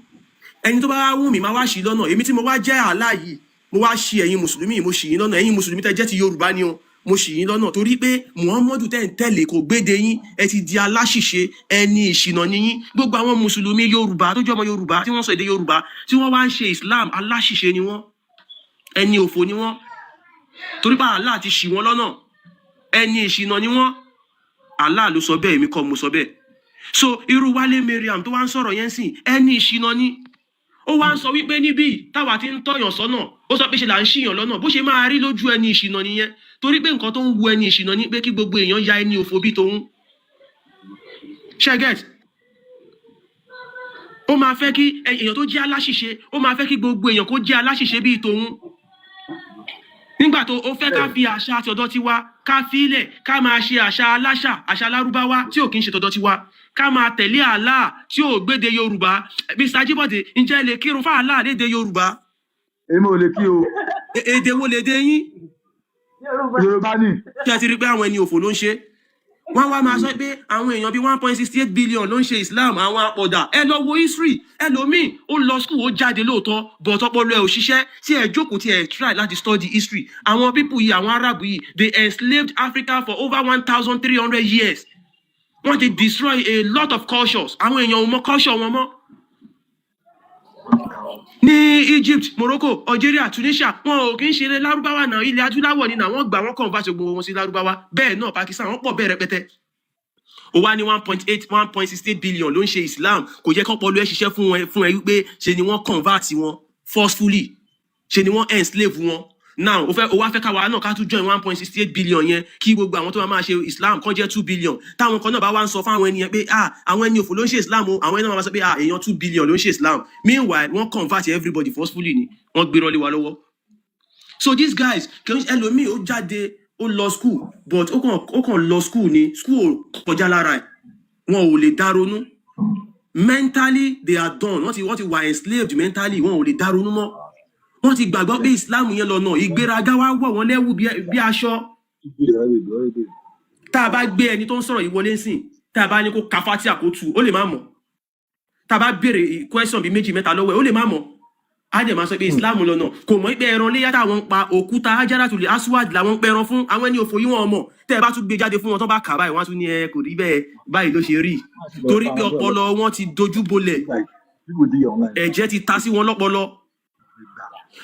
Ẹni tó bá wá wù mí, máa wá ṣì í lọ́nà. Èmi tí mo wá jẹ́ Allah yìí, mo wá ṣì ẹ̀yin mùsùlùmí, mo ṣì yín lọ́nà. Ẹ̀yin mùsùlùmí tẹ́ jẹ́ ti Yorùbá ni o, mo ṣì yín lọ́nà, torí pé Muhammadu tẹ́ ń tẹ̀lé kò gbéde yín. Ẹ ti di aláṣìṣe, ẹni ìṣìnà ni yín. Gbogbo àwọn mùsùlùmí Yorùbá tó jẹ́ ọmọ Yorùbá, tí wọ́n sọ èdè Yorùbá, tí wọ́n wá ń ṣe Islam, aláṣìṣe ni wọ́n, ẹni òfò ni wọ́n, torí pé Allah ti ṣì wọ́n lọ́nà. Ẹni ìṣìnà ni wọ́n. Allah ló sọ bẹ́ẹ̀, èmi kọ́ mo sọ bẹ́ẹ̀. So irú Wálé Mariam tó wá ń sọ̀rọ̀ yẹn sìn, ẹni ìṣìnà ni. Ó wá ń sọ wípé níbí táwa ti ń tọ̀yàn sọ́nà, ó sọ pé ṣe là ń ṣìyàn lọ́nà. Bó ṣe máa rí lójú ẹni ìṣìnà nìyẹn, torí pé nǹkan tó ń wu ẹni ìṣìnà ni pé kí gbogbo èèyàn ya ẹni òfò bí tòun. Ṣé get? Ó máa fẹ́ kí èèyàn tó jẹ́ aláṣìṣe, ó máa fẹ́ kí gbogbo èèyàn kó jẹ́ aláṣìṣe bíi tòun. Nígbà tó ó fẹ́ ká fi àṣà àti ọ̀dọ́ tiwa ká fílẹ̀, ká máa ṣe àṣà aláṣà, àṣà Lárúbáwá tí ò kí ń ṣe tọ̀dọ̀ tiwa, ká máa tẹ̀lé Allah tí ò gbéde Yorùbá. Mr Ajibode, ǹjẹ́ ẹ lè kírun fún Allah lédè Yorùbá? Èmi ò lè kí o. Èdè wo lèdè yín? Yorùbá ni. Kí ẹ ti rí pé àwọn ẹni òfò ló ń ṣe. Wọ́n wá máa sọ pé àwọn èèyàn bíi 1.68 billion ló ń ṣe Islam. Àwọn àpọ̀dà, ẹ lọ wo history. Ẹlòmíì ó lọ school, ó jáde lóòótọ́, but ọpọlọ ẹ ò ṣiṣẹ́. Tí ẹ jókòó, tí ẹ try láti study history àwọn people yìí, àwọn Arab yìí, they enslaved Africa for over 1,300 years. Wọ́n ti destroy a lot of cultures. Àwọn èèyàn ò mọ culture wọn mọ́ ní Egypt, Morocco, Algeria, Tunisia. Wọn ò kí ń ṣe Lárúbáwá náà, ilẹ̀ adúláwọ̀ ni náà. Wọ́n gbà, wọ́n convert gbogbo wọn sí Lárúbáwá. Bẹ́ẹ̀ náà Pakistan, wọ́n pọ̀ bẹ́ẹ̀ rẹpẹtẹ. Ó wá ní 1.8, 1.68 billion ló ń ṣe Islam. Kò jẹ́ kọ́pọ̀lọ́ ẹ ṣiṣẹ́ fún ẹ wípé ṣe ni wọ́n convert wọn forcefully, ṣe ni wọ́n enslave wọn. Now ó fẹ́, ó wá fẹ́ káwa náà ká tún join 1.68 billion yẹn, kí gbogbo àwọn tó máa máa ṣe Islam kàn jẹ́ 2 billion. Táwọn kan náà bá wá ń sọ fáwọn ẹni yẹn pé, "Ah, àwọn ẹni òfò ló ń ṣe Islam o," àwọn ẹni náà máa sọ pé, "Ah, èèyàn 2 billion ló ń ṣe Islam." Meanwhile, wọ́n convert everybody forcefully ni, wọ́n gbé rọ́lé wa lọ́wọ́. So these guys, kì í ẹlòmíì ó jáde, ó lọ school, but ó kàn lọ school ni, school ò kọjá lára ẹ̀. Wọn ò lè dá ronú. Mentally they are done. Wọ́n ti wà enslaved mentally. Wọn ò lè dá ronú mọ́. Wọ́n ti gbàgbọ́ pé Islam yẹn lọ́nà. Ìgbéraga wá wọ̀ wọ́n lẹ́wù bí aṣọ. Tá a bá gbé ẹni tó ń sọ̀rọ̀ yìí wọlé sìn, tá a bá ní kó ka Fatiha kó tu, ó lè má mọ̀. Tá a bá béèrè question bíi méjì mẹ́ta lọ́wọ́ ẹ̀, ó lè má mọ̀. Á dẹ̀ máa sọ pé Islam lọ́nà. Kò mọ̀ pé ẹran léyà táwọn ń pa, òkúta Hajaratul Aswad làwọn ń pẹran fún. Àwọn ẹni òfò yìí, wọn mọ̀. Tẹ́ ẹ bá tún gbé jáde fún wọn, tó bá kà báyìí, wọ́n á tún ní ẹ kò rí bẹ́ẹ̀, báyìí ló ṣe rí, torí pé ọpọlọ wọn ti dojú bolẹ̀, ẹ̀jẹ̀ ti ta sí wọn lọ́pọlọ.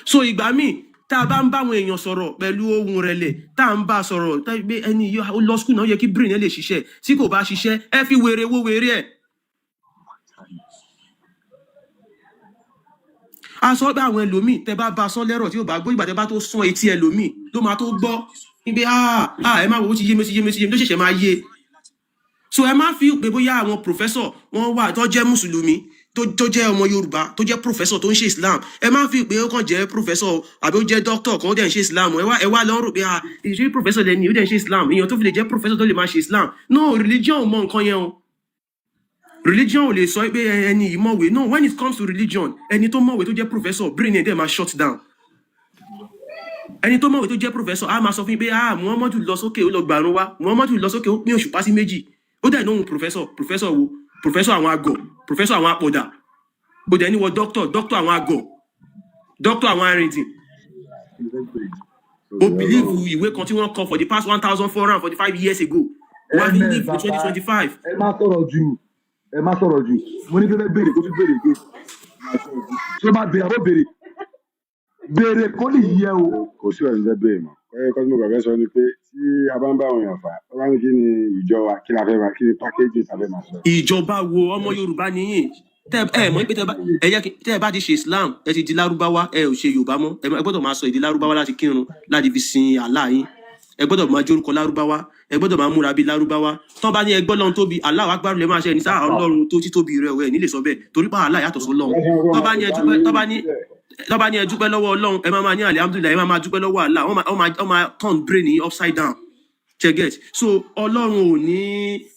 So ìgbà míì Tá a bá ń bá àwọn èèyàn sọ̀rọ̀ pẹ̀lú ohùn rẹ̀lẹ̀, tá a ń bá a sọ̀rọ̀, tá a gbé ẹni yìí ó lọ school náà, ó yẹ kí brain ẹ lè ṣiṣẹ́. Tí kò bá ṣiṣẹ́, ẹ fi wèrè wo wèrè ẹ̀. A sọ pé àwọn ẹlòmíì, tẹ bá bá a sọ lẹ́rọ̀ tí ó bá gbọ́, ìgbà tẹ bá tó sán etí ẹlòmíì ló máa tó gbọ́ níbi, ah ah, ẹ má wo, ó ti yé mi, ó ti yé mi, ó ti yé mi, ló ṣẹ̀ṣẹ̀ máa yé. So ẹ má fi pé bóyá àwọn professor wọn wà tó jẹ́ mùsùlùmí, tó jẹ́ ọmọ Yorùbá, tó jẹ́ professor tó ń ṣe Islam, ẹ má fi pé ó kàn jẹ́ professor àbí ó jẹ́ doctor kan ó dẹ̀ ń ṣe Islam. Ẹ wá lọ rò pé, ah, ìṣe professor lẹni ó dẹ̀ ń ṣe Islam, èèyàn tó fi lè jẹ́ professor tó lè máa ṣe Islam. No, religion ò mọ nǹkan yẹn o. Religion ò lè sọ pé ẹni yìí mọ̀wé. No, when it comes to religion, ẹni tó mọ̀wé tó jẹ́ professor, brain ẹ̀ dẹ̀ máa shut down. Ẹni tó mọ̀wé tó jẹ́ professor á máa sọ fún yín pé, ah, Muhammadu lọ sókè, ó lọ gbàrún wá, Muhammadu lọ sókè, ó pín òṣùpá sí méjì. Ó dẹ̀ ní òun professor. Professor wo? Professor àwọn àgọ̀, professor àwọn apọ̀dà. Ó dẹ̀ ní wọ doctor, doctor àwọn àgọ̀, doctor àwọn arìndìn. Ó believe ìwé kan tí wọ́n kọ for the past 1,445 years ago, wọ́n á fi Ms live ní twenty bàbá twenty five. Ẹ má sọ̀rọ̀ jù, ẹ má sọ̀rọ̀ jù. Mo ní fẹ́ béèrè, kó tún béèrè gé. Ṣé ó máa béèrè àbó béèrè béèrè kó lè yí ẹ o? Kò sí ọ̀rọ̀ fẹ́ béèrè mọ́. Kọ́ tí mo kàn fẹ́ sọ ni pé tí a bá ń bá àwọn èèyàn fà á, wọ́n bá ní kí ni ìjọ wa, kí la fẹ́ máa, kí ni pákéjì ta fẹ́ máa sọ. Ìjọba wo? Ọmọ Yorùbá nìyí. Tẹ ẹ mọ̀ pé tẹ bá ẹ yẹ kí tẹ ẹ bá ti ṣe Islam, ẹ ti di Lárúbáwá, ẹ ò ṣe Yorùbá mọ́. Ẹ gbọ́dọ̀ máa sọ èdè Lárúbáwá láti kírun, láti fi sin Allah yín. Ẹ gbọ́dọ̀ máa jórúkọ Lárúbáwá, ẹ gbọ́dọ̀ máa múra bíi Lárúbáwá. Tọ́ bá ní ẹ gbọ́ lọ́run tóbi, Allahu Akbar lè máa ṣe ní sáà Ọlọ́run tó títóbi rẹ̀ ẹ̀ nílè sọ bẹ́ẹ̀ torí pé Allah yàtọ̀ sọ́lọ́run. Wọ́n sọ pé Tọ́ ọmọ bá ní ẹ Yorùbá dúpẹ́, ní tọ́ bá ní ìbílẹ̀. tọ́ bá ní ẹ dúpẹ́ lọ́wọ́ Ọlọ́run, ẹ máa máa ní alhamdulillah, ẹ máa máa dúpẹ́ lọ́wọ́ Allah. Wọ́n máa turn brain yín upside down. Check get. So Ọlọ́run ò ní,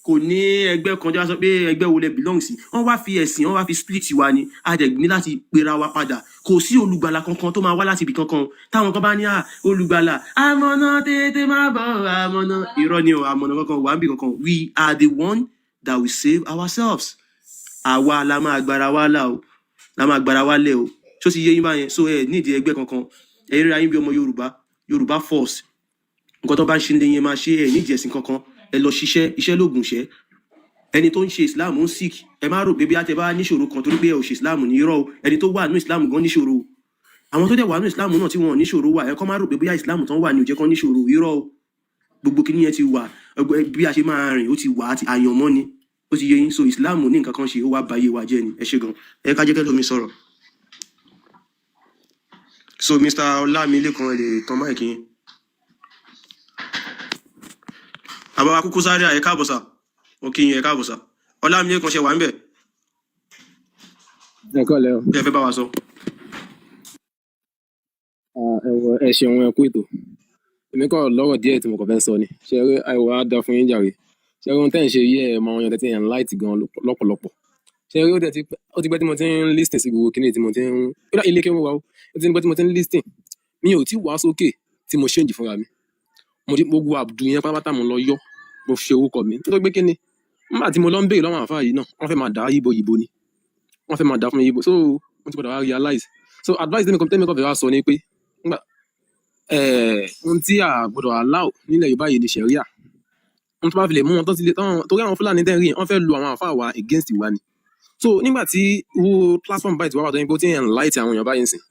kò ní ẹgbẹ́ kan tí wọ́n sọ pé ẹgbẹ́ wo lẹ belong sí. Wọ́n wá fi ẹ̀sìn, wọ́n wá fi split wa ni. A dẹ̀ ní láti pera wa padà. Kò sí olùgbàlà kankan tó máa wá láti ibì kankan. Táwọn kan bá ní à olùgbàlà amọ̀nà tètè máa bọ̀, amọ̀nà, irọ́ ni o. Amọ̀nà kankan wà níbì kankan. We are the one that will save ourselves. Àwa la máa gbára wa là o, la máa gbára wa lẹ̀ o. Ṣó ti yé yín báyẹn? So ẹ nídìí ẹgbẹ́ kankan. Ẹ ríra yín bí ọmọ Yorùbá, Yorùbá force. Nǹkan tó bá ń ṣe ní yẹn máa ṣe. Ẹ nídìí ẹ̀sìn kankan. Ẹ lọ ṣiṣẹ́, iṣẹ́ lóògùn ṣẹ́. Ẹni tó ń ṣe Islam ń sick. Ẹ má rò pé bí a tẹ bá níṣòro kan torí pé ẹ ò ṣe Islam ní. Irọ́ o. Ẹni tó wà ní Islam gan níṣòro o. Àwọn tó dẹ̀ wà ní Islam náà tí wọn ò níṣòro wà. Ẹ kọ́ má rò pé bóyá Islam tán wà ní ò jẹ́ kán níṣòro. Irọ́ o. Gbogbo kìíní yẹn ti wà. Bí a ṣe máa rìn ó ti wà á ti àyànmọ́ ni. Ó ti yé yín? So Islam ní nǹkan kan ṣe, ó wá ba ayé wa jẹ́ ni. Ẹ ṣe gan. Ẹ ká jẹ́ kẹ́lòmíì sọ̀rọ̀. So Mr. Ọlámilékan, ẹ lè tan mic yín. Àbáwá kúkú sáré, ẹ káàbọ̀ sà. Mo kí yín, ẹ káàbọ̀ sà. Ọlámilékan, ṣe wà ń bẹ̀? Ẹ kọ́lẹ̀ o. Kí ẹ fẹ́ bá wa sọ? Ẹ wọ, ẹ ṣeun, ẹ kú ètò. Èmi kọ́ lọ́rọ̀ díẹ̀ tí mo kàn fẹ́ sọ ni. Ṣe eré àìwọ̀ á da fún yín jàre. Ṣe eré ohun tẹ́ ń ṣe yí, ẹ̀ mọ àwọn èèyàn tẹ́tí ẹ̀ ń láìtì gan lọ́pọ̀lọpọ̀. Ṣe eré ó dẹ̀ ti pẹ́, ó ti pẹ́ tí mo ti ń listen sí gbogbo kíní tí mo ti ń ó dà ilé kí wọ́n wá o. Ó ti pẹ́ tí mo ti ń listen. Mi ò tí wá sókè tí mo change fúnra mi. Mo ti gbogbo àbùdù yẹn pátápátá mo lọ yọ. Mo fi orúkọ mi. Nítorí pé kíni? Nígbà tí mo lọ ń béèrè lọ́wọ́ àwọn àfáà yìí náà, wọ́n fẹ́ máa dà á yíbo yìbo ni. Wọ́n fẹ́ máa dà á fún mi yíbo. So mo ti padà wá realize. So advice tẹ́mi kan fẹ́ wá sọ ni pé nígbà ohun tí a gbọdọ̀ allow nílẹ̀ Yorùbá yìí ni Sharia. Ohun tó bá fi lè mú wọn tó ti lè tán, torí àwọn Fúlàní tẹ́ ń rí yẹn, wọ́n fẹ́ lu àwọn àfáà wa against wa ni. So nígbà tí irú platform báyìí ti wá wà tó yẹn pé ó ti ń enlight àwọn èèyàn báyìí ń sìn,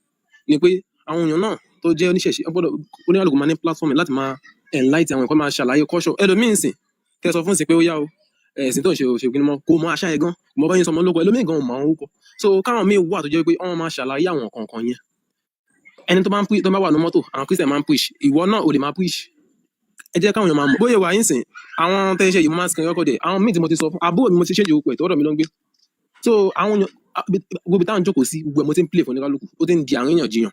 ni pé àwọn èèyàn náà tó jẹ́ oníṣẹ̀ṣe, wọ́n gbọ́dọ̀ oníkálukú máa ní platform láti máa enlight àwọn èèyàn, kó máa ṣàlàyé culture. Ẹlòmíì ń sìn, tẹ́ sọ fún sí pé ó yá o, ẹ̀sìn tó ń ṣe ò ṣe kí ni mọ́, kò mọ àṣà ẹ̀ gan, kò mọ báyìí sọmọ lóko, ẹlòmíì gan ò mọ àwọn orúkọ. So káwọn míì wà tó jẹ́ pé wọ́n máa ṣàlàyé àwọn kọ̀ọ̀kan yẹn. Ẹni tó bá ń tó bá wà ní mọ́tò, àwọn Christian máa ń preach, ìwọ náà ò lè máa preach. Ẹ jẹ́ káwọn èèyàn máa mọ̀ bóyá wà yín sìn. Àwọn tẹ́ ń ṣe yìí, mo máa ń screen record ẹ̀. Àwọn míì tí mo ti sọ fún, àbúrò mi, mo ti change orúkọ ẹ̀, tọ́dọ̀ mi ló ń gbé. So àwọn èèyàn gbogbo ibi táwọn jókòó sí, gbogbo ẹ̀ mo ti ń play fún oníkálukú. Ó ti ń di àríyànjiyàn.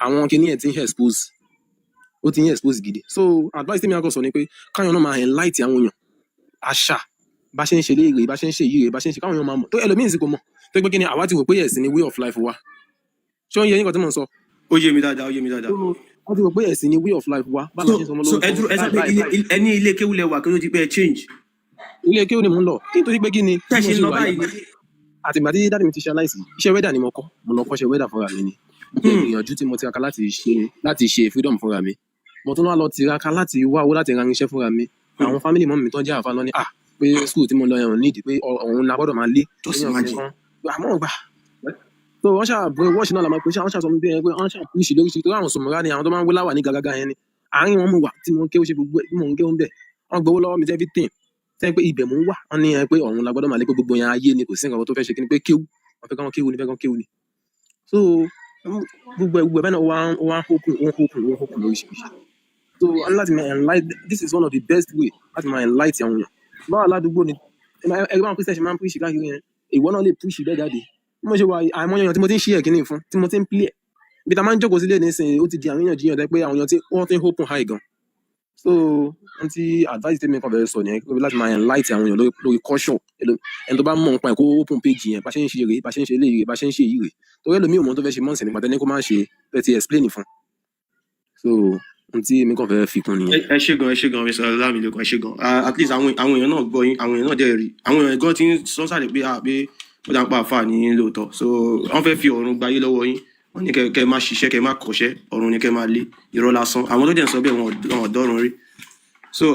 Àwọn kinní ẹ̀ ti ń expose, ó ti ń expose gidi. So advice tí mi á kàn sọ ni pé káwọn náà máa enlight àwọn èèyàn, àṣà bá ṣe ń ṣe léèrè, bá ṣe ń ṣe yìí rè, bá ṣe ń ṣe, káwọn èèyàn máa mọ̀ tó. Ẹlòmíín sì kò mọ̀ tó pé kí ni àwa ti rò pé ẹ̀sìn ni way of life wa. Ṣé ó ń yẹ yín kan tí mò ń sọ? Ó yé mi dáadáa, ó yé mi dáadáa. So wọ́n ti rò pé ẹ̀sìn ni way of life wa, bá la So ṣe ń sọmọ so lórúkọ ẹ dúró, ẹ sọ báyìí pé báyìí ilé báyìí. ẹ ní ilé kéwú lẹ wà kí ló di pé ẹ change? Ilé kéwú ni mò ń lọ nítorí pé kí ni Tẹ́ bí mo ṣe ń ṣe lọ wà yìí, báyìí ni? Àtìgbà tí daddy mi ti ṣe aláìsí, iṣẹ́ welder ni mo kọ́. Mo lọ kọ́ṣẹ́ welder fúnra mi ni. Mo tẹ̀ gbìyànjú tí mo tiraka láti ṣe freedom fúnra mi. Mo tún wá lọ tiraka láti wá owó láti ra irinṣẹ́ fúnra mi. Àwọn family mọ́ mi tó ń jẹ́ àfa lọ ní à pé school tí mo lọ yẹn ò nídìí pé òun la gbọ́dọ̀ máa lé Just kéèyàn fi imagine. kan àmọ́ gbà. So wọ́n ṣáà brain wash náà la máa pè ṣá, wọ́n ṣáà sọ fún mi pé wọ́n ṣáà preach lóríṣiríṣi, torí àwọn sọmọra ni àwọn tó máa ń wé láwà ní gàgàgà yẹn ni. Àárín wọn mo wà tí mò ń ké, ó ṣe gbogbo ẹ̀ tí mò ń ké ó ń bẹ̀. Wọ́n gbowó lọ́wọ́ mi tí everything. Sẹ́yìn pé ibẹ̀ mò ń wà, wọ́n ní ẹ pé ọ̀run la gbọ́dọ̀ máa lé, pé gbogbo yẹn ayé ni, kò sí nǹkan tó fẹ́ ṣe kí ni, pé kéwú wọ́n fẹ́ kán kéwú ni, fẹ́ kán kéwú ni. So gbogbo ẹ̀ bẹ́ẹ̀ náà, ó wá ń open, ó ń open, ó ń open lóríṣiríṣi. So a ní láti máa enlight, this is one of the best way láti máa enlight àwọn èèyàn. Báwa ládùúgbò ni ẹgbẹ́ àwọn Christian ṣe máa ń preach káàkiri yẹn, ìwọ náà lè preach bẹ́ẹ̀ jáde. Bí mo ṣe wà yìí, àìmọye èèyàn tí mo ti ń share kíní fún, tí mo ti ń play ẹ̀, ibi tá a máa ń jókòó sílé nísìnyí, ó ti di àríyànjiyàn tẹ́ pé àwọn èèyàn tí wọ́n ti ń open eye gan. So ohun tí advice tèmi kàn fẹ́ sọ nìyẹn, pé láti máa enlight àwọn èèyàn lórí culture. Ẹni tó bá mọ̀ nípa ẹ̀, kó open page yẹn, bá ṣe ń ṣe rèé, bá ṣe ń ṣe eléyìí rèé, bá ṣe ń ṣe èyí rèé, torí ẹlòmíì ò mọ ohun tó fẹ́ ṣe mọ́ ǹsìn nípa tẹ́ni kó má ṣe fẹ́ ti explain fún. So ohun tí èmi kàn fẹ́ fi kún nìyẹn. Ẹ ṣé gan, ẹ ṣé gan, Mr. Ọlámilékan, ẹ ṣé gan. Ah, at least àwọn èèyàn náà gbọ́ yín, àwọn èèyàn náà dẹ̀ rí, àwọn èèyàn gan ti ń sọ sálẹ̀ pé, ah, pé ó dà ń pa àfà ní lóòótọ́. So wọ́n fẹ́ fi ọ̀run gbayé lọ́wọ́ yín. Wọ́n ní kẹ́ má ṣiṣẹ́, kẹ́ má kọ́ṣẹ́, ọ̀run ni kẹ́ máa lé. Irọ́ lásán. Àwọn tó dẹ̀ ń sọ bẹ́ẹ̀, wọn ò dọ́run rí. So